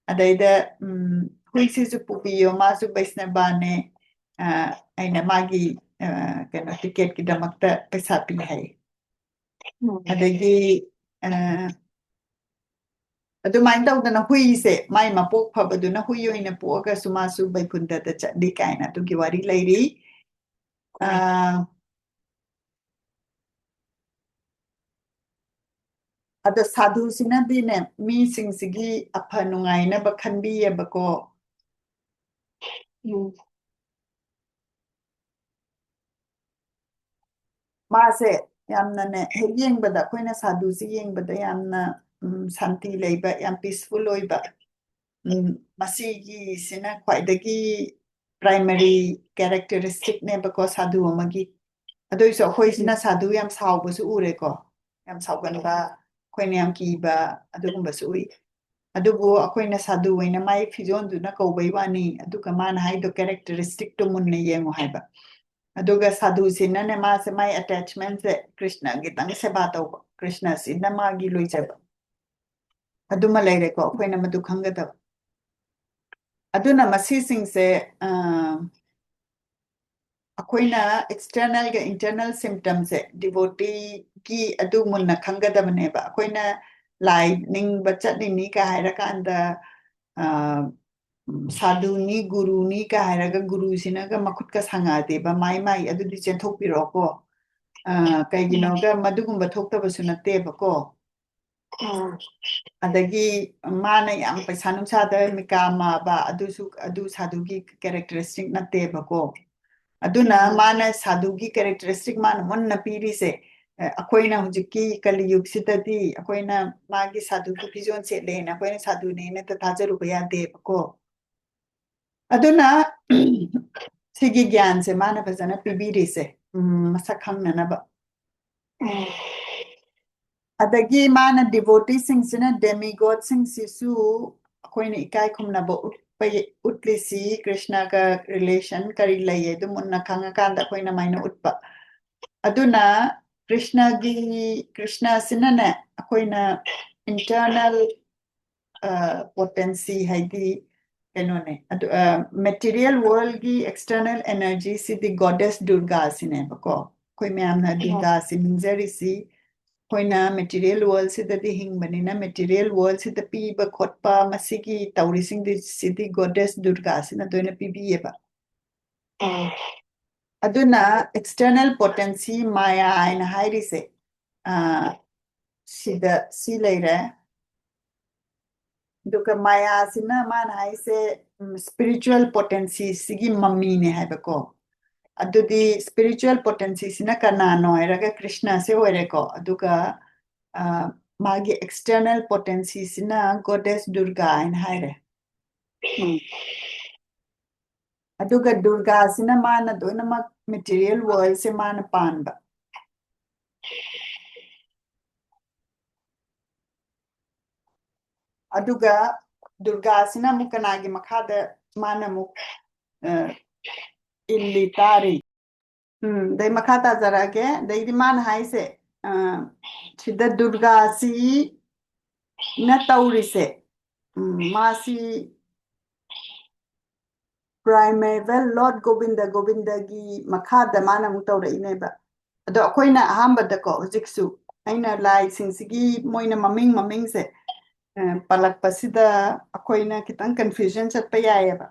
ꯑꯗꯩꯗ, ꯎꯝ, "ꯍꯨꯏꯁꯤꯁꯨ ꯄꯨꯕꯤꯌꯣ, ꯃꯥꯁꯨ ꯕꯩꯁꯅꯕꯥꯅꯦ, ꯑ, ꯑꯩꯅ ꯃꯥꯒꯤ, ꯑ, ꯀꯩꯅꯣ, ꯇꯤꯀꯦꯠꯀꯤꯗꯃꯛꯇ ꯄꯩꯁꯥ ꯄꯤ" ꯍꯥꯏ꯫ ꯎꯝ꯫ ꯑꯗꯒꯤ, ꯑ, ꯑꯗꯨꯃꯥꯏꯅ ꯇꯧꯗꯅ ꯍꯨꯏꯁꯦ, ꯃꯥꯏ ꯃꯄꯣꯛ ꯐꯕꯗꯨꯅ ꯍꯨꯏ ꯑꯣꯏꯅ ꯄꯣꯛꯑꯒꯁꯨ ꯃꯥꯁꯨ ꯕꯩꯀꯨꯟꯊꯗ ꯆꯠꯂꯤ ꯀꯥꯏꯅ ꯑꯗꯨꯒꯤ ꯋꯥꯔꯤ ꯂꯩꯔꯤ꯫ ꯑ, ꯑꯗꯣ ꯁꯥꯙꯨꯁꯤꯅꯗꯤꯅꯦ, ꯃꯤꯁꯤꯡꯁꯤꯒꯤ ꯑꯐ ꯅꯨꯡꯉꯥꯏꯅꯕ ꯈꯟꯕꯤꯌꯦꯕꯀꯣ꯫ ꯎꯝ꯫ ꯃꯥꯁꯦ ꯌꯥꯝꯅꯅꯦ, ꯍꯦꯛ ꯌꯦꯡꯕꯗ, ꯑꯩꯈꯣꯏꯅ ꯁꯥꯙꯨꯁꯤ ꯌꯦꯡꯕꯗ ꯌꯥꯝꯅ, ꯎꯝ, ꯁꯥꯟꯇꯤ ꯂꯩꯕ, ꯌꯥꯝ peaceful ꯑꯣꯏꯕ, ꯎꯝ, ꯃꯁꯤꯒꯤꯁꯤꯅ ꯈ꯭ꯋꯥꯏꯗꯒꯤ primary characteristic ꯅꯦꯕꯀꯣ ꯁꯥꯗꯨ ꯑꯃꯒꯤ꯫ ꯑꯗꯨꯏꯁꯨ ꯑꯩꯈꯣꯏꯁꯤꯅ ꯁꯥꯗꯨ ꯌꯥꯝ ꯁꯥꯎꯕꯁꯨ ꯎꯔꯦꯀꯣ, ꯌꯥꯝ ꯁꯥꯎꯒꯟꯕ, ꯑꯩꯈꯣꯏꯅ ꯌꯥꯝ ꯀꯤꯕ, ꯑꯗꯨꯒꯨꯝꯕꯁꯨ ꯎꯏ꯫ ꯑꯗꯨꯕꯨ ꯑꯩꯈꯣꯏꯅ ꯁꯥꯗꯨ ꯑꯣꯏꯅ ꯃꯥꯏ ꯐꯤꯖꯣꯜꯗꯨꯅ ꯀꯧꯕꯩ ꯋꯥꯅꯤ, ꯑꯗꯨꯒ ꯃꯥꯅ ꯍꯥꯏꯗꯣ characteristic ꯇꯣ ꯃꯨꯟꯅ ꯌꯦꯡꯉꯨ ꯍꯥꯏꯕ꯫ ꯑꯗꯨꯒ ꯁꯥꯗꯨꯁꯤꯅꯅꯦ, ꯃꯥꯁꯦ, ꯃꯥꯏ attachment ꯁꯦ ꯀ꯭ꯔꯤꯁꯅꯒꯤꯇꯪ ꯁꯦꯕꯥ ꯇꯧꯕ, ꯀ꯭ꯔꯤꯁꯅꯁꯤꯅ ꯃꯥꯒꯤ ꯂꯣꯏꯖꯕ꯫ ꯑꯗꯨꯃ ꯂꯩꯔꯦꯀꯣ, ꯑꯩꯈꯣꯏꯅ ꯃꯗꯨ ꯈꯪꯒꯗꯕ꯫ ꯑꯗꯨꯅ ꯃꯁꯤꯁꯤꯡꯁꯦ, ꯑ, ꯑꯩꯈꯣꯏꯅ external ꯒ internal symptom ꯁꯦ devotee ꯒꯤ ꯑꯗꯨ ꯃꯨꯟꯅ ꯈꯪꯒꯗꯕꯅꯦꯕ꯫ ꯑꯩꯈꯣꯏꯅ ꯂꯥꯏ ꯅꯤꯡꯕ ꯆꯠꯂꯤꯅꯤ ꯀ ꯍꯥꯏꯔꯀꯥꯟꯗ, ꯑ, ꯎꯝ, ꯁꯥꯗꯨꯅꯤ, ꯒꯨꯔꯨꯅꯤ ꯀ ꯍꯥꯏꯔꯒ ꯒꯨꯔꯨꯁꯤꯅꯒ ꯃꯈꯨꯠꯀ ꯁꯥꯡꯉꯛꯑꯗꯤꯕ, "ꯃꯥꯏ, ꯃꯥꯏ, ꯑꯗꯨꯗꯤ ꯆꯦꯟꯊꯣꯛꯄꯤꯔꯣꯀꯣ꯫ ꯑ, ꯀꯩꯒꯤꯅꯣꯒ ꯃꯗꯨꯒꯨꯝꯕ ꯊꯣꯛꯇꯕꯁꯨ ꯅꯠꯇꯦꯕꯀꯣ꯫ ꯑꯗꯒꯤ ꯃꯥꯅ ꯌꯥꯝ ꯄꯩꯁꯥ ꯅꯨꯡꯁꯥꯗ ꯃꯤꯀꯥꯝꯃꯕ, ꯑꯗꯨꯁꯨ, ꯑꯗꯨ ꯁꯥꯗꯨꯒꯤ characteristic ꯅꯠꯇꯦꯕꯀꯣ꯫ ꯑꯗꯨꯅ ꯎꯝ꯫ ꯃꯥꯅ ꯁꯥꯗꯨꯒꯤ characteristic ꯃꯥꯅ ꯃꯨꯟꯅ ꯄꯤꯔꯤꯁꯦ, ꯑ, ꯑꯩꯈꯣꯏꯅ ꯍꯧꯖꯤꯛꯀꯤ ꯀꯂꯤꯌꯨꯒꯁꯤꯗꯗꯤ ꯑꯩꯈꯣꯏꯅ ꯃꯥꯒꯤ ꯁꯥꯗꯨꯒꯤ ꯐꯤꯖꯣꯜ ꯁꯦꯠꯂꯦꯅ ꯑꯩꯈꯣꯏꯅ ꯁꯥꯗꯨꯅꯦꯅ ꯍꯦꯛꯇ ꯊꯥꯖꯔꯨꯕ ꯌꯥꯗꯦꯕꯀꯣ꯫ ꯑꯗꯨꯅ ꯁꯤꯒꯤ ꯒ꯭ꯌꯥꯟꯁꯦ ꯃꯥꯅ ꯐꯖꯅ ꯄꯤꯕꯤꯔꯤꯁꯦ, ꯎꯝ, ꯃꯁꯛ ꯈꯪꯅꯅꯕ꯫ ꯎꯝ꯫ ꯑꯗꯒꯤ ꯃꯥꯅ devotee ꯁꯤꯡꯁꯤꯅ demigod ꯁꯤꯡꯁꯤꯁꯨ ꯑꯩꯈꯣꯏꯅ ꯏꯀꯥꯏ ꯈꯨꯝꯅꯕ ꯎꯠꯄ, ꯎꯠꯂꯤꯁꯤ ꯀ꯭ꯔꯤꯁꯅꯒ relation ꯀꯔꯤ ꯂꯩ ꯑꯗꯨ ꯃꯨꯟꯅ ꯈꯪꯉꯀꯥꯟꯗ ꯑꯩꯈꯣꯏꯅ ꯃꯥꯏꯅ ꯎꯠꯄ꯫ ꯑꯗꯨꯅ ꯀ꯭ꯔꯤꯁꯅꯒꯤ, ꯀ꯭ꯔꯤꯁꯅꯁꯤꯅꯅꯦ ꯑꯩꯈꯣꯏꯅ internal, ꯑ, potency ꯍꯥꯏꯗꯤ ꯀꯩꯅꯣꯅꯦ, ꯑꯗꯨ, ꯑ, material world ꯒꯤ external energy ꯁꯤꯗꯤ goddess ꯗꯨꯔꯒꯥ ꯁꯤꯅꯦꯕꯀꯣ꯫ ꯑꯩꯈꯣꯏ ꯃꯌꯥꯝꯅ ꯎꯝ꯫ ꯗꯨꯔꯒꯥꯁꯤ ꯅꯤꯡꯖꯔꯤꯁꯤ, ꯑꯩꯈꯣꯏꯅ material world ꯁꯤꯗꯗꯤ ꯍꯤꯡꯕꯅꯤꯅ material world ꯁꯤꯗ ꯄꯤꯕ ꯈꯣꯠꯄ ꯃꯁꯤꯒꯤ ꯇꯧꯔꯤꯁꯤꯡꯗꯤ ꯁꯤꯗꯤ goddess ꯗꯨꯔꯒꯥꯁꯤꯅ ꯂꯣꯏꯅ ꯄꯤꯕꯤꯌꯦꯕ꯫ ꯎꯝ꯫ ꯑꯗꯨꯅ external potency ꯃꯥꯌꯥ ꯍꯥꯏꯅ ꯍꯥꯏꯔꯤꯁꯦ, ꯑ, ꯁꯤꯗ ꯁꯤ ꯂꯩꯔꯦ꯫ ꯑꯗꯨꯒ ꯃꯥꯌꯥꯁꯤꯅ ꯃꯥꯅ ꯍꯥꯏꯁꯦ, ꯎꯝ, spiritual potency ꯁꯤꯒꯤ ꯃꯃꯤꯅꯦ ꯍꯥꯏꯕꯀꯣ꯫ ꯑꯗꯨꯗꯤ spiritual potency ꯁꯤꯅ ꯀꯅꯥꯅꯣ ꯍꯥꯏꯔꯒ ꯀ꯭ꯔꯤꯁꯅꯁꯦ ꯑꯣꯏꯔꯦꯀꯣ꯫ ꯑꯗꯨꯒ, ꯑ, ꯃꯥꯒꯤ external potency ꯁꯤꯅ goddess ꯗꯨꯔꯒꯥ ꯍꯥꯏꯅ ꯍꯥꯏꯔꯦ꯫ ꯎꯝ꯫ ꯑꯗꯨꯒ ꯗꯨꯔꯒꯥꯁꯤꯅ ꯃꯥꯅ ꯂꯣꯏꯅꯃꯛ material worldꯁꯦ ꯃꯥꯅ ꯄꯥꯟꯕ꯫ ꯑꯗꯨꯒ ꯗꯨꯔꯒꯥꯁꯤꯅ ꯑꯃꯨꯛ ꯀꯅꯥꯒꯤ ꯃꯈꯥꯗ ꯃꯥꯅ ꯑꯃꯨꯛ, ꯑ, ꯏꯜꯂꯤ ꯇꯥꯔꯤ? ꯎꯝ, ꯑꯗꯩ ꯃꯈꯥ ꯇꯥꯖꯔꯛꯑꯒꯦ꯫ ꯑꯗꯩꯗꯤ ꯃꯥꯅ ꯍꯥꯏꯁꯦ, ꯑ, ꯁꯤꯗ ꯗꯨꯔꯒꯥꯁꯤꯅ ꯇꯧꯔꯤꯁꯦ, ꯎꯝ, ꯃꯥꯁꯤ primeval Lord ꯒꯣꯕꯤꯟꯗ, ꯒꯣꯕꯤꯟꯗꯒꯤ ꯃꯈꯥꯗ ꯃꯥꯅ ꯑꯃꯨꯛ ꯇꯧꯔꯛꯏꯅꯦꯕ꯫ ꯑꯗꯣ ꯑꯩꯈꯣꯏꯅ ꯑꯍꯥꯟꯕꯗꯀꯣ, ꯍꯧꯖꯤꯛꯁꯨ ꯑꯩꯅ ꯂꯥꯏꯁꯤꯡꯁꯤꯒꯤ ꯃꯣꯏꯅ ꯃꯃꯤꯡ, ꯃꯃꯤꯡꯁꯦ, ꯑ, ꯄꯜꯂꯛꯄꯁꯤꯗ ꯑꯩꯈꯣꯏꯅ ꯈꯤꯇꯪ confusion ꯆꯠꯄ ꯌꯥꯏꯌꯦꯕ꯫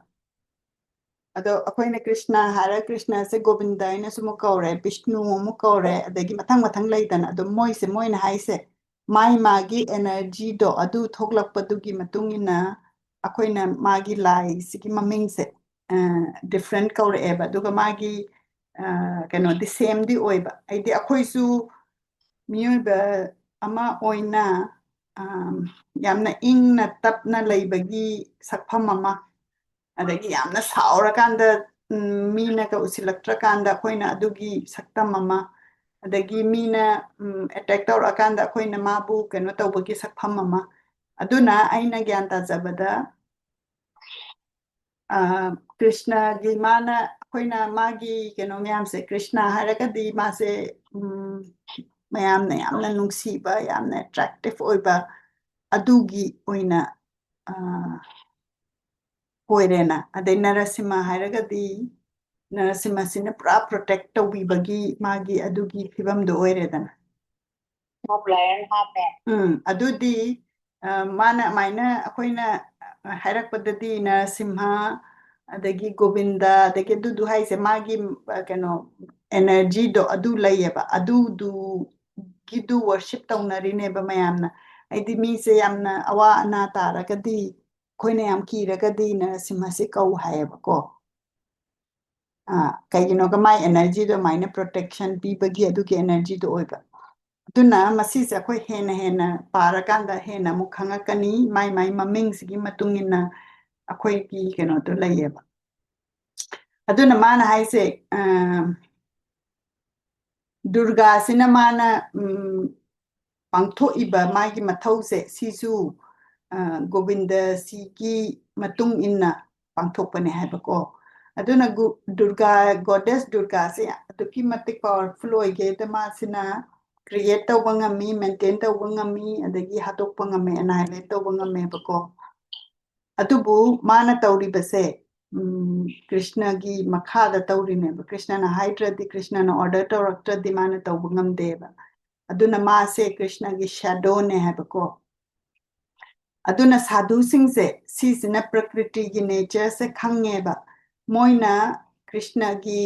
ꯑꯗꯣ ꯑꯩꯈꯣꯏꯅ ꯀ꯭ꯔꯤꯁꯅ ꯍꯥꯏꯔ ꯀ꯭ꯔꯤꯁꯅꯁꯦ ꯒꯣꯕꯤꯟꯗ ꯍꯥꯏꯅꯁꯨ ꯑꯃꯨꯛ ꯀꯧꯔꯦ, ꯕꯤꯁꯅꯨ ꯑꯃꯨꯛ ꯀꯧꯔꯦ, ꯑꯗꯒꯤ ꯃꯊꯪ ꯃꯊꯪ ꯂꯩꯗꯅ, ꯑꯗꯣ ꯃꯣꯏꯁꯦ ꯃꯣꯏꯅ ꯍꯥꯏꯁꯦ ꯃꯥꯏ ꯃꯥꯒꯤ energyꯗꯣ ꯑꯗꯨ ꯊꯣꯛꯂꯛꯄꯗꯨꯒꯤ ꯃꯇꯨꯡ ꯏꯟꯅ ꯑꯩꯈꯣꯏꯅ ꯃꯥꯒꯤ ꯂꯥꯏꯁꯤꯒꯤ ꯃꯃꯤꯡꯁꯦ, ꯑ, different ꯀꯧꯔꯛꯑꯦꯕ꯫ ꯑꯗꯨꯒ ꯃꯥꯒꯤ, ꯑ, ꯀꯩꯅꯣꯗꯤ sameꯗꯤ ꯑꯣꯏꯕ꯫ ꯍꯥꯏꯗꯤ ꯑꯩꯈꯣꯏꯁꯨ ꯃꯤꯑꯣꯏꯕ ꯑꯃ ꯑꯣꯏꯅ, ꯑ, ꯌꯥꯝꯅ ꯏꯪꯅ ꯇꯞꯅ ꯂꯩꯕꯒꯤ ꯁꯛꯐꯝ ꯑꯃ, ꯑꯗꯒꯤ ꯌꯥꯝꯅ ꯁꯥꯎꯔꯀꯥꯟꯗ, ꯎꯝ, ꯃꯤꯅꯒ ꯎꯁꯤꯜꯂꯛꯇ꯭ꯔꯀꯥꯟꯗ ꯑꯩꯈꯣꯏꯅ ꯑꯗꯨꯒꯤ ꯁꯛꯇꯝ ꯑꯃ, ꯑꯗꯒꯤ ꯃꯤꯅ, ꯎꯝ, attack ꯇꯧꯔꯛꯑꯀꯥꯟꯗ ꯑꯩꯈꯣꯏꯅ ꯃꯥꯕꯨ ꯀꯩꯅꯣ ꯇꯧꯕꯒꯤ ꯁꯛꯐꯝ ꯑꯃ꯫ ꯑꯗꯨꯅ ꯑꯩꯅ ꯒ꯭ꯌꯥꯟ ꯇꯥꯖꯕꯗ, ꯑ, ꯀ꯭ꯔꯤꯁꯅꯒꯤ ꯃꯥꯅ, ꯑꯩꯈꯣꯏꯅ ꯃꯥꯒꯤ ꯀꯩꯅꯣ ꯃꯌꯥꯝꯁꯦ, ꯀ꯭ꯔꯤꯁꯅ ꯍꯥꯏꯔꯒꯗꯤ ꯃꯥꯁꯦ, ꯎꯝ, ꯃꯌꯥꯝꯅ ꯌꯥꯝꯅ ꯅꯨꯡꯁꯤꯕ, ꯌꯥꯝꯅ attractive ꯑꯣꯏꯕ, ꯑꯗꯨꯒꯤ ꯑꯣꯏꯅ, ꯑ, ꯑꯣꯏꯔꯦꯅ꯫ ꯑꯗꯩ ꯅꯔꯁꯤꯝꯍ ꯍꯥꯏꯔꯒꯗꯤ, ꯅꯔꯁꯤꯝꯍꯁꯤꯅ ꯄꯨꯔꯥ protect ꯇꯧꯕꯤꯕꯒꯤ ꯃꯥꯒꯤ ꯑꯗꯨꯒꯤ ꯐꯤꯕꯝꯗꯣ ꯑꯣꯏꯔꯦꯗꯅ꯫ ꯎꯝ, ꯑꯗꯨꯗꯤ, ꯑ, ꯃꯥꯅ ꯑꯗꯨꯃꯥꯏꯅ ꯑꯩꯈꯣꯏꯅ, ꯑ, ꯍꯥꯏꯔꯛꯄꯗꯗꯤ ꯅꯔꯁꯤꯝꯍ, ꯑꯗꯒꯤ ꯒꯣꯕꯤꯟꯗ, ꯑꯗꯒꯤ ꯑꯗꯨꯗꯨ ꯍꯥꯏꯁꯦ ꯃꯥꯒꯤ, ꯑ, ꯀꯩꯅꯣ, energyꯗꯣ ꯑꯗꯨ ꯂꯩꯌꯦꯕ, ꯑꯗꯨꯗꯨꯒꯤꯗꯨ worship ꯇꯧꯅꯔꯤꯅꯦꯕ ꯃꯌꯥꯝꯅ꯫ ꯍꯥꯏꯗꯤ ꯃꯤꯁꯦ ꯌꯥꯝꯅ ꯑꯋꯥ ꯑꯅꯥ ꯇꯥꯔꯒꯗꯤ, ꯑꯩꯈꯣꯏꯅ ꯌꯥꯝ ꯀꯤꯔꯒꯗꯤ ꯅꯔꯁꯤꯝꯍꯁꯦ ꯀꯧ ꯍꯥꯏꯌꯦꯕꯀꯣ꯫ ꯑ, ꯀꯩꯒꯤꯅꯣꯒ ꯃꯥꯏ energyꯗꯣ ꯑꯗꯨꯃꯥꯏꯅ protection ꯄꯤꯕꯒꯤ ꯑꯗꯨꯒꯤ energyꯗꯣ ꯑꯣꯏꯕ꯫ ꯑꯗꯨꯅ ꯃꯁꯤꯁꯦ ꯑꯩꯈꯣꯏ ꯍꯦꯟꯅ ꯍꯦꯟꯅ ꯄꯥꯔꯀꯥꯟꯗ ꯍꯦꯟꯅ ꯑꯃꯨꯛ ꯈꯪꯉꯛꯀꯅꯤ, ꯃꯥꯏ ꯃꯥꯏ ꯃꯃꯤꯡꯁꯤꯒꯤ ꯃꯇꯨꯡ ꯏꯟꯅ ꯑꯩꯈꯣꯏꯒꯤ ꯀꯩꯅꯣꯗꯣ ꯂꯩꯌꯦꯕ꯫ ꯑꯗꯨꯅ ꯃꯥꯅ ꯍꯥꯏꯁꯦ, ꯑ, ꯗꯨꯔꯒꯥꯁꯤꯅ ꯃꯥꯅ, ꯎꯝ, ꯄꯥꯡꯊꯣꯛꯏꯕ ꯃꯥꯒꯤ ꯃꯊꯧꯁꯦ ꯁꯤꯁꯨ, ꯑ, ꯒꯣꯕꯤꯟꯗꯁꯤꯒꯤ ꯃꯇꯨꯡ ꯏꯟꯅ ꯄꯥꯡꯊꯣꯛꯄꯅꯦ ꯍꯥꯏꯕꯀꯣ꯫ ꯑꯗꯨꯅ ꯒꯨ-, ꯗꯨꯔꯒꯥ, goddess ꯗꯨꯔꯒꯥꯁꯦ ꯑꯗꯨꯛꯀꯤ ꯃꯇꯤꯛ powerful ꯑꯣꯏꯒꯦꯗ ꯃꯥꯁꯤꯅ create ꯇꯧꯕ ꯉꯝꯃꯤ, maintain ꯇꯧꯕ ꯉꯝꯃꯤ, ꯑꯗꯒꯤ ꯍꯥꯠꯇꯣꯛꯄ ꯉꯝꯃꯦ, annihilate ꯇꯧꯕ ꯉꯝꯃꯦꯕꯀꯣ꯫ ꯑꯗꯨꯕꯨ ꯃꯥꯅ ꯇꯧꯔꯤꯕꯁꯦ, ꯎꯝ, ꯀ꯭ꯔꯤꯁꯅꯒꯤ ꯃꯈꯥꯗ ꯇꯧꯔꯤꯅꯦꯕ꯫ ꯀ꯭ꯔꯤꯁꯅꯅ ꯍꯥꯏꯗ꯭ꯔꯗꯤ, ꯀ꯭ꯔꯤꯁꯅꯅ order ꯇꯧꯔꯛꯇ꯭ꯔꯗꯤ ꯃꯥꯅ ꯇꯧꯕ ꯉꯝꯗꯦꯕ꯫ ꯑꯗꯨꯅ ꯃꯥꯁꯦ ꯀ꯭ꯔꯤꯁꯅꯒꯤ shadowꯅꯦ ꯍꯥꯏꯕꯀꯣ꯫ ꯑꯗꯨꯅ ꯁꯥꯙꯨꯁꯤꯡꯁꯦ ꯁꯤꯁꯤꯅ ꯄ꯭ꯔꯀ꯭ꯔꯤꯇꯤꯒꯤ natureꯁꯦ ꯈꯪꯉꯦꯕ꯫ ꯃꯣꯏꯅ ꯀ꯭ꯔꯤꯁꯅꯒꯤ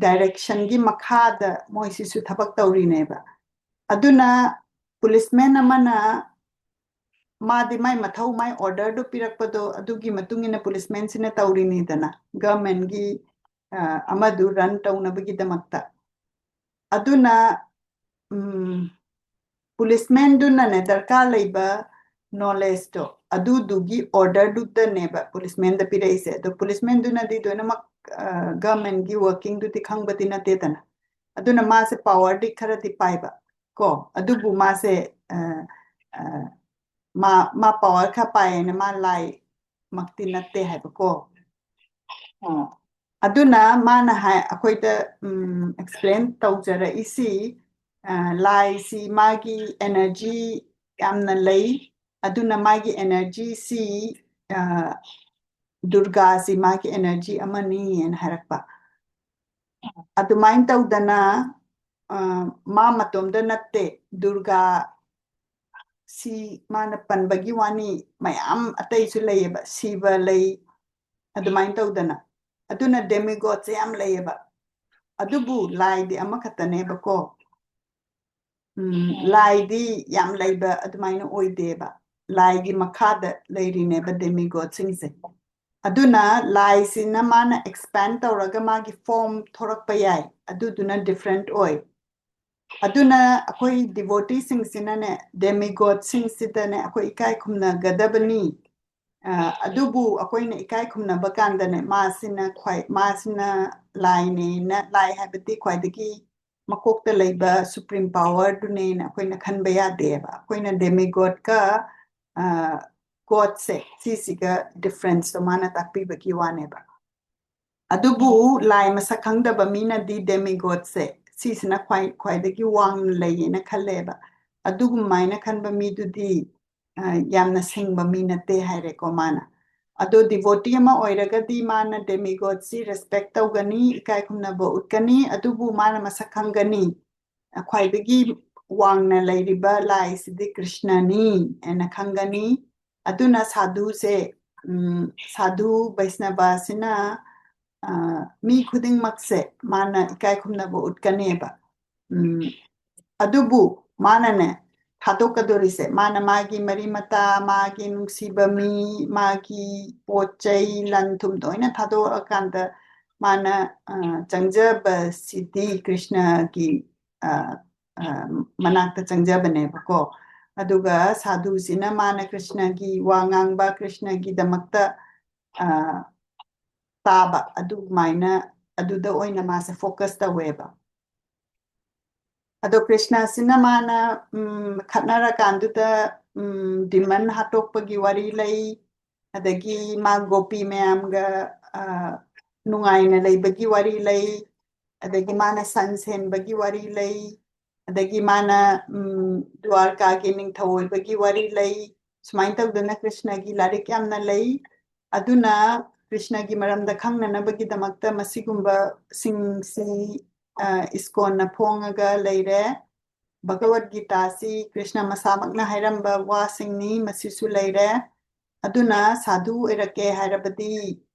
directionꯒꯤ ꯃꯈꯥꯗ ꯃꯣꯏꯁꯤꯁꯨ ꯊꯕꯛ ꯇꯧꯔꯤꯅꯦꯕ꯫ ꯑꯗꯨꯅ policeman ꯑꯃꯅ ꯃꯥꯗꯤ ꯃꯥꯏ ꯃꯊꯧ, ꯃꯥꯏ orderꯗꯨ ꯄꯤꯔꯛꯄꯗꯣ ꯑꯗꯨꯒꯤ ꯃꯇꯨꯡ ꯏꯟꯅ policemanꯁꯤꯅ ꯇꯧꯔꯤꯅꯤꯗꯅ, governmentꯒꯤ, ꯑ, ꯑꯃꯗꯨ run ꯇꯧꯅꯕꯒꯤꯗꯃꯛꯇ꯫ ꯑꯗꯨꯅ, ꯎꯝ, policemanꯗꯨꯅꯅꯦ ꯗꯔꯀꯥꯔ ꯂꯩꯕ knowledgeꯇꯣ ꯑꯗꯨꯗꯨꯒꯤ orderꯗꯨꯗꯅꯦꯕ policemanꯗ ꯄꯤꯔꯛꯏꯁꯦ꯫ ꯑꯗꯣ policemanꯗꯨꯅꯗꯤ ꯂꯣꯏꯅꯃꯛ, ꯑ, governmentꯒꯤ workingꯗꯨꯗꯤ ꯈꯪꯕꯗꯤ ꯅꯠꯇꯦꯗꯅ꯫ ꯑꯗꯨꯅ ꯃꯥꯁꯦ powerꯗꯤ ꯈꯔꯗꯤ ꯄꯥꯏꯕ ꯀꯣ, ꯑꯗꯨꯕꯨ ꯃꯥꯁꯦ, ꯑ, ꯑ, ꯃꯥ, ꯃꯥ power ꯈꯔ ꯄꯥꯏꯌꯦꯅ ꯃꯥ ꯂꯥꯏꯃꯛꯇꯤ ꯅꯠꯇꯦ ꯍꯥꯏꯕꯀꯣ꯫ ꯑ, ꯑꯗꯨꯅ ꯃꯥꯅ ꯍꯥꯏ, ꯑꯩꯈꯣꯏꯗ, ꯎꯝ, explain ꯇꯧꯖꯔꯛꯏꯁꯤ, ꯑ, ꯂꯥꯏꯁꯤ ꯃꯥꯒꯤ energy ꯌꯥꯝꯅ ꯂꯩ, ꯑꯗꯨꯅ ꯃꯥꯒꯤ energyꯁꯤ, ꯑ, ꯗꯨꯔꯒꯥꯁꯤ ꯃꯥꯒꯤ energy ꯑꯃꯅꯤꯅ ꯍꯥꯏꯔꯛꯄ꯫ ꯑꯗꯨꯃꯥꯏꯅ ꯇꯧꯗꯅ, ꯑ, ꯃꯥ ꯃꯇꯣꯝꯗ ꯅꯠꯇꯦ, ꯗꯨꯔꯒꯥ ꯁꯤ ꯃꯥꯅ ꯄꯟꯕꯒꯤ ꯋꯥꯅꯤ, ꯃꯌꯥꯝ ꯑꯇꯩꯁꯨ ꯂꯩꯌꯦꯕ, ꯁꯤꯕ ꯂꯩ, ꯑꯗꯨꯃꯥꯏꯅ ꯇꯧꯗꯅ꯫ ꯑꯗꯨꯅ demigodꯁꯦ ꯌꯥꯝ ꯂꯩꯌꯦꯕ, ꯑꯗꯨꯕꯨ ꯂꯥꯏꯗꯤ ꯑꯃꯈꯛꯇꯅꯦꯕꯀꯣ꯫ ꯎꯝ, ꯂꯥꯏꯗꯤ ꯌꯥꯝ ꯂꯩꯕ ꯑꯗꯨꯃꯥꯏꯅ ꯑꯣꯏꯗꯦꯕ, ꯂꯥꯏꯒꯤ ꯃꯈꯥꯗ ꯂꯩꯔꯤꯅꯦꯕ demigodꯁꯤꯡꯁꯦ꯫ ꯑꯗꯨꯅ ꯂꯥꯏꯁꯤꯅ ꯃꯥꯅ expand ꯇꯧꯔꯒ ꯃꯥꯒꯤ form ꯊꯣꯔꯛꯄ ꯌꯥꯏ, ꯑꯗꯨꯗꯨꯅ different ꯑꯣꯏ꯫ ꯑꯗꯨꯅ ꯑꯩꯈꯣꯏ devoteeꯁꯤꯡꯁꯤꯅꯅꯦ, demigodꯁꯤꯡꯁꯤꯗꯅꯦ ꯑꯩꯈꯣꯏ ꯏꯀꯥꯏ ꯈꯨꯝꯅꯒꯗꯕꯅꯤ꯫ ꯑ, ꯑꯗꯨꯕꯨ ꯑꯩꯈꯣꯏꯅ ꯏꯀꯥꯏ ꯈꯨꯝꯅꯕ ꯀꯥꯟꯗꯅꯦ, ꯃꯥꯁꯤꯅ ꯈ꯭ꯋꯥꯏ ꯃꯥꯁꯤꯅ ꯂꯥꯏꯅꯦꯅ, ꯂꯥꯏ ꯍꯥꯏꯕꯗꯤ ꯈ꯭ꯋꯥꯏꯗꯒꯤ ꯃꯀꯣꯛꯇ ꯂꯩꯕ ꯁꯨꯄ꯭ꯔꯤꯝ ꯄꯥꯋꯔꯗꯨꯅꯦꯅ ꯑꯩꯈꯣꯏꯅ ꯈꯟꯕ ꯌꯥꯗꯦꯕ꯫ ꯑꯩꯈꯣꯏꯅ ꯗꯦꯃꯤꯒꯣꯗꯀ ꯒꯣꯗꯁꯦ, ꯁꯤꯁꯤꯒ ꯗꯤꯐ꯭ꯔꯦꯟꯁꯇꯣ ꯃꯥꯅ ꯇꯥꯛꯄꯤꯕꯒꯤ ꯋꯥꯅꯦꯕ꯫ ꯑꯗꯨꯕꯨ ꯂꯥꯏ ꯃꯁꯛ ꯈꯪꯗꯕ ꯃꯤꯅꯗꯤ ꯗꯦꯃꯤꯒꯣꯗꯁꯦ ꯁꯤꯁꯤꯅ ꯈ꯭ꯋꯥꯏ ꯈ꯭ꯋꯥꯏꯗꯒꯤ ꯋꯥꯡꯅ ꯂꯩꯌꯦꯅ ꯈꯜꯂꯦꯕ꯫ ꯑꯗꯨꯒꯨꯝꯃꯥꯏꯅ ꯈꯟꯕ ꯃꯤꯗꯨꯗꯤ ꯑ, ꯌꯥꯝꯅ ꯁꯤꯡꯕ ꯃꯤ ꯅꯠꯇꯦ ꯍꯥꯏꯔꯦꯀꯣ ꯃꯥꯅ꯫ ꯑꯗꯣ ꯗꯤꯚꯣꯇꯤ ꯑꯃ ꯑꯣꯏꯔꯒꯗꯤ ꯃꯥꯅ ꯗꯦꯃꯤꯒꯣꯗꯁꯤ ꯔꯦꯁꯄꯦꯛ ꯇꯧꯒꯅꯤ, ꯏꯀꯥꯏ ꯈꯨꯝꯅꯕ ꯎꯠꯀꯅꯤ, ꯑꯗꯨꯕꯨ ꯃꯥꯅ ꯃꯁꯛ ꯈꯪꯒꯅꯤ, ꯈ꯭ꯋꯥꯏꯗꯒꯤ ꯋꯥꯡꯅ ꯂꯩꯔꯤꯕ ꯂꯥꯏꯁꯤꯗꯤ ꯀ꯭ꯔꯤꯁꯅꯅꯤ ꯍꯥꯏꯅ ꯈꯪꯒꯅꯤ꯫ ꯑꯗꯨꯅ ꯁꯥꯙꯨꯁꯦ, ꯎꯝ, ꯁꯥꯙꯨ ꯕꯩꯁꯅꯕꯁꯤꯅ, ꯑ, ꯃꯤ ꯈꯨꯗꯤꯡꯃꯛꯁꯦ ꯃꯥꯅ ꯏꯀꯥꯏ ꯈꯨꯝꯅꯕ ꯎꯠꯀꯅꯦꯕ꯫ ꯎꯝ, ꯑꯗꯨꯕꯨ ꯃꯥꯅꯅꯦ, ꯊꯥꯗꯣꯛꯀꯗꯣꯔꯤꯁꯦ, ꯃꯥꯅ ꯃꯥꯒꯤ ꯃꯔꯤ ꯃꯇꯥ, ꯃꯥꯒꯤ ꯅꯨꯡꯁꯤꯕ ꯃꯤ, ꯃꯥꯒꯤ ꯄꯣꯠ ꯆꯩ, ꯂꯟ ꯊꯨꯝ ꯂꯣꯏꯅ ꯊꯥꯗꯣꯛꯑꯀꯥꯟꯗ ꯃꯥꯅ, ꯑ, ꯆꯪꯖꯕꯁꯤꯗꯤ ꯀ꯭ꯔꯤꯁꯅꯒꯤ, ꯑ, ꯑ, ꯃꯅꯥꯛꯇ ꯆꯪꯖꯕꯅꯦꯕꯀꯣ꯫ ꯑꯗꯨꯒ ꯁꯥꯙꯨꯁꯤꯅ ꯃꯥꯅ ꯀ꯭ꯔꯤꯁꯅꯒꯤ ꯋꯥ ꯉꯥꯡꯕ, ꯀ꯭ꯔꯤꯁꯅꯒꯤꯗꯃꯛꯇ, ꯑ, ꯇꯥꯕ, ꯑꯗꯨꯃꯥꯏꯅ ꯑꯗꯨꯗ ꯑꯣꯏꯅ ꯃꯥꯁꯦ ꯐꯣꯀꯁ ꯇꯧꯋꯦꯕ꯫ ꯑꯗꯣ ꯀ꯭ꯔꯤꯁꯅꯁꯤꯅ ꯃꯥꯅ, ꯎꯝ, ꯈꯠꯅꯔꯀꯥꯟꯗꯨꯗ, ꯎꯝ, ꯗꯤꯃꯟ ꯍꯥꯠꯇꯣꯛꯄꯒꯤ ꯋꯥꯔꯤ ꯂꯩ, ꯑꯗꯒꯤ ꯃꯥ ꯒꯣꯄꯤ ꯃꯌꯥꯝꯒ, ꯑ, ꯅꯨꯡꯉꯥꯏꯅ ꯂꯩꯕꯒꯤ ꯋꯥꯔꯤ ꯂꯩ, ꯑꯗꯒꯤ ꯃꯥꯅ ꯁꯟ ꯁꯦꯟꯕꯒꯤ ꯋꯥꯔꯤ ꯂꯩ, ꯑꯗꯒꯤ ꯃꯥꯅ, ꯎꯝ, ꯗ꯭ꯋꯥꯔꯀꯥꯒꯤ ꯅꯤꯡꯊꯧ ꯑꯣꯏꯕꯒꯤ ꯋꯥꯔꯤ ꯂꯩ꯫ ꯁꯨꯃꯥꯏꯅ ꯇꯧꯗꯅ ꯀ꯭ꯔꯤꯁꯅꯒꯤ ꯂꯥꯏꯔꯤꯛ ꯌꯥꯝꯅ ꯂꯩ꯫ ꯑꯗꯨꯅ ꯀ꯭ꯔꯤꯁꯅꯒꯤ ꯃꯔꯝꯗ ꯈꯪꯅꯅꯕꯒꯤꯗꯃꯛꯇ ꯃꯁꯤꯒꯨꯝꯕꯁꯤꯡꯁꯤ, ꯑ, ꯏꯁꯀꯣꯟꯅ ꯐꯣꯡꯉꯒ ꯂꯩꯔꯦ꯫ ꯚꯒꯋꯠ ꯒꯤꯇꯥꯁꯤ ꯀ꯭ꯔꯤꯁꯅ ꯃꯁꯥꯃꯛꯅ ꯍꯥꯏꯔꯝꯕ ꯋꯥꯁꯤꯡꯅꯤ, ꯃꯁꯤꯁꯨ ꯂꯩꯔꯦ꯫ ꯑꯗꯨꯅ ꯁꯥꯙꯨ ꯑꯣꯏꯔꯛꯀꯦ ꯍꯥꯏꯔꯕꯗꯤ,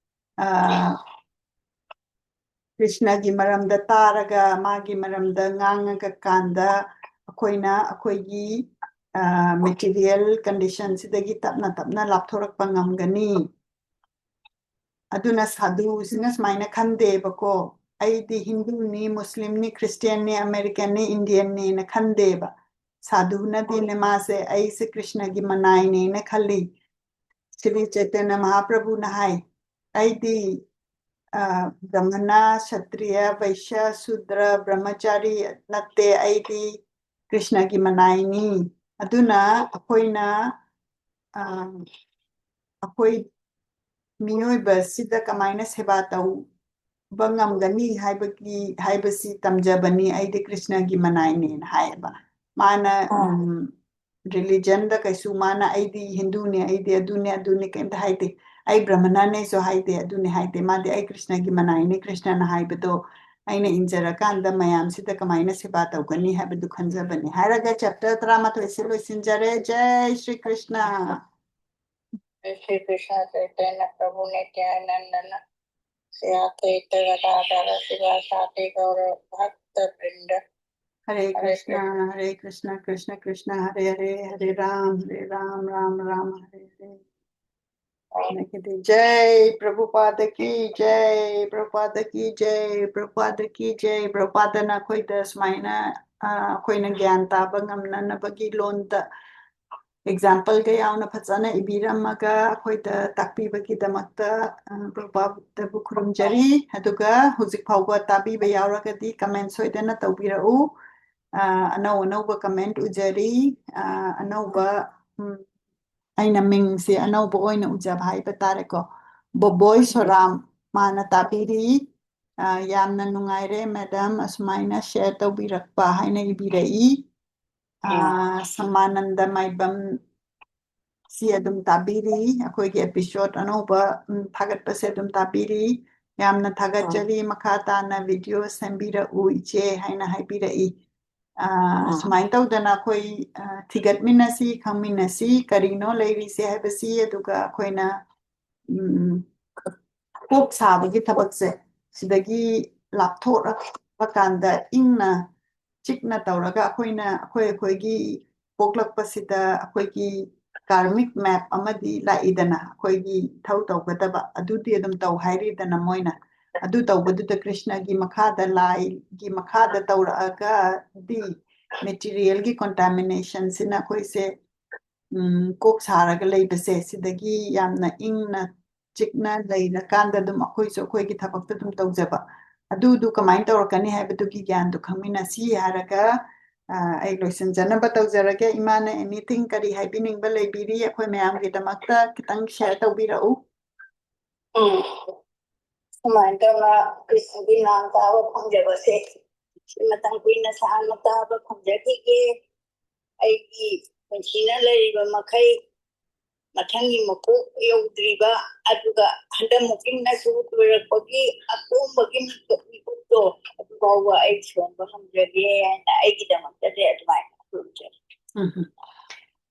ꯑ, ꯀ꯭ꯔꯤꯁꯅꯒꯤ ꯃꯔꯝꯗ ꯇꯥꯔꯒ, ꯃꯥꯒꯤ ꯃꯔꯝꯗ ꯉꯥꯡꯉꯒ ꯀꯥꯟꯗ ꯑꯩꯈꯣꯏꯅ ꯑꯩꯈꯣꯏꯒꯤ, ꯑ, ꯃꯦꯇꯤꯔꯤꯌꯦꯜ ꯀꯟꯗꯤꯁꯟꯁꯤꯗꯒꯤ ꯇꯞꯅ ꯇꯞꯅ ꯂꯥꯞꯊꯣꯔꯛꯄ ꯉꯝꯒꯅꯤ꯫ ꯑꯗꯨꯅ ꯁꯥꯙꯨꯁꯤꯅ ꯁꯨꯃꯥꯏꯅ ꯈꯟꯗꯦꯕꯀꯣ, "ꯑꯩꯗꯤ ꯍꯤꯟꯗꯨꯅꯤ, ꯃꯨꯁꯂꯤꯝꯅꯤ, ꯈ꯭ꯔꯤꯁꯇꯤꯌꯥꯟꯅꯤ, ꯑꯃꯦꯔꯤꯀꯟꯅꯤ, ꯏꯟꯗꯤꯌꯟꯅꯤꯅ" ꯈꯟꯗꯦꯕ꯫ ꯁꯥꯙꯨꯅꯗꯤꯅꯦ ꯃꯥꯁꯦ, "ꯑꯩꯁꯦ ꯀ꯭ꯔꯤꯁꯅꯒꯤ ꯃꯅꯥꯏꯅꯦꯅ ꯈꯜꯂꯤ"꯫ ꯁ꯭ꯔꯤ ꯆꯩꯇꯟꯌ ꯃꯍꯥꯄ꯭ꯔꯚꯨꯅ ꯍꯥꯏ, "ꯑꯩꯗꯤ, ꯑ, ꯕ꯭ꯔꯥꯍꯃꯅ, ꯁꯇ꯭ꯔꯤꯌ, ꯚꯩꯁ꯭ꯌ, ꯁꯨꯗ꯭ꯔ, ꯕ꯭ꯔꯍꯃꯆꯥꯔꯤ ꯅꯠꯇꯦ, ꯑꯩꯗꯤ ꯀ꯭ꯔꯤꯁꯅꯒꯤ ꯃꯅꯥꯏꯅꯤ꯫ ꯑꯗꯨꯅ ꯑꯩꯈꯣꯏꯅ, ꯑ, ꯑꯩꯈꯣꯏ ꯃꯤꯑꯣꯏꯕꯁꯤꯗ ꯀꯃꯥꯏꯅ ꯁꯦꯕꯥ ꯇꯧꯕ ꯉꯝꯒꯅꯤ ꯍꯥꯏꯕꯒꯤ, ꯍꯥꯏꯕꯁꯤ ꯇꯝꯖꯕꯅꯤ, ꯑꯩꯗꯤ ꯀ꯭ꯔꯤꯁꯅꯒꯤ ꯃꯅꯥꯏꯅꯦꯅ" ꯍꯥꯏꯌꯦꯕ꯫ ꯃꯥꯅ, ꯑꯥ꯫ ꯎꯝ, ꯔꯤꯂꯤꯖꯟꯗ ꯀꯩꯁꯨ ꯃꯥꯅ "ꯑꯩꯗꯤ ꯍꯤꯟꯗꯨꯅꯦ, ꯑꯩꯗꯤ ꯑꯗꯨꯅꯦ, ꯑꯗꯨꯅꯦ" ꯀꯩꯝꯇ ꯍꯥꯏꯗꯦ꯫ "ꯑꯩ ꯕ꯭ꯔꯥꯍꯃꯅꯅꯦꯁꯨ" ꯍꯥꯏꯗꯦ, "ꯑꯗꯨꯅꯦ" ꯍꯥꯏꯗꯦ꯫ ꯃꯥꯗꯤ "ꯑꯩ ꯀ꯭ꯔꯤꯁꯅꯒꯤ ꯃꯅꯥꯏꯅꯦ, ꯀ꯭ꯔꯤꯁꯅꯅ ꯍꯥꯏꯕꯗꯣ ꯑꯩꯅ ꯏꯟꯖꯔꯀꯥꯟꯗ ꯃꯌꯥꯝꯁꯤꯗ ꯀꯃꯥꯏꯅ ꯁꯦꯕꯥ ꯇꯧꯒꯅꯤ ꯍꯥꯏꯕꯗꯨ ꯈꯟꯖꯕꯅꯤ" ꯍꯥꯏꯔꯒ ꯆꯦꯞꯇꯔ ꯇꯔꯥꯃꯥꯊꯣꯏꯁꯦ ꯂꯣꯏꯁꯤꯟꯖꯔꯦ꯫ ꯖꯩ ꯁ꯭ꯔꯤ ꯀ꯭ꯔꯤꯁꯅ꯫ श्री कृष्ण चैतन्य प्रभु नित्यानंदन श्री अद्वैत गदाधर श्रीवासादि गौर भक्त वृंद। हरे कृष्णा, हरे कृष्णा, कृष्ण कृष्ण, हरे हरे, हरे राम, हरे राम, राम राम, हरे हरे। ꯖꯩ ꯄ꯭ꯔꯚꯨꯄꯥꯗ ꯀꯤ ꯖꯩ, ꯄ꯭ꯔꯚꯨꯄꯥꯗ ꯀꯤ ꯖꯩ, ꯄ꯭ꯔꯚꯨꯄꯥꯗ ꯀꯤ ꯖꯩ꯫ ꯄ꯭ꯔꯚꯨꯄꯥꯗꯅ ꯑꯩꯈꯣꯏꯗ ꯁꯨꯃꯥꯏꯅ, ꯑ, ꯑꯩꯈꯣꯏꯅ ꯒ꯭ꯌꯥꯟ ꯇꯥꯕ ꯉꯝꯅꯅꯕꯒꯤ ꯂꯣꯟꯗ ꯑꯦꯛꯖꯥꯝꯄꯜꯒ ꯌꯥꯎꯅ ꯐꯖꯅ ꯏꯕꯤꯔꯝꯃꯒ ꯑꯩꯈꯣꯏꯗ ꯇꯥꯛꯄꯤꯕꯒꯤꯗꯃꯛꯇ, ꯑ, ꯄ꯭ꯔꯚꯨꯄꯥꯗꯕꯨ ꯈꯨꯔꯨꯝꯖꯔꯤ꯫ ꯑꯗꯨꯒ ꯍꯧꯖꯤꯛ ꯐꯥꯎꯕ ꯇꯥꯕꯤꯕ ꯌꯥꯎꯔꯒꯗꯤ ꯀꯃꯦꯟ ꯁꯣꯏꯗꯅ ꯇꯧꯕꯤꯔꯛꯎ꯫ ꯑ, ꯑꯅꯧ ꯑꯅꯧꯕ ꯀꯃꯦꯟ ꯎꯖꯔꯤ꯫ ꯑ, ꯑꯅꯧꯕ, ꯎꯝ, ꯑꯩꯅ ꯃꯤꯡꯁꯦ ꯑꯅꯧꯕ ꯑꯣꯏꯅ ꯎꯖꯕ ꯍꯥꯏꯕ ꯇꯥꯔꯦꯀꯣ꯫ ꯕꯣꯕꯣꯏ ꯁꯣꯔꯥꯝ, ꯃꯥꯅ ꯇꯥꯕꯤꯔꯤ꯫ ꯑ, "ꯌꯥꯝꯅ ꯅꯨꯡꯉꯥꯏꯔꯦ ꯃꯦꯗꯥꯝ, ꯑꯁꯨꯃꯥꯏꯅ ꯁꯤꯌꯔ ꯇꯧꯕꯤꯔꯛꯄ" ꯍꯥꯏꯅ ꯏꯕꯤꯔꯛꯏ꯫ ꯑ, ꯑꯥ꯫ ꯁꯃꯥꯅꯟꯗ ꯃꯥꯏꯕꯝ ꯁꯤ ꯑꯗꯨꯝ ꯇꯥꯕꯤꯔꯤ꯫ ꯑꯩꯈꯣꯏꯒꯤ ꯑꯦꯄꯤꯁꯣꯠ ꯑꯅꯧꯕ, ꯎꯝ, ꯊꯥꯒꯠꯄꯁꯦ ꯑꯗꯨꯝ ꯇꯥꯕꯤꯔꯤ꯫ "ꯌꯥꯝꯅ ꯊꯥꯒꯠꯆꯔꯤ, ꯃꯈꯥ ꯇꯥꯅ ꯚꯤꯗꯤꯑꯣ ꯁꯦꯝꯕꯤꯔꯛꯎ ꯏꯆꯦ" ꯍꯥꯏꯅ ꯍꯥꯏꯕꯤꯔꯛꯏ꯫ ꯑ, ꯑꯥ꯫ ꯁꯨꯃꯥꯏꯅ ꯇꯧꯗꯅ ꯑꯩꯈꯣꯏ, ꯑ, ꯊꯤꯒꯠꯃꯤꯟꯅꯁꯤ, ꯈꯪꯃꯤꯟꯅꯁꯤ, ꯀꯔꯤꯅꯣ ꯂꯩꯔꯤꯁꯦ ꯍꯥꯏꯕꯁꯤ, ꯑꯗꯨꯒ ꯑꯩꯈꯣꯏꯅ, ꯎꯝ, ꯀꯣꯛ ꯁꯥꯕꯒꯤ ꯊꯕꯛꯁꯦ ꯁꯤꯗꯒꯤ ꯂꯥꯞꯊꯣꯛꯂꯛꯄ ꯀꯥꯟꯗ ꯏꯪꯅ ꯆꯤꯛꯅ ꯇꯧꯔꯒ ꯑꯩꯈꯣꯏꯅ, ꯑꯩꯈꯣꯏ, ꯑꯩꯈꯣꯏꯒꯤ ꯄꯣꯛꯂꯛꯄꯁꯤꯗ ꯑꯩꯈꯣꯏꯒꯤ ꯀꯥꯔꯃꯤꯛ ꯃꯦꯞ ꯑꯃꯗꯤ ꯂꯥꯛꯏꯗꯅ, ꯑꯩꯈꯣꯏꯒꯤ ꯏꯊꯧ ꯇꯧꯒꯗꯕ, ꯑꯗꯨꯗꯤ ꯑꯗꯨꯝ ꯇꯧ ꯍꯥꯏꯔꯤꯗꯅ ꯃꯣꯏꯅ꯫ ꯑꯗꯨ ꯇꯧꯕꯗꯨꯗ ꯀ꯭ꯔꯤꯁꯅꯒꯤ ꯃꯈꯥꯗ, ꯂꯥꯏꯒꯤ ꯃꯈꯥꯗ ꯇꯧꯔꯛꯑꯒꯗꯤ ꯃꯦꯇꯤꯔꯤꯌꯦꯜꯒꯤ ꯀꯣꯟꯇꯥꯃꯤꯅꯦꯁꯟꯁꯤꯅ ꯑꯩꯈꯣꯏꯁꯦ ꯎꯝ, ꯀꯣꯛ ꯁꯥꯔꯒ ꯂꯩꯕꯁꯦ, ꯁꯤꯗꯒꯤ ꯌꯥꯝꯅ ꯏꯪꯅ ꯆꯤꯛꯅ ꯂꯩꯔꯀꯥꯟꯗ ꯑꯗꯨꯝ ꯑꯩꯈꯣꯏꯁꯨ ꯑꯩꯈꯣꯏꯒꯤ ꯊꯕꯛꯇ ꯑꯗꯨꯝ ꯇꯧꯖꯕ, ꯑꯗꯨꯗꯨ ꯀꯃꯥꯏꯅ ꯇꯧꯔꯛꯀꯅꯤ ꯍꯥꯏꯕꯗꯨꯒꯤ ꯒ꯭ꯌꯥꯟꯗꯨ ꯈꯪꯃꯤꯟꯅꯁꯤ ꯍꯥꯏꯔꯒ, ꯑ, ꯑꯩ ꯂꯣꯏꯁꯤꯟꯖꯅꯕ ꯇꯧꯖꯔꯒꯦ꯫ ꯏꯃꯥꯅ anything ꯀꯔꯤ ꯍꯥꯏꯕꯤꯅꯤꯡꯕ ꯂꯩꯕꯤꯔꯤ? ꯑꯩꯈꯣꯏ ꯃꯌꯥꯝꯒꯤꯗꯃꯛꯇ ꯈꯤꯇꯪ share ꯇꯧꯕꯤꯔꯛꯎ꯫ ꯎꯝ꯫ ꯁꯨꯃꯥꯏꯅ ꯇꯧꯅ ꯀ꯭ꯔꯤꯁꯅꯒꯤ ꯉꯥꯡ ꯇꯥꯕ ꯐꯪꯖꯕꯁꯦ, ꯁꯤ ꯃꯇꯝ ꯀꯨꯏꯅ ꯁꯥꯡꯅ ꯇꯥꯕ ꯐꯪꯖꯈꯤꯒꯦ꯫ ꯑꯩꯒꯤ ꯄꯨꯟꯁꯤꯅ ꯂꯩꯔꯤꯕ ꯃꯈꯩ ꯃꯊꯪꯒꯤ ꯃꯀꯣꯛ ꯌꯧꯗ꯭ꯔꯤꯕ, ꯑꯗꯨꯒ ꯍꯟꯗꯛ ꯃꯨꯛꯀꯤꯅꯁꯨ ꯂꯣꯏꯔꯛꯄꯒꯤ ꯑꯀꯣꯝꯕꯒꯤ ꯃꯤꯀꯨꯞ, ꯃꯤꯀꯨꯞꯇꯣ ꯑꯗꯨ ꯐꯥꯎꯕ ꯑꯩ ꯁꯣꯟꯕ ꯉꯝꯖꯒꯦ ꯍꯥꯏꯅ ꯑꯩꯒꯤꯗꯃꯛꯇꯗꯤ ꯑꯗꯨꯃꯥꯏꯅ ꯈꯨꯔꯨꯝꯖꯔꯤ꯫ ꯎꯝ꯫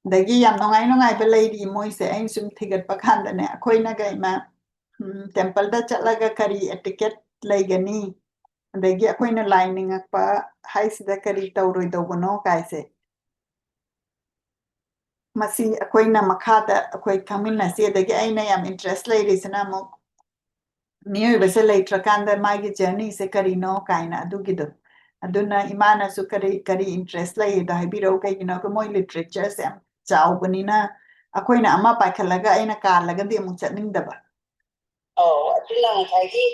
ꯑꯗꯒꯤ ꯌꯥꯝ ꯅꯨꯡꯉꯥꯏ ꯅꯨꯡꯉꯥꯏꯕ ꯂꯩꯔꯤ ꯃꯣꯏꯁꯦ꯫ ꯑꯩꯅ ꯁꯨꯝ ꯊꯤꯒꯠꯄ ꯀꯥꯟꯗꯅꯦ, ꯑꯩꯈꯣꯏꯅꯒ ꯏꯃꯥ, ꯎꯝ, temple ꯗ ꯆꯠꯂꯒ ꯀꯔꯤ etiquette ꯂꯩꯒꯅꯤ, ꯑꯗꯒꯤ ꯑꯩꯈꯣꯏꯅ ꯂꯥꯏ ꯅꯤꯡꯉꯛꯄ ꯍꯥꯏꯁꯤꯗ ꯀꯔꯤ ꯇꯧꯔꯣꯏꯗꯧꯕꯅꯣ ꯀꯥꯏꯁꯦ, ꯃꯁꯤ ꯑꯩꯈꯣꯏꯅ ꯃꯈꯥꯗ ꯑꯩꯈꯣꯏ ꯈꯪꯃꯤꯟꯅꯁꯤ꯫ ꯑꯗꯒꯤ ꯑꯩꯅ ꯌꯥꯝ interest ꯂꯩꯔꯤꯁꯤꯅ ꯑꯃꯨꯛ ꯃꯤꯑꯣꯏꯕꯁꯦ ꯂꯩꯇ꯭ꯔꯀꯥꯟꯗ ꯃꯥꯒꯤ journey ꯁꯦ ꯀꯔꯤꯅꯣ ꯀꯥꯏꯅ ꯑꯗꯨꯒꯤꯗꯣ꯫ ꯑꯗꯨꯅ ꯏꯃꯥꯅꯁꯨ ꯀꯔꯤ, ꯀꯔꯤ interest ꯂꯩꯗꯣ ꯍꯥꯏꯕꯤꯔꯛꯎ꯫ ꯀꯩꯒꯤꯅꯣ ꯍꯥꯏꯕ ꯃꯣꯏ literature ꯁꯦ ꯌꯥꯝ ꯆꯥꯎꯕꯅꯤꯅ ꯑꯩꯈꯣꯏꯅ ꯑꯃ ꯄꯥꯏꯈꯠꯂꯒ ꯑꯩꯅ ꯀꯥꯜꯂꯒꯗꯤ ꯑꯃꯨꯛ ꯆꯠꯅꯤꯡꯗꯕ꯫ ꯑꯧ, ꯑꯗꯨꯅ ꯉꯁꯥꯏꯒꯤ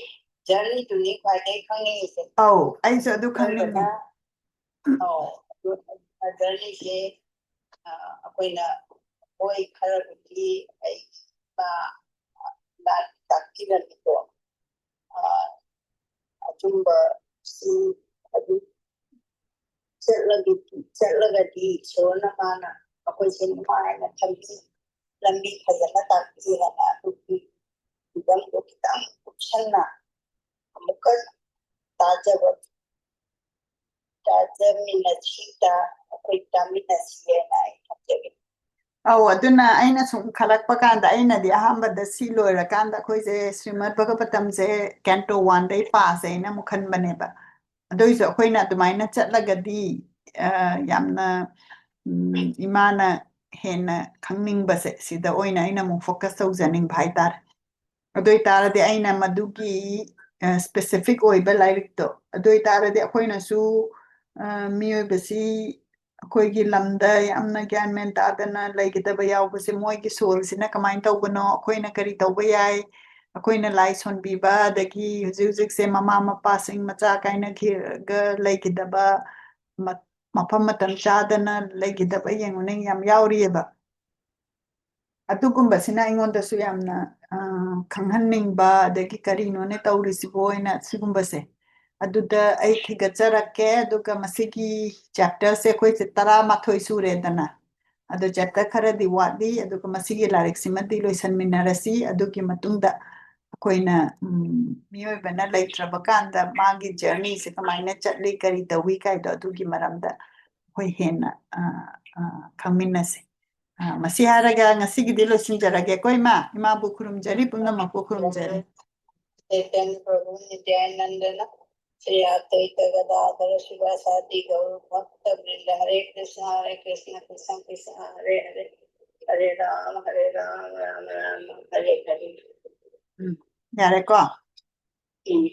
journey ꯗꯨꯅꯤ ꯈ꯭ꯋꯥꯏꯗꯒꯤ ꯈꯪꯅꯤꯡꯉꯤꯁꯦ꯫ ꯑꯧ, ꯑꯩꯁꯨ ꯑꯗꯨ ꯈꯪꯅꯤꯡꯉꯤ꯫ ꯑꯗꯨꯗꯨꯅ, ꯑꯧ, ꯑꯗꯨ journey ꯁꯦ, ꯑ, ꯑꯩꯈꯣꯏꯅ ꯍꯣꯏ ꯈꯔꯕꯨꯗꯤ ꯑꯩ ꯏꯃꯥ ꯂꯥꯏ ꯇꯥꯛꯄꯤꯔꯝꯃꯤꯀꯣ꯫ ꯑ, ꯑꯆꯨꯝꯕꯁꯤꯡ ꯑꯗꯨ ꯆꯠꯂꯒꯗꯤ, ꯆꯠꯂꯒꯗꯤ ꯏꯁꯣꯔꯅ ꯃꯥꯅ ꯑꯩꯈꯣꯏꯁꯦ ꯅꯨꯡꯉꯥꯏꯅ ꯊꯝꯕꯤ, ꯂꯝꯕꯤ ꯐꯖꯅ ꯇꯥꯛꯄꯤ ꯍꯥꯏꯅ ꯑꯗꯨꯒꯤ ꯐꯤꯕꯝꯗꯣ ꯈꯤꯇꯪ ꯀꯨꯞꯁꯟꯅ ꯑꯃꯨꯛꯀ ꯇꯥꯖꯕ, ꯇꯥꯖꯃꯤꯟꯅꯁꯤꯗ ꯑꯩꯈꯣꯏ ꯇꯥꯃꯤꯟꯅꯁꯤ ꯍꯥꯏꯅ ꯑꯩ ꯊꯝꯖꯒꯦ꯫ ꯑꯧ, ꯑꯗꯨꯅ ꯑꯩꯅ ꯁꯨꯝ ꯈꯜꯂꯛꯄ ꯀꯥꯟꯗ, ꯑꯩꯅꯗꯤ ꯑꯍꯥꯟꯕꯗ ꯁꯤ ꯂꯣꯏꯔꯀꯥꯟꯗ ꯑꯩꯈꯣꯏꯁꯦ ꯁ꯭ꯔꯤꯃꯗ ꯚꯒꯕꯇꯝꯁꯦ canto one ꯗꯩ ꯄꯥꯁꯦ ꯍꯥꯏꯅ ꯑꯃꯨꯛ ꯈꯟꯕꯅꯦꯕ꯫ ꯑꯗꯨꯏꯁꯨ ꯑꯩꯈꯣꯏꯅ ꯑꯗꯨꯃꯥꯏꯅ ꯆꯠꯂꯒꯗꯤ, ꯑ, ꯌꯥꯝꯅ, ꯎꯝ, ꯏꯃꯥꯅ ꯍꯦꯟꯅ ꯈꯪꯅꯤꯡꯕꯁꯦ ꯁꯤꯗ ꯑꯣꯏꯅ ꯑꯩꯅ ꯑꯃꯨꯛ focus ꯇꯧꯖꯅꯤꯡꯕ ꯍꯥꯏꯇꯥꯔꯦ꯫ ꯑꯗꯨ ꯑꯣꯏꯇꯥꯔꯗꯤ ꯑꯩꯅ ꯃꯗꯨꯒꯤ, ꯑ, specific ꯑꯣꯏꯕ ꯂꯥꯏꯔꯤꯛꯇꯣ, ꯑꯗꯨ ꯑꯣꯏꯇꯥꯔꯗꯤ ꯑꯩꯈꯣꯏꯅꯁꯨ, ꯑ, ꯃꯤꯑꯣꯏꯕꯁꯤ ꯑꯩꯈꯣꯏꯒꯤ ꯂꯝꯗ ꯌꯥꯝꯅ ꯒ꯭ꯌꯥꯟ ꯃꯦꯟ ꯇꯥꯗꯅ ꯂꯩꯒꯗꯕ ꯌꯥꯎꯕꯁꯦ, ꯃꯣꯏꯒꯤ ꯁꯣꯜꯁꯤꯅ ꯀꯃꯥꯏꯅ ꯇꯧꯕꯅꯣ, ꯑꯩꯈꯣꯏꯅ ꯀꯔꯤ ꯇꯧꯕ ꯌꯥꯏ, ꯑꯩꯈꯣꯏꯅ ꯂꯥꯏ ꯁꯣꯟꯕꯤꯕ, ꯑꯗꯒꯤ ꯍꯧꯖꯤꯛ ꯍꯧꯖꯤꯛꯁꯦ ꯃꯃꯥ ꯃꯄꯥꯁꯤꯡ ꯃꯆꯥ ꯀꯥꯏꯅꯈꯤꯔꯒ ꯂꯩꯈꯤꯗꯕ, ꯃ-, ꯃꯐꯝ ꯃꯇꯝ ꯆꯥꯗꯅ ꯂꯩꯈꯤꯗꯕ ꯌꯦꯡꯉꯨꯅꯦ, ꯌꯥꯝ ꯌꯥꯎꯔꯤꯑꯕ꯫ ꯑꯗꯨꯒꯨꯝꯕꯁꯤꯅ ꯑꯩꯉꯣꯟꯗꯁꯨ ꯌꯥꯝꯅ, ꯑ, ꯈꯪꯍꯟꯅꯤꯡꯕ, ꯑꯗꯒꯤ ꯀꯔꯤꯅꯣꯅꯦ ꯇꯧꯔꯤꯁꯤꯕꯣ ꯍꯥꯏꯅ ꯁꯤꯒꯨꯝꯕꯁꯦ꯫ ꯑꯗꯨꯗ ꯑꯩ ꯊꯤꯒꯠꯆꯔꯛꯀꯦ, ꯑꯗꯨꯒ ꯃꯁꯤꯒꯤ ꯆꯦꯞꯇꯔꯁꯦ ꯑꯩꯈꯣꯏꯁꯦ ꯇꯔꯥꯃꯥꯊꯣꯏ ꯁꯨꯔꯦꯗꯅ꯫ ꯑꯗꯣ ꯆꯦꯞꯇꯔ ꯈꯔꯗꯤ ꯋꯥꯠꯂꯤ, ꯑꯗꯨꯒ ꯃꯁꯤꯒꯤ ꯂꯥꯏꯔꯤꯛꯁꯤꯃꯗꯤ ꯂꯣꯏꯁꯟꯃꯤꯟꯅꯔꯁꯤ꯫ ꯑꯗꯨꯒꯤ ꯃꯇꯨꯡꯗ ꯑꯩꯈꯣꯏꯅ, ꯎꯝ, ꯃꯤꯑꯣꯏꯕꯅ ꯂꯩꯇ꯭ꯔꯕ ꯀꯥꯟꯗ ꯃꯥꯒꯤ ꯖꯔꯅꯤꯁꯦ ꯀꯃꯥꯏꯅ ꯆꯠꯂꯤ, ꯀꯔꯤ ꯇꯧꯏ ꯀꯥꯏꯗꯣ, ꯑꯗꯨꯒꯤ ꯃꯔꯝꯗ ꯑꯩꯈꯣꯏ ꯍꯦꯟꯅ, ꯑ, ꯑ, ꯈꯪꯃꯤꯟꯅꯁꯦ꯫ ꯑ, ꯃꯁꯤ ꯍꯥꯏꯔꯒ ꯉꯁꯤꯒꯤꯗꯤ ꯂꯣꯏꯁꯤꯟꯖꯔꯒꯦꯀꯣ, ꯏꯃꯥ꯫ ꯏꯃꯥꯕꯨ ꯈꯨꯔꯨꯝꯖꯔꯤ, ꯄꯨꯝꯅꯃꯛꯄꯨ ꯈꯨꯔꯨꯝꯖꯔꯤ꯫ चैतन्य प्रभु नित्यानंदन श्री अद्वैत गदाधर श्रीवासादि गौर भक्त वृंद। हरे कृष्ण हरे कृष्ण कृष्ण कृष्ण हरे हरे, हरे राम हरे राम राम राम हरे हरे। ꯎꯝ, ꯌꯥꯔꯦꯀꯣ? ꯎꯝ꯫